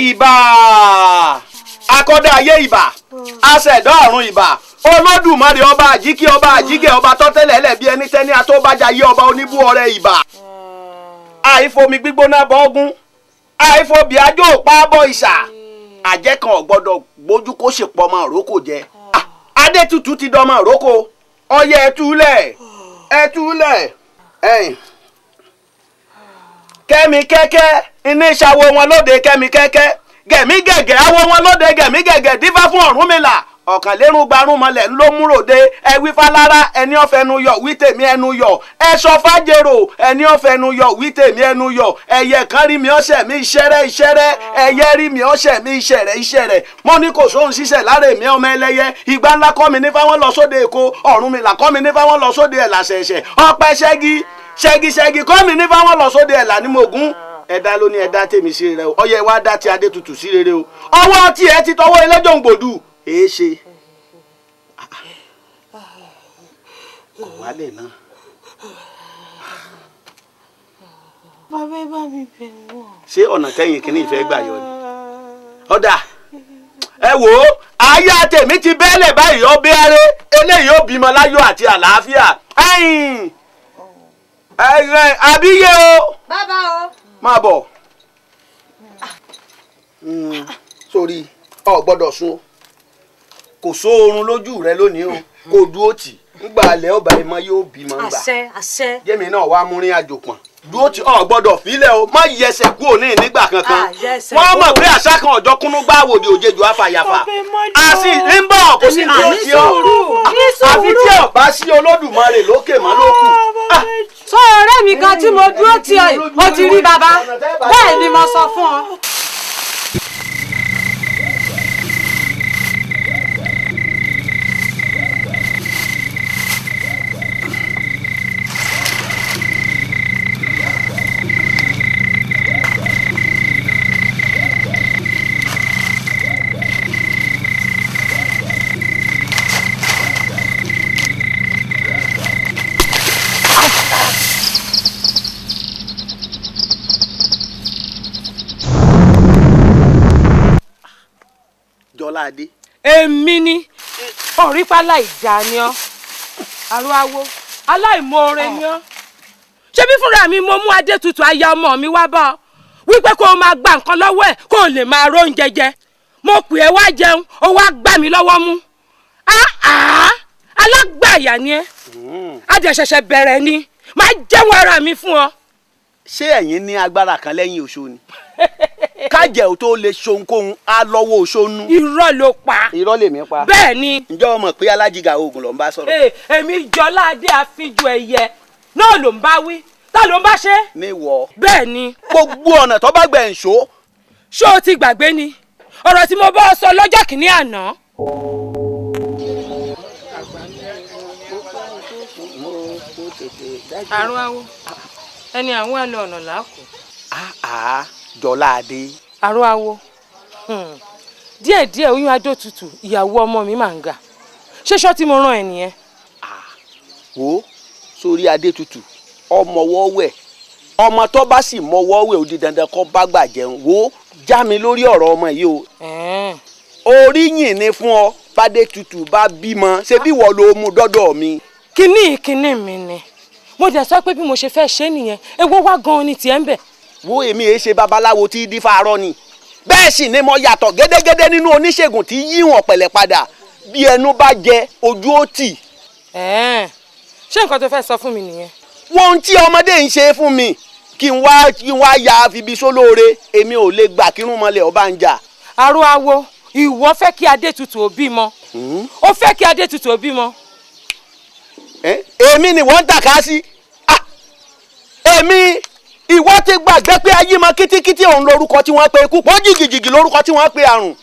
Ìbà akọ́dá ayé ìbà aṣẹ̀dá ọ̀run ìbà Olódùmarè ọba àjíkí ọba àjíkẹ́ ọba tọ́tẹ́lẹ̀ ẹlẹ́bí ẹni tẹ́ni atóbájayé ọba oníbú ọrẹ ìbà. Àìfomi gbígbóná bọ ọgún, àìfobì ajó òpá bọ ìṣà, àjẹ́ kan ò gbọ́dọ̀ gbójú kó sì pọ̀ ọmọ òrókò jẹ. Adétutù ti dọmọ òrókò, ọyẹ ẹtúlẹ̀ ẹtúlẹ̀ ẹ̀yìn. Kẹ́mi kẹ́kẹ́ iní ìṣàwọ̀ wọn lóde kẹ́mi kẹ́kẹ́ gẹ̀mí gẹ̀gẹ̀ awo wọn lóde gẹ̀mí gẹ̀gẹ̀ dífá fún Ọ̀rúnmìlà ọ̀kànlérún gbarún mọlẹ̀ ló múròde ẹ wí fálára ẹni ọ̀fẹ́nu yọ wí tèmi ẹnu yọ ẹ sọ fájèrò ẹni ọ̀fẹ́nu yọ wí tèmi ẹnu yọ ẹyẹ kan rí mi ọ̀sẹ̀ mi ìṣẹ́rẹ́ ìṣẹ́rẹ́ ẹyẹ rí mi ọ̀sẹ̀ mi ìṣẹ̀rẹ̀ ìṣẹ̀rẹ̀ mo ní kò sóhun ṣiṣẹ́ lára èmi ọmọ ẹlẹ́yẹ ìgbà ńlá kọ́ mi ní fáwọn lọ sóde Èkó Ọ̀rúnmìlà kọ́ mi ní fáwọn lọ sóde ẹ̀là ṣẹ̀ṣẹ̀ ọpẹ́ ṣẹ́gi ṣẹ́gi ṣẹ́gi kọ́ mi ní fáwọn lọ sóde ẹ̀là ní mògún ẹ̀dá ló ní ẹ̀dá tèmi sí rere o ọyẹ wa dá ti Adétutù sí rere o ọwọ́ tí ẹ ti tọwọ́ ẹlẹ́jọ̀ ń gbòdù èé ṣe kò wálẹ̀ náà. Bàbá ẹ bá mi bẹ̀ wọ́n. Ṣé ọ̀nà tẹ́yìn kìíní ìfẹ́ gbà yọ ni? Ọ̀dà ẹ wò ó, aya tèmi ti bẹ́ẹ̀lẹ̀ báyìí ọbẹ̀ arẹ eléyìí ó bímọ láyọ̀ àti àlàáfíà. Ẹ̀yìn Ẹ àbíyé o. Bàbá o. Máa bọ̀. Sórí ọ gbọ́dọ̀ sùn o, kò sóorun lójú rẹ lónìí o, kò dúró tì ngbà alẹ́ ọba ìmọ̀ yóò bímọ ngbà. Àṣẹ àṣẹ. Jẹ́mi náà wàá múrin àjò pọ̀n dúró tì, ọ gbọ́dọ̀ fílẹ̀ o, má yẹsẹ̀ kúrò ní nígbà kankan. Wọ́n mọ̀ pé àṣà kan ọ̀jọ́ kúnú gbá wòde òjejò àfàyàfà àṣì ń bọ̀ kò sí ní ó ti ọ́ àfi tí ọba sí Olódùmarè lókè mọ́ ló kù. Sọ ọ̀rẹ́ mi kan tí mo dúró tì ọ́ yìí, ó ti rí bàbá, bẹ́ẹ̀ ni mo sọ fún ọ. Jọládé. Èmi ni òrípa láìjà ni ọ́, àrùn awo aláìmoore ni ọ́. Ṣebí fúnra mi mo mú Adétutù aya ọmọ mi wá bá ọ wípé kó o máa gba nǹkan lọ́wọ́ ẹ̀ kó o lè máa róúnjẹ jẹ. Mo pè ẹ́ wá jẹun, ó wá gbà mí lọ́wọ́ mú. Áà, alágbàyà ni ẹ́, adẹ̀ṣẹ̀ṣẹ̀ bẹ̀rẹ̀ ni, máa jẹ́wọ́ ara mi fún ọ. Ṣé ẹ̀yin ní agbára kan lẹ́yìn oṣó ni? Kájẹ́ ò tó lè ṣohunkóhun á lọ́wọ́ oṣó nú. Irọ́ ló pa. Irọ́ lèmi pa. Bẹ́ẹ̀ ni. Ǹjẹ́ o mọ̀ pé alájìgà oògùn ló ń bá sọ̀rọ̀? Èmi Jọládé àfijù ẹ̀yẹ náà ló ń bá wí, tá ló ń bá ṣe. Ní wọ. Bẹ́ẹ̀ ni. Gbogbo ọ̀nà tó bá gbẹ̀ ń ṣó. Ṣé o ti gbàgbé ni ọ̀rọ̀ tí mo bá ọ sọ lọ́jọ́ kìíní àná? Àrùn awo ẹni àwọn àlọ ọ̀nà làákù. Àá Jọládé. Àrùn awo díẹ̀díẹ̀ oyún Adótutù ìyàwó ọmọ mi máa ń ga, ṣé ṣọ́ tí mo rán ẹ nìyẹn? Wo sórí Adétutù ọmọwọ́ wẹ̀, ọmọ tó bá sì mọwọ́ wẹ̀ ó di dandan kó bá gbà jẹun. Wo já mi lórí ọ̀rọ̀ ọmọ yìí o. Oríyìn ni fún ọ, bádétutù bá bímọ ṣé bí wọ́n ló mú dọ́dọ̀ mi. Kíní kíní mi ni mo dẹ̀ sọ pé bí mo ṣe fẹ́ ṣe nìyẹn, èwo wá gan-an ni tiẹ̀ ń bẹ̀. Wo èmi èé ṣe babaláwo tí dífá arọ́ ni, bẹ́ẹ̀ sì ni mo yàtọ̀ gédégédé nínú oníṣègùn tí yíwọ̀n pẹ̀lẹ́ padà, bí ẹnu bá jẹ ojú ó tì. Ṣé nǹkan tó fẹ́ sọ fún mi nìyẹn? Wọ́n tí ọmọdé ń ṣe fún mi kí n wá ya fibi sólóore, èmi ò lè gbà kírun mọ́lẹ̀ ọba ń jà. Àrò awo ìwọ fẹ́ kí Adétutù ó bímọ, ó fẹ́ kí Adétutù ó bímọ. Èmi ni wọ́n ń tàka sí. Èmi ìwọ ti gbàgbé pé ayé mọ kítíkítí òun lórúkọ tí wọ́n pe ikú pọ́n jìgìjìgì lórúkọ tí wọ́n pe àrùn,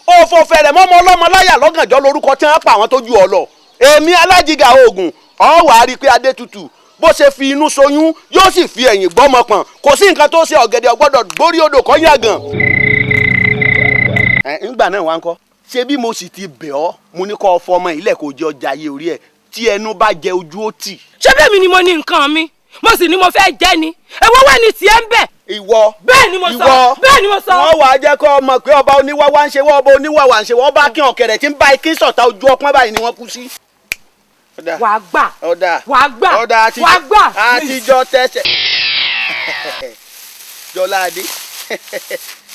òfò fẹ̀rẹ̀ mọ́mọ́ ọlọ́mọ láyà lọ́gànjọ́ lórúkọ tí wọ́n pa àwọn tó ju ọ lọ. Èmi alájìgà oògùn ọ wàá rí i pé Adétutù bó ṣe fi inú ṣoyún yóò sì fi ẹ̀yìn gbọ́mọ pọ̀n, kò sí nǹkan tó ṣe ọ̀gẹ̀dẹ̀ ọ̀gbọ́dọ̀ gbórí odò kọ́ yàgàn. Ńgbà náà wá ń kọ́ ṣé bí mo sì ti bẹ̀ ọ́, mo ní kọ́ ọ fọmọ ilẹ̀ kò jẹ́ ọjà ayé orí ẹ̀, tí ẹnu bá jẹ ojú ó tì. Ṣé bẹ́ẹ̀ mi ni mo ní nǹkan mi, mo sì ní mo fẹ́ jẹ́ ni, èwo wà ní tiẹ̀ ń bẹ̀. Ìwọ. Bẹ́ẹ̀ ni mo sọ, bẹ́ẹ̀ ni mo sọ. Wọ́n wàá jẹ́ kó mọ̀ pé ọba oníwáwá ń ṣe wọ́n, ọba oníwàwà ń ṣe wọ́n, ọba kí ọ̀kẹ́rẹ́ tí ń bá ikí sọ̀tà ojú ọpọ́n báyìí ni wọ́n kú sí. Wàá gbà, wàá gbà, wàá gbà. Àtijọ́ tẹ̀sẹ̀. Jọládé,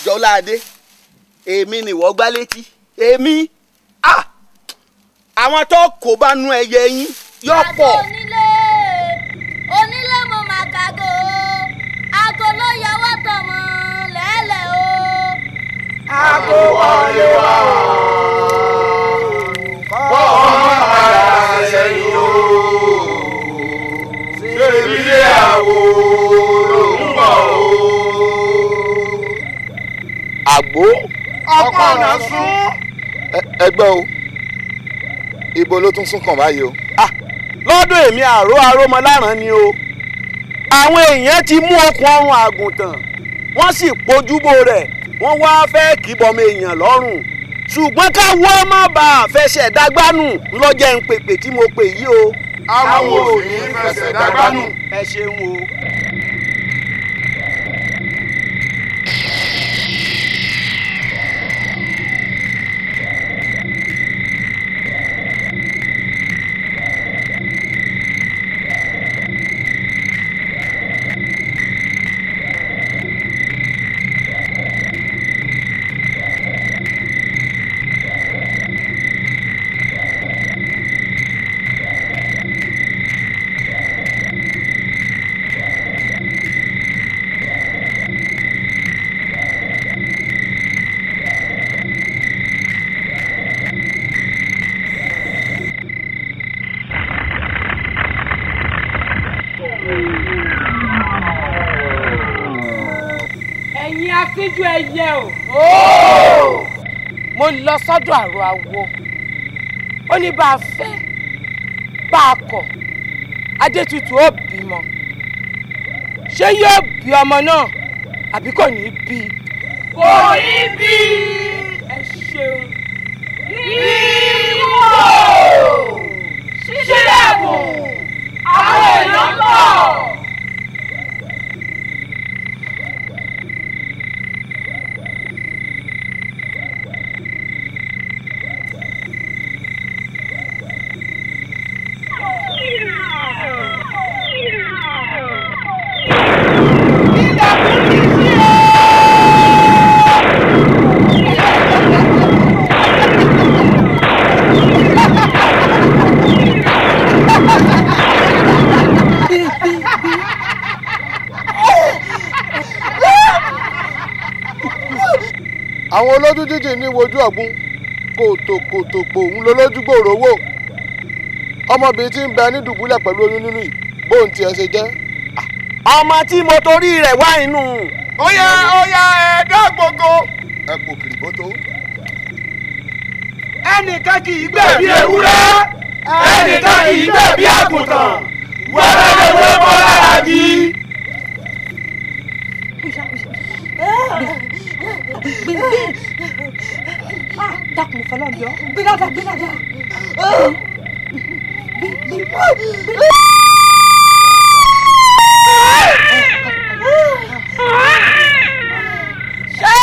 Jọládé, èmi ni ìwọ gbá létí, èmi àwọn tó kò bá nú ẹyẹ yín yọ pọ̀. Onílé onílé mo máa kàgò, aago ló yọ wá tọmọ lẹ́lẹ̀ o. Aago wọlé wá o, kọ́ ọmọ padà sẹ́yìn o, ṣèbí lé àwò ló ń bọ̀ o. Àgbo. Ọkọ̀ ọ̀nà sún. Ẹgbẹ́ o, ibo ló tún sún kàn báyìí o? Lọ́dọ̀ èmi àró arómọláràn ni o. Àwọn èèyàn ti mú okùn ọrùn àgùntàn, wọ́n sì pojúbò rẹ̀, wọ́n wá fẹ́ kíbọmọ èèyàn lọ́rùn, ṣùgbọ́n káwọ́ má bàa fẹsẹ̀ dágbánù lọ́jẹ́ ń pèpè tí mo pè yí o. Àwọn ò ní fẹsẹ̀ dágbánù. Ẹ ṣeun o. Afínjú ẹyẹ o. Mo lọ sọ́dọ̀ àrò àwo. Ó ní bá a fẹ́, bá a kọ̀, Adétutù ó bímọ. Ṣé yóò bí ọmọ náà àbí kò ní bí? Kò ní bí. Ẹ ṣeun. Ìwọ ṣílẹ̀kùn àwọn èèyàn ń bọ̀. Àwọn olójú jíjìn ní wojú ọ̀gbun, kòtòkòtò pòun lolójú gbòòrò wò. Ọmọbìnrin tí ń bẹ ní dùbúlẹ̀ pẹ̀lú oyún nínú yìí, bóun tiẹ̀ ṣe jẹ́. Ọmọ tí mo torí rẹ̀ wá inú. Ó yá, ó yá, ẹ dá gbogbo. Ẹ kò kìrì bótó. Ẹnìkan kì í gbẹ̀bí ewúrẹ́, ẹnìkan kì í gbẹ̀bí àgùntàn, wẹ́rẹ́ lè wé bọ́ lára bí. Dákun, mo fọlọ́ bí ọ. Gbé dáadáa, gbé dáadáa. Gbé. Ṣé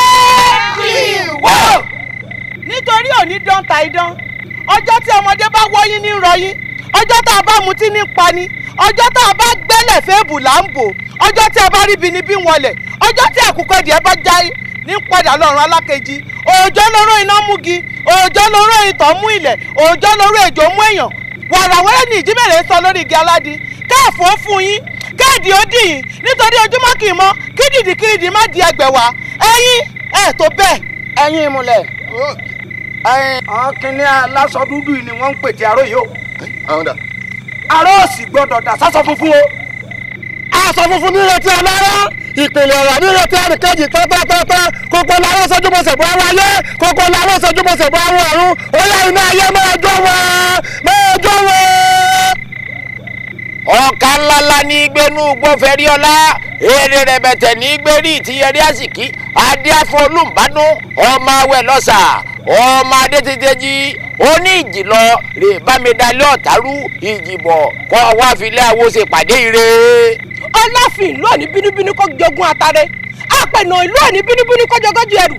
ìwọ? Nítorí òní dán ta idán, ọjọ́ tí ọmọdé bá wọ́yín ní rọyín, ọjọ́ tá a bá mutí ní pani, ọjọ́ tá a bá gbẹ́lẹ̀ fẹ́ẹ̀bù là ń bò, ọjọ́ tí a bá ríbi ni bí ń wọlẹ̀, ọjọ́ tí àkùkọ ẹ̀dìẹ bá jáì ní padà lọ́rùn alákejì, òòjọ́ lóró iná múgi, òòjọ́ lóró ìtọ̀ mú ilẹ̀, òòjọ́ lóró ejò mú èèyàn. Wàràwẹ́rẹ́ ni ìjímèrè sọ lórí igi aládì. Káàfó fún yín, káàdì ó dì yín, nítorí ojúmọ́ kì í mọ́, kí dìdì kìrìdì má di ẹgbẹ̀wá. Ẹ̀yin ẹ̀ tó bẹ́ẹ̀. Ẹ̀yin ìmùlẹ̀, àwọn kìnìún aláṣọ dúdú ni wọ́n ń pè tí aró yìí o. Àwọn dà. Aró òsì gbọ́dọ̀ dà sásọ funfun o. Aṣọ funfun ní ìrètí alára, ìpìlẹ̀ ọ̀rọ̀ ní ìrètí ẹnìkejì tátátátá, kókó làwọn sojúbọsẹ̀ bọ́ àwọn ayé, kókó làwọn sojúbọsẹ̀ bọ́ àwọn ọ̀run. Ó yá, iná ayé máa jó wọn, máa jó wọn. Ọ̀ka ńláńlá ní gbénú gbọ́fẹ́rí ọlá, èrè rẹ̀bẹ̀tẹ̀ ní gbérí ìtìyẹrí àsìkí, adéáfọ́ olùbánú ọmọ awẹ lọ́sà, ọmọ adétètèjì ó ní ìjìlọ rè bámidálẹ́ ọ̀tárú ìjìbọ̀ kọ́ wá filẹ̀ àwo ṣe pàdé ire. Ọlọ́fin ìlú òní bínúbínú kó jogún atare, àpẹnà ìlú òní bínúbínú kó jogójú ẹrù.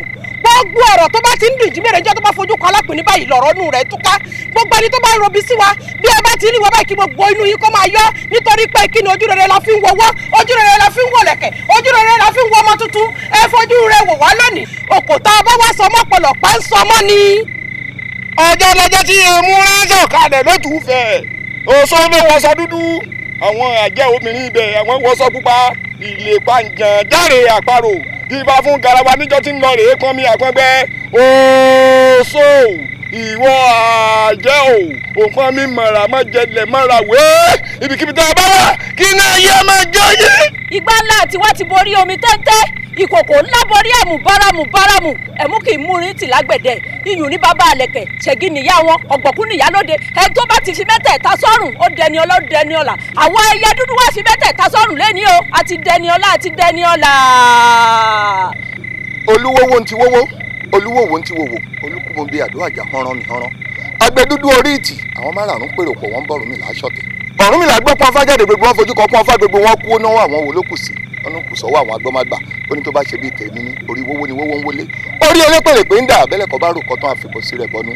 Gbogbo ọ̀rọ̀ tó bá ti ń dùn ìjímèrè jẹ́ tó bá fojú kan alápìní báyìí lọ̀rọ̀ nù rẹ̀ túká. Gbogbo ẹni tó bá ń robi sí wa, bí ẹ bá ti rí wa báyìí, kí gbogbo inú yín kó máa yọ, nítorí pé kí ni, ojú rere la fi ń wọwọ́, ojú rere la fi ń wọlẹ̀kẹ̀, ojú rere la fi ń wọ ọmọ tuntun. Ẹ fojú rẹ wò wá lónìí, òkò tá a bá wá sọmọ́ pọlọ̀pá ń sọmọ́ ni. Ọjọ́ lọ́jọ́ tí emu ránṣẹ́ kalẹ̀ lótú fẹ̀, oṣó ló wọṣọ dúdú, àwọn àjẹ́ obìnrin ibẹ̀ àwọn wọṣọ pupa, ìlèpà ǹjàn járe àparò ìbá fún garawa níjọ́ tí ń lọ rèé pọ́nmi àpọ́ngbẹ́. Oṣó ìwọ àjẹ́ o, òpọ́n mi mọ̀ra mọ́ jẹlẹ̀ mọ́ra wé, ibikíbi tá a bá wà kí náà yẹ máa jọ yé. Ìgbà ńlá àti wá ti borí omi tẹ́ńtẹ́, ìkòkò ńlá borí ẹ̀mú báramù báramù, ẹ̀mú kì í múrin tì lágbẹ̀dẹ, iyùn ní bàbá àlẹ̀kẹ̀, ṣẹ̀gí nìyá wọn, ọ̀gbọ̀kú nìyá lóde. Ẹni tó bá ti fi mẹ́tẹ̀ẹ̀ta sọ́rùn, ó dẹni ọlá, ó dẹni ọlà. Àwọn ẹyẹ dúdú wá fi mẹ́tẹ̀ẹ̀ta sọ́rùn lẹ́ni o, àti dẹni ọlá, àti dẹni ọlà. Olúwowó ń ti wówó, olúwòwò ń ti wòwò, olúkúmọ̀bí àdó àjà hánrán mi hánrán. Agbẹdúdú orí ìtì, àwọn márààrún pèrò pọ̀, wọ́n ń bọ̀ Ọ̀rúnmìlà aṣọ̀tẹ̀. Ọ̀rúnmìlà gbọ́ pọ́n fájáde, gbogbo wọn fojú kan pọ́n fá, gbogbo wọn kú. Ó náwó àwọn wo ló kù sí, ọ̀nà kù sọ́wọ́ àwọn agbọ́mágbà. Ó ní tó bá ṣe bíi tèmi ní orí wówó ni wówó ń wọlé, orí elépèrè pé ń dà abẹ́lẹ̀ kọ́ bá rò kọ́tán àfikún sí rẹ̀ bọ́nú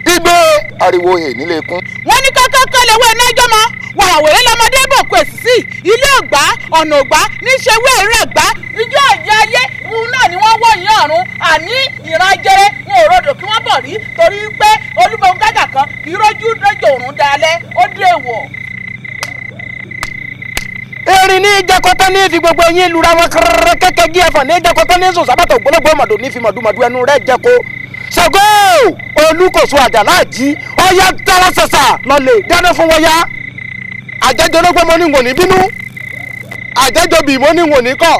gbígbé ariwo hè nílé ikún. Wọ́n ní kọ́kọ́kọ́ lewé nájọ́ mọ́, wàràwèrè lọ́mọdé bò kò èsì sí ilé ògbà ọ̀nà ògbà níṣẹ́ wé rẹ̀ gbá ijó ọ̀yẹ́ ayé òun náà ni wọ́n wọ̀ yín ọ̀run àní ìran jẹrẹ wọn ò rodò kí wọ́n bọ̀ rí, torí pé olúbọ̀n gàgà kan kì í rójú lójó òrùn dalẹ̀ ó dé wọ̀. Erin ní jẹkọtọ ní fi gbogbo eyín lura wọn kẹrẹrẹ kẹkẹ gí ẹfọ ní jẹkọtọ ní sùn sábàtọ ògbólógbò mọdò ní fi mọdùmọdù ẹnu rẹ̀ jẹko. Ṣàngó olùkóso àjàlá jí ọyá dára ṣàṣà lọlẹ dáná fún wọn yá. Àjẹjọ ló gbé mọ ní wò ní bínú, àjẹjọ bì mọ ní wò ní kọ,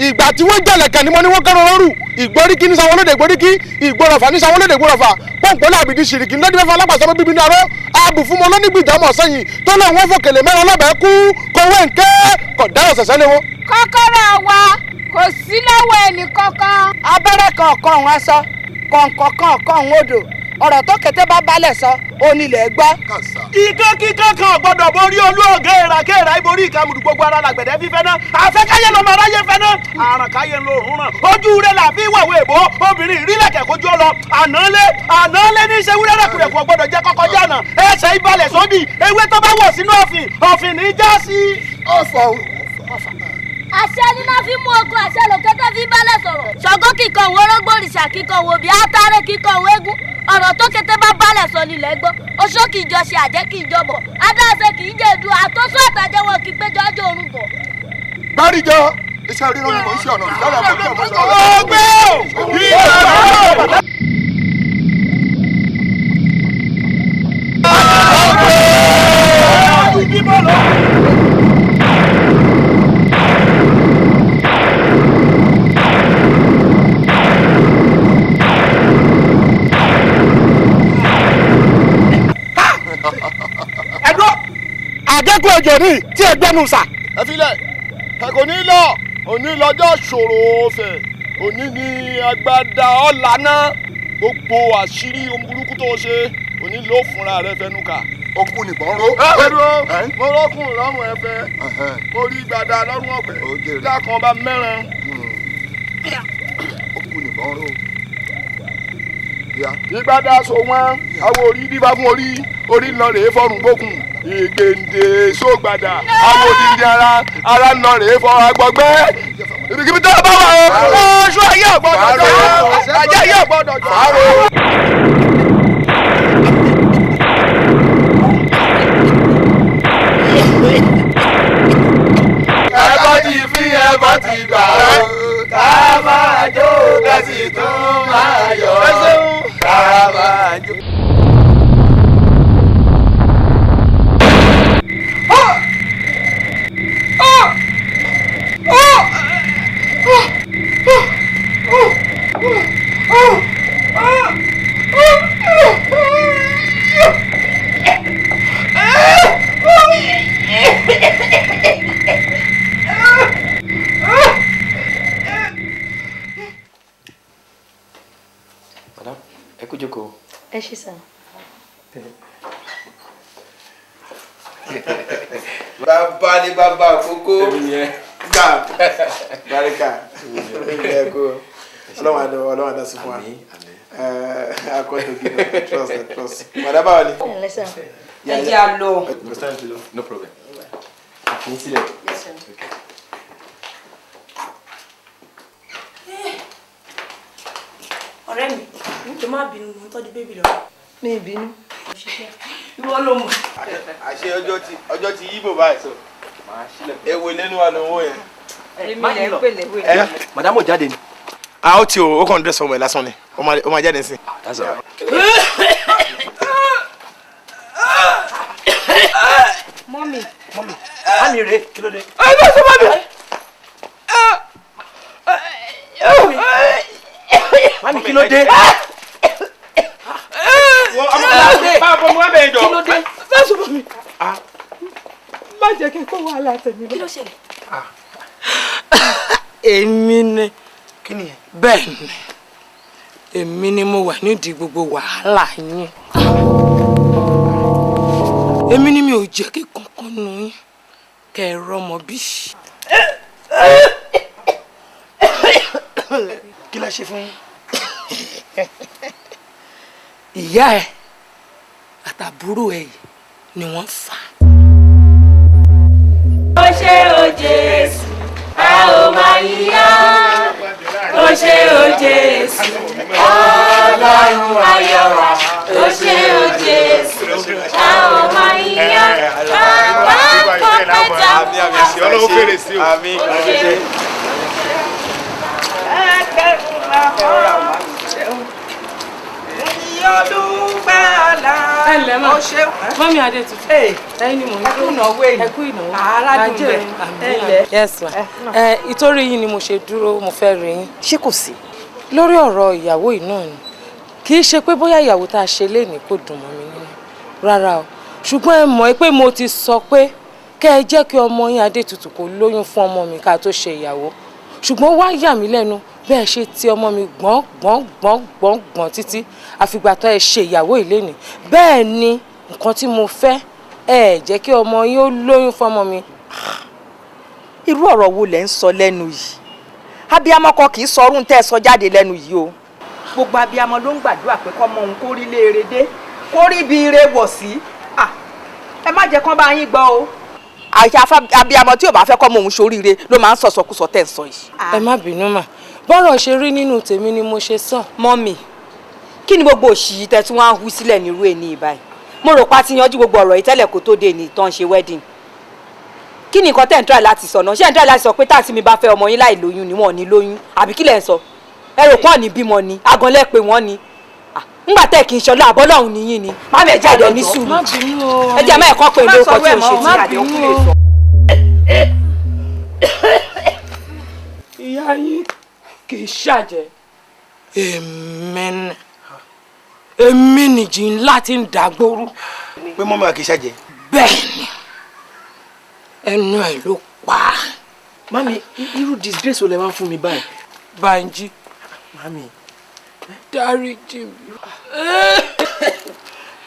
Ìgbà tí wọ́n jẹ̀lẹ̀kẹ̀ ni mo ní wọ́n kẹ́rọ lọ́rù. Ìgbóríkí ní sanwó lóde ìgbóríkí, ìgbórọ̀fà ní sanwó lóde ìgbórọ̀fà. Pọ̀npọ̀lá àbìdí ṣìrìkì ní lọ́dún mẹ́fà alápàṣẹ ọmọ bíbí ní arọ́. Abù fún mọ lónígbìjámọ̀ sẹ́yìn tó lóun wọ́n fòkèlè mẹ́rin ọlọ́bẹ̀ẹ́ kú kọ̀wé ńkẹ́ kọ̀ dáhùn ṣẹ̀ṣẹ̀ lé wọn. Kọ́kọ́rọ́ wa kò sí lọ́wọ́ ẹnì kankan. Abẹ́rẹ́ kan ọ̀kan òun aṣọ, kọ̀ǹkọ̀ kan ọ̀kan òun odò. Ọ̀rọ̀ tó kété bá balẹ̀ sọ, onílẹ̀ gbọ́. Ikán kíkan kan gbọ́dọ̀ borí olú ọ̀gá ìràkéèrà ìborí ìkàmùdù gbogbo ara làgbẹ̀dẹ fífẹ́ náà. Àfẹ́káyé lọ́mọ aráyé fẹ́ náà. Àrànkáyé ń lo òórùn ràn. Ojú rẹ̀ là fi wàwé èbó. Obìnrin ìrílẹ̀kẹ̀ kojú ọ lọ. Ànálé ànálé ní í ṣe wúrẹ́ rẹ̀kùrẹ̀kù ọ̀gbọ́dọ̀ jẹ́ kọ́kọ́ jànà. Ẹsẹ̀ ìbalẹ̀ sódì. Ewé tó bá wọ̀ sínú ọ̀fìn, ọ̀fìn ní í já sí. Ọ̀fọ̀ Àṣẹ níná fi mú ogun, àṣẹ lòkè tó fi bálẹ̀ sọ̀rọ̀. Ṣàngó kíkan òun orógbó, òrìṣà kíkan òun òbí, átáré kíkan òun eégún. Ọ̀rọ̀ tó kété bá balẹ̀ sọ nílẹ̀ gbọ́. Oṣó kì í jọ ṣe, àjẹ́ kì í jọbọ̀. Adáṣe kì í jẹ̀dú, àtọ́sọ àtàjẹ́ wọn kì í péjọ ọjọ́ òru bọ̀. Gbáríjọ, iṣẹ́ ríran ni mò ń ṣe ọ̀nà ìdára àbọ̀jọ́ ọmọ ìṣọ̀rọ̀. Ọgbẹ́ ò! Ìgbà Àgẹ́gùn ẹjọ́ ní tí ẹ gbẹ́nu sà. Ẹ filẹ̀, ẹ kò ní lọ, òní lọ́jọ́ ṣòro ọ̀fẹ́, òní ni agbada ọ̀la náà, gbogbo àṣírí ohun burúkú tó ṣe, òní ló fúnra rẹ fẹnu kà. Okun nìbọn ró. Ẹ dúró, mo rọ́kùn lọ́rùn ẹ̀fẹ́, mo rí gbada lọ́rùn ọ̀pẹ, dákan bá mẹ́rin. Okun nìbọn ró. Ìgbádà so wọn, àwọn orí dífá fún orí, orí ń lọ rèé fọrùn gbókùn. Ìgbèǹde sógbàdà, àwọn odindi ara, ara ń lọ rèé fọ agbọgbẹ́. Ibikíbi tó bá wà ó, oṣù ayé ọ̀gbọ́dọ̀ jọ, ajé ayé ọ̀gbọ́dọ̀ jọ. Ẹbọ ti fi ẹbọ ti gbà ó, ká máa jó ká sì tún máa yọ̀, ká máa jó. Madam, ẹ kú jókòó. Ẹ ṣé sà. Bàbá ni bàbá àkókò. Gbà Barika. Ẹ kú. Ọlọ́run àdá sí fún wa. Akọ́tò gidi, trust, trust. Madam báwo ni? Ẹ ǹlẹ́ sà. Ẹ jẹ́ a lọ. No problem. Kì í sílẹ̀. Yes, sir. Ọ̀rẹ́ mi, jọ̀ọ́ má bínú, mo ń tọ́jú bébì lọ. Mi ì bínú. Ìwọ ló mọ̀. Àṣé ọjọ́ ti yíbò báyìí sọ. Ewo nínú wa ló ń wò yẹn. Èmi lẹ̀ ń pè léwé. Madam ò jáde ni. A ó ti o, ó kàn ń dress ọmọ ẹ̀ lásán ni, ó máa jáde nísìn. That's all right. Mọ́mì. Mọ́mì. Mọ́mì rè kí ló dé? Ẹ bá sọ mọ́mì. Mọ́mì kí ló dé? Máa bọ̀ mú ẹ̀bẹ̀ ìjọ. Kí ló dé? Má sọ mọ́mì. Má jẹ́ kí n kó wàhálà tèmi lọ. Kí ló ṣẹlẹ̀? Èmi ni. Kí ni ẹ? Bẹ́ẹ̀ ni, èmi ni mo wà nídìí gbogbo wàhálà yín. Èmi ni mi ò jẹ́ kí kankan nù yín kẹ́ ẹ rọ́mọ bí. Kí la ṣe fún yín? Ìyá ẹ àtàbúrò ẹ yìí ni wọ́n fà á. Ó ṣé o Jésù, a ò máa yíyá. Ó ṣé o Jésù, Ọlọ́run ayọ̀ wa. Ó ṣé o Jésù, a ò máa yíyá. Bàbá kọ́ pẹ́ta fún wa. Ọlọ́run fèrè sí o. Àmín. Ẹgbẹ̀rún àwọn ṣeun. Olúpẹ́ ọ̀la. Ẹ ǹlẹ́ mà. Ó ṣe. Mọ́mí Adétutù. Ẹ̀yin ni mò ń Ẹ kú ìnáwó èyí. Ẹ kú ìnáwó. Aládùn bẹ̀. Ẹ ǹlẹ́. Yes ma. Ẹ ìtorí yín ni mo ṣe dúró, mo fẹ́ rí yín. Ṣé kò sí? Lórí ọ̀rọ̀ ìyàwó yìí náà ni. Kì í ṣe pé bóyá ìyàwó tá a ṣe lénìí kò dùn mọ́ mi nínú. Rárá o. Ṣùgbọ́n ẹ mọ̀ pé mo ti sọ pé kẹ́ ẹ jẹ́ kí ọmọ yín Adétutù kó lóyún fún ọmọ mi ká tó ṣe ìyàwó. Ṣùgbọ́n wá yà mí lẹ́nu bẹ́ẹ̀ ṣe ti ọmọ mi gbọ̀n gbọ̀n gbọ̀n gbọ̀n gbọ̀n títí àfìgbà tó ẹ ṣe ìyàwó ìlénìí. Bẹ́ẹ̀ ni nǹkan tí mo fẹ́, ẹ jẹ́ kí ọmọ yín ó lóyún fún ọmọ mi. Irú ọ̀rọ̀ wo lẹ̀ ń sọ lẹ́nu yìí? Abiyamọ kan kì í sọ ọrùn tẹ́ ẹ sọ jáde lẹ́nu yìí o. Gbogbo abiyamọ ló ń gbàdúrà pé kọ́mọ òun kó rí léere dé, kó rí ibi ire wọ̀ sí. Ẹ má jẹ́ kán bá yín gbọ́ o. Àṣà abiyamọ tí ò bá fẹ́ kọ́mọ òun ṣoríire ló máa ń sọ̀sọkúsọ tẹ́ ẹ sọ yìí. Ẹ má bínú mà, bọ́rọ̀ ṣe rí nínú tèmi ni mo ṣe sọ. Mọ́mì, kí ni gbogbo òṣì yìí tẹ́ tún wá ń hu sílẹ̀ nírú èní ìbáyìí? Mo rò pa ti yanjú gbogbo ọ̀rọ̀ yìí tẹ́lẹ̀ kó tó dé ní ìtàn ṣe wedding. Kí ni nǹkan tẹ́ ń try láti sọ náà? Ṣé ń try láti sọ pé táàtì mi bá fẹ́ ọmọ yín láì lóyún ni wọ́n ò ní lóyún? Àbí kí lẹ̀ ń sọ? Ẹ rò pọ́n ní bímọ ni, aganlẹ̀ pé wọ́n ni. Ńgbà tẹ́ kì í ṣọlá àbọ́lọ́hún ni yín ni. Má mẹ́ jáde ní sùúrù. Ẹ jẹ́ mẹ́ẹ̀kọ́ pé lórúkọ tí ò ṣe tí àdéhùn lè sọ. Ìyá yín kì í ṣàjẹ́. Èmi nìjì ńlá ti ń dàgbòrú. Pé mọ́mí wa kì í ṣàjẹ́. Bẹ́ẹ̀ni, ẹnu ẹ̀ ló pa. Mami, irú disgrace wo lẹ máa ń fún mi báyìí? Bánjí. Mami. Dáríjì mi.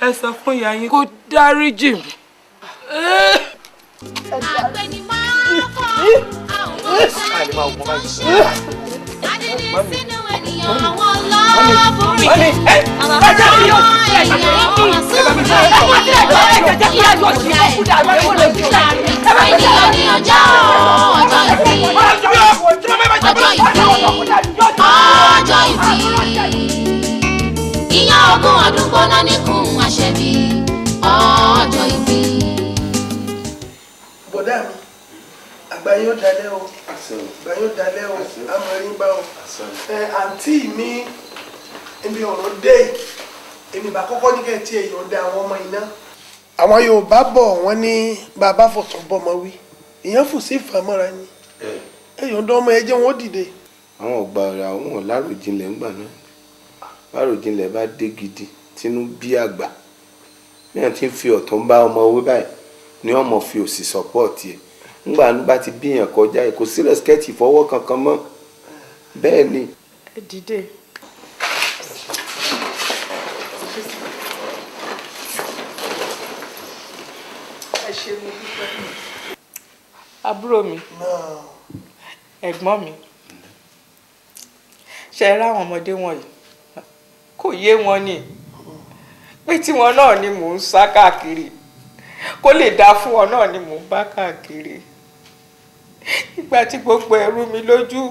Ẹ sọ fún ìyá yín kó dáríjì mi. Ènìyàn ní ọjọ́ ọjọ́ ìbí, ọjọ́ ìbí, ọjọ́ ìbí. Ìyá 20 ọdún gbóná níkùn àṣẹbí, ọjọ́ ìbí. Bọ̀dá mi, àgbà yóò dalẹ̀ o, àgbà yóò dalẹ̀ o, àmọ́ rí bá o. Àǹtí mi, èmi ọ̀rọ̀ dé yìí, èmi bá kọ́kọ́ ní kẹ́ ẹ tí èèyàn dá àwọn ọmọ iná. Àwọn Yorùbá bọ̀ wọ́n ní bàbá fọ̀tún bọ́mọ wí, ìyẹn fò sí ìfàmọ́ra ni. Èèyàn dán ọmọ ẹ jẹ́ wọn ó dìde. Àwọn ọgbà ọ̀rẹ́ àwọn láròjinlẹ̀ ńgbà náà. Láròjinlẹ̀ bá dé gidi, tínú bí àgbà. Bí wọ́n ti ń fi ọ̀tún bá ọmọ wí báyìí ni wọ́n mọ̀ fi òsì sọ́pọ̀tì ẹ̀. Ńgbà bá ti bí èèyàn kọjá ẹ̀ kò sí rẹ̀skẹ́tì fọwọ́ kankan mọ́. Bẹ́ẹ̀ ni. Ẹ dìde. Ẹ ṣe mo dúpẹ́. Àbúrò mi, ẹ̀gbọ́n mi, ṣe é ráwọn ọmọdé wọ̀nyí, kò yé wọn ni pé tiwọn náà ni mò ń sá káàkiri, kó lè dáa fún wọn náà ni mò ń bá káàkiri. Ìgbà tí gbogbo ẹ̀rù mi lójú,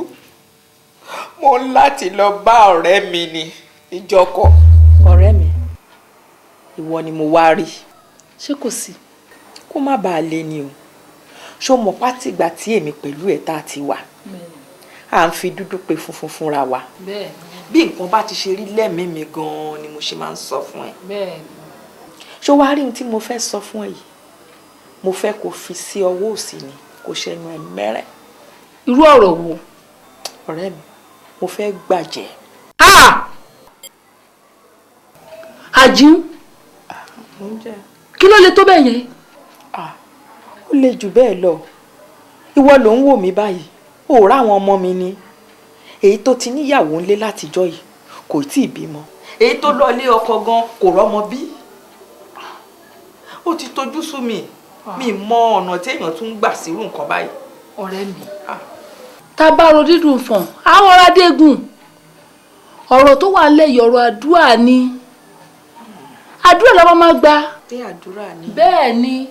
mo ń láti lọ bá ọ̀rẹ́ mi ní ìjọkọ̀. Ọ̀rẹ́ mi, ìwọ ni mo wá rí. Ṣé kò sí? Kó má bàa lé ni o. Ṣó mọ̀ pátìgbà tí èmi pẹ̀lú ẹ̀ tá a ti wà, à ń fi dúdú pe funfun fúnra wa. Bí nǹkan bá ti ṣe rí lẹ́mìí mi gan-an ni mo ṣe máa ń sọ fún ẹ. Ṣó wá rí ohun tí mo fẹ́ sọ fún ẹ yìí? Mo fẹ́ kó fi sí ọwọ́ òsì ni, kó ṣẹnu ẹ mẹ́rẹ̀. Irú ọ̀rọ̀ wo? Ọ̀rẹ́ mi, mo fẹ́ gbàjẹ́. Àjíún, kí ló lè tó bẹ́ẹ̀ yẹn? Ó le jù bẹ́ẹ̀ lọ. Ìwọ ló ń wò mí báyìí, ò ráwọn ọmọ mi ni. Èyí tó ti níyàwó ńlé látijọ́ yìí kò tí ì bímọ. Èyí tó lọ ilé ọkọ gan kò rọ́mọ bí. Ó ti tojú sú mi, mi mọ ọ̀nà tí èèyàn tún ń gbà sírú nǹkan báyìí. Ọ̀rẹ́ mi, tá a bá ro dídùn fọ̀n, àwọn ará dégùn. Ọ̀rọ̀ tó wà lẹ́yìn ọ̀rọ̀ àdúrà ni. Àdúrà la máa gbà. Pé àdúrà ni. Bẹ́ẹ̀ ni,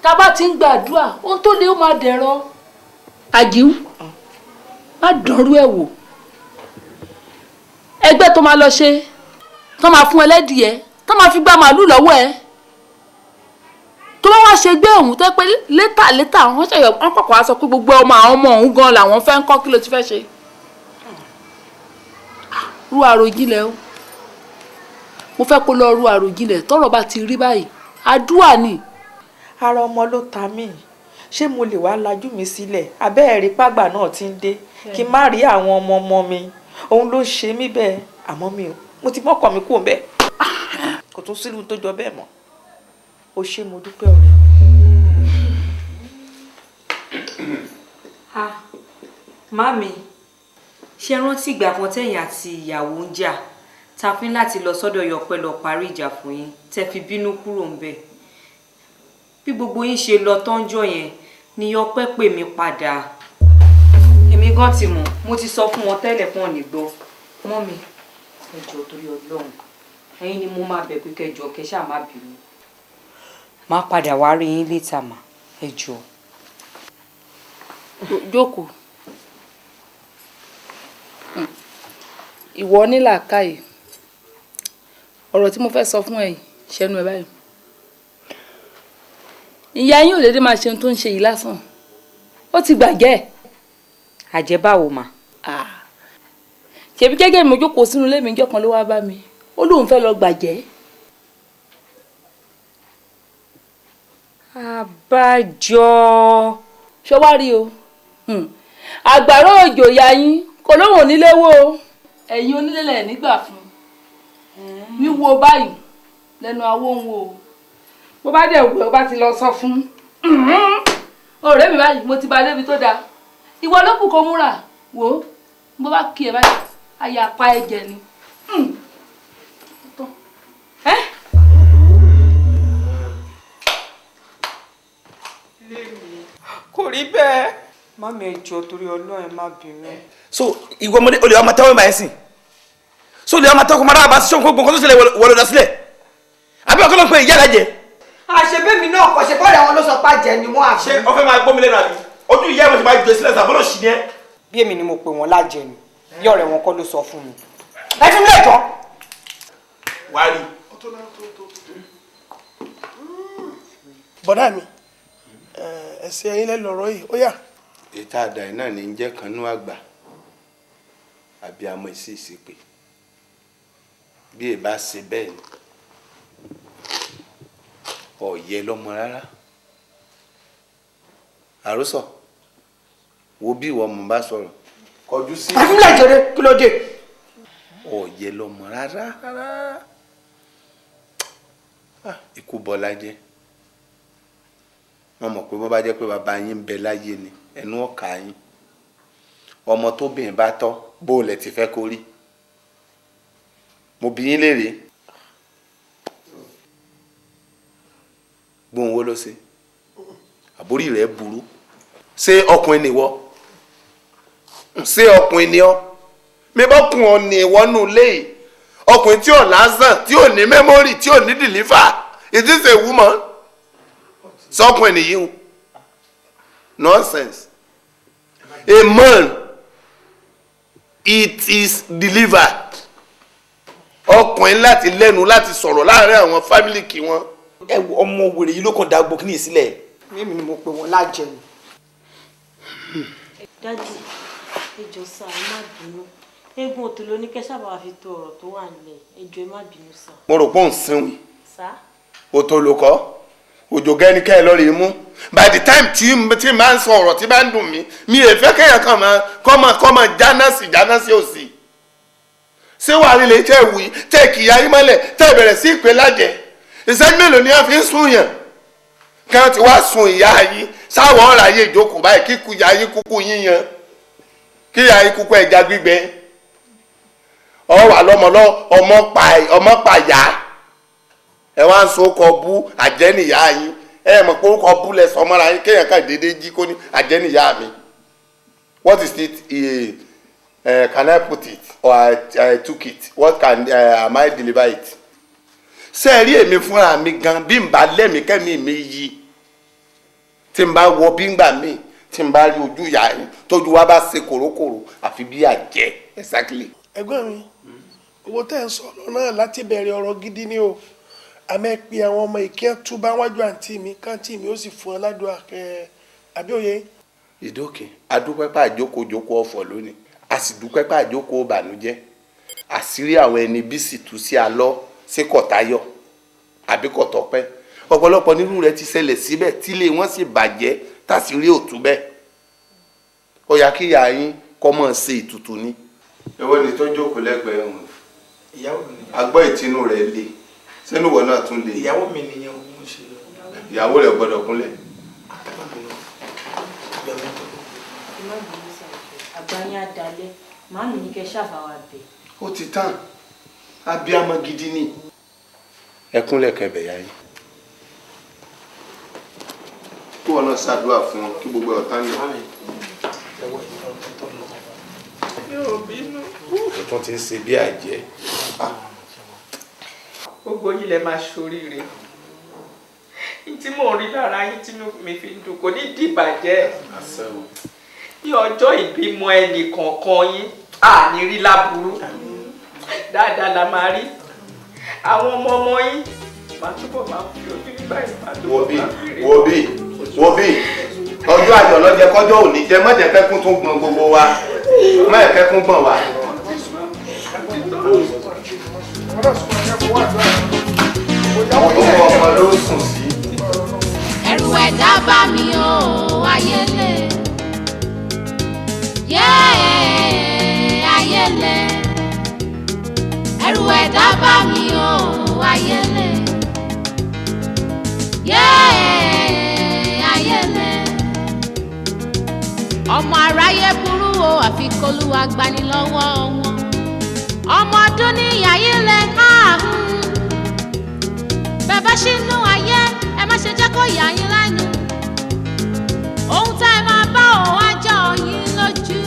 tá a bá ti ń gba àdúrà, ohun tó lè ó máa dẹ̀rọ. Àjíún, má dánrú ẹ̀ wò. Ẹgbẹ́ tó máa lọ ṣe, tó máa fún ẹlẹ́dìẹ, tó máa fi gba màálù lọ́wọ́ ẹ. Tó bá wá ṣe gbé òun tó pé létà létà wọ́n ṣẹ̀yọ̀ wọ́n pàpà wá sọ pé gbogbo ọmọ àwọn ọmọ òun gan làwọn fẹ́ ń kọ́, kí ló ti fẹ́ ṣe. Rú àròjinlẹ̀ o. Mo fẹ́ kó lọ ru àròjinlẹ̀ tọ́rọ̀ bá ti rí báyìí, àdúà ni. Ara ọmọ ló ta mí. Ṣé mo lè wá lajú mi sílẹ̀? Abẹ́ ẹ̀rí pàgbà náà ti ń dé kí n má rí àwọn ọmọ ọmọ mi, òun ló ṣe mí bẹ́ẹ̀. Àmọ́ mi ò, mo ti mọ́kàn mi kúrò bẹ́ẹ̀, kò tún sílùú tó jọ bẹ́ẹ̀ mọ́. O ṣé, mo dúpẹ́, ọ̀rẹ́. Ah, mami, ṣe rántí ìgbà kan tẹ̀yin àti ìyàwó ń jà, ta fi ń láti lọ sọ́dọ̀ Yọpẹ́ lọ parí ìjà fún yín, tẹ́ fi bínú kúrò ń bẹ̀? Bí gbogbo yín ṣe lọ tọ́njọ́ yẹn ni Yọpẹ́ pè mí padà. Èmi gan ti mọ̀, mo ti sọ fún wọn tẹ́lẹ̀ fún ọ̀nì gbọ́. Mọ́mi, ẹ jọ̀ọ́, torí Ọlọ́run, ẹ̀yin ni mo máa bẹ̀ pé kẹ́ jọ̀ọ́, kẹ́ ṣáà má bínú. Má padà wá rí yín létà mà, ẹ jọ̀ọ́. Jókòó. Ìwọ ní làákàyè. Ọ̀rọ̀ tí mo fẹ́ sọ fún ẹ yìí, ṣẹnu ẹ báyìí. Ìyá yín ò dédé máa ṣe ohun tó ń ṣe yìí lásán, ó ti gbàjẹ́. Àjẹbáwo mà? Ṣèbí gẹ́gẹ́ mi jókòó sínú ilé mi, ìjọ́ kan ló wá bá mi, ó lóun fẹ́ lọ gbàjẹ́. Àbájọ. Ṣé wàá rí o, àgbàrá òjò ìyá yín kò lóun onílé wó o. Ẹ̀yin onílé lẹ̀ nígbà fún wíwo báyìí lẹ́nu awó ń wo o. Bó bá dẹ̀ wẹ̀, ó bá ti lọ sọ fún ọ̀rẹ́ mi báyìí, mo ti ba débi tó dáa. Ìwọ ló kù kó múra wò ó. Bó bá kí ẹ báyìí, àyà pa ẹ̀jẹ̀ ni. Kò rí bẹ́ẹ̀. Mami, ẹ jọ̀ọ́, torí Ọlọ́run, ẹ má bínú. So ìwọ ọmọdé olè ọmọ tẹ́wọ́ ìbáyẹn sìn, so olè ọmọ tẹ́wọ́ kó máa dábàá sí ṣọ́nkó gbọ̀ngàn tó ṣẹlẹ̀ wọlé lọ sílẹ̀ àbí ọkọ ló ń pè ìyá alájẹ. Àṣebémi náà kọ̀ ṣe bọ́ọ̀lù àwọn ló sọ pé àjẹ́ ni wọ́n àbí. Ṣé ọ fẹ́ máa gbọ́ mi lẹ́nu àbí ojú ìyá ẹ̀ mo ti máa jẹ sílẹ̀ sàbọ̀lọ̀ sí ni ẹ́. Bí èmi ni mo pè wọ́n lájẹ ni, bí ọ̀rẹ́ wọn kọ́ ló sọ fún mi. Ẹ fi mí lẹ́jọ́. Wàá rí. Bọ̀dá mi, ẹ̀sìn ẹ̀yin lẹ́ lọ́rọ̀ yìí ó yá. Ètò àdá yìí náà ní í jẹ́ kanú àgbà àbí àmọ́ ìsì ìsìpè bí ẹ bá ṣe bẹ́ẹ̀ ni ọ̀yẹ́ lọ́mọ rárá. Àròsọ wo bí ìwọ mọ̀ bá sọ̀rọ̀ kọjú sí. Ẹ fi mí lẹ́jọ́ rẹ, kí ló dé. Ọ̀yẹ́ lọ́mọ rárá rárá. Ikú bọ́lá jẹ́. Wọ́n mọ̀ pé bó bá jẹ́ pé bàbá yín ń bẹ láyé ni, ẹnu ọ̀ka yín. Ọmọ tóbìnrin bá tọ́, bó o lẹ̀ ti fẹ́ kó rí? Mo bi yín léèrè, gbóhùn wo ló ṣe àbórí rẹ̀ burú? Ṣé ọkùnrin nìwọ? Ṣé ọkùnrin ni ọ́? Mi bọ́ kùn ọ́ ní ìwọ nù léyìí, ọkùnrin tí ò lásán, tí ò ní memory, tí ò ní deliver. It is a woman. Sọkùnrin nìyí o, nonsense. A man, it is delivered. Ọkùnrin láti lẹ́nu láti sọ̀rọ̀ láàrin àwọn family kí wọ́n. Ẹ wo ọmọ wèrè yìí ló kàn dá gbogbo kíní sílẹ̀. Mímí ni mo pè wọ́n lájẹ ni. Daddy, ẹ jọ̀ọ́ sà, ẹ má bínú. Eégún òtò ló ní kẹ́ sábà fi tó ọ̀rọ̀ tó wà nílẹ̀. Ẹ jọ̀ọ́, ẹ má bínú sà. Mo rò pé òun sinwi. Sà. Òtò ló kọ́ òjò gẹ́ni kẹ́ ẹ lọ́ọ́ rí mú. By the time tí máa ń sọ ọ̀rọ̀ tí bá ń dùn mí, mi ò fẹ́ kéèyàn kàn máa kọ́ máa jáná sí jáná sí òsì. Ṣé wàá rí lè tẹ́ wù í tẹ́ kì í ayé mọ́lẹ̀ tẹ́ bẹ̀rẹ̀ sí ìpè lájẹ̀? Ìṣẹ́jú mélòó ni wọ́n fi ń sùn yàn kí wọ́n ti wá sun ìyá yín sáwọn ọ̀rọ̀ ayé ìjókòó báyìí, kíkú ìyá yín kúkú yíyan, kí ìyá yín kúkú ẹja gbígbẹ ọ wà lọ́mọ lọ ọmọ pàyà ẹ wá ń so kọ bú àjẹnìyá yín. Ẹ mọ̀ pé orúkọ bú lẹ sọ mọ́ra yín, kéèyàn kàn déédéé jí kó ní àjẹnìyá mi. What is it? Can I put it or I took it? What can am I deliver it? Ṣé ẹ rí èmi fúnra mi gan, bí n bá lẹ́mìí kẹ́mi mi yí, tí n bá wọ bí n gbà mí, tí n bá rí ojú ìyá yín, tójú wa bá ṣe kòrókòrò àfi bí àjẹ́ exactly. Ẹ̀gbọ́n mi, owó tẹ́ ń sọ náà láti bẹ̀rẹ̀ ọ̀rọ̀ gidi ni o. Àmọ́ ẹ pe àwọn ọmọ ìkẹ́ túbá wájú àǹtí mi, káǹtí mi ó sì fún ọ ládùúgbò kẹ àbíòye. Ìdókè adúpẹ́ pé àjókòó jókòó ọ̀fọ̀ lónìí, a sì dúpẹ́ pé àjókòó ìbànújẹ́. Àṣírí àwọn ẹni bí sì tú sí alọ́. Ṣé kò tayọ̀ àbí kò tọpẹ́? Ọ̀pọ̀lọpọ̀ nínú rẹ̀ ti ṣẹlẹ̀ síbẹ̀ tílé wọn sì bàjẹ́ tàṣírí òtún bẹ́ẹ̀. Ó yá kí ìyá yín kọ́ mọ̀ ṣe ìtùtù ni. Èwo ni tó jókòó lẹ́gbẹ̀ẹ́ òun? Ìyàwó mi nìyẹn. Agbọ́ ìtinú rẹ̀ le, sínú ìwọ náà tún le. Ìyàwó mi nìyẹn òun ṣe. Ìyàwó rẹ̀ gbọ́dọ̀ kúnlẹ̀. Àgbáyé àdálẹ́, màámi ní kẹ́ ṣàbàwà bẹ̀. Ó ti tán, abiyamọ gidi ni. Ẹ kúnlẹ̀ kẹbẹ̀ yá yín. Kí wọn náà ṣàdúrà fún wọn kí gbogbo ọ̀tá ní. Yóò bínú. Ó tún ti ń ṣe bí àjẹ́. Gbogbo yín lẹ máa ṣoríire. Tí mò ń rí lára yín tínú mi fi ń dùn kò ní dìbàjẹ́. Ní ọjọ́ ìbímọ ẹnì kọ̀ọ̀kan yín, à ní rí láburú. Dáadáa la máa rí. Àwọn ọmọ ọmọ yín máa túbọ̀ máa fi ojú yín báyìí máa túbọ̀ máa fi rí. Wo bí, wo bí, ọjọ́ ayọ̀ ló jẹ́ kọjọ́ òní jẹ́, má jẹ́ kẹ́kún tó gbọ̀n gbogbo wa, má jẹ́ kẹ́kún gbọ̀n wa. Owó ọmọ ló sùn sí. Ẹ̀rù ẹ̀dá bá mi o, ayélé. Yéé, ayélé. Ẹ̀rù ẹ̀dá bá mi o, ayélé. Yéé, ayélé. Ọmọ aráyé burú o, àfi k'Olúwa gbani lọ́wọ́ wọn. Ọmọ ọdún ní ayé lẹ ààrùn. Bẹ́ẹ̀ bá ṣínú ayé, ẹ má ṣe jẹ́ kó yà yín lẹ́nu. Ohun tá ẹ máa bá òun á jọ yín lójú.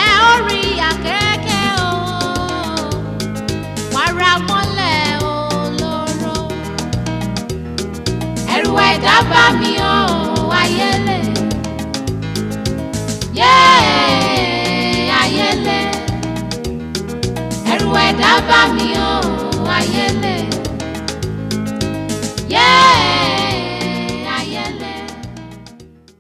Ẹ ó rí àkẹ́kẹ́ o, wàrà mọ́lẹ̀ olóró. Ẹ̀rù ẹ̀dá bá mi o, ayélé. Yéé, ayélé. Ẹ̀rù ẹ̀dá bá mi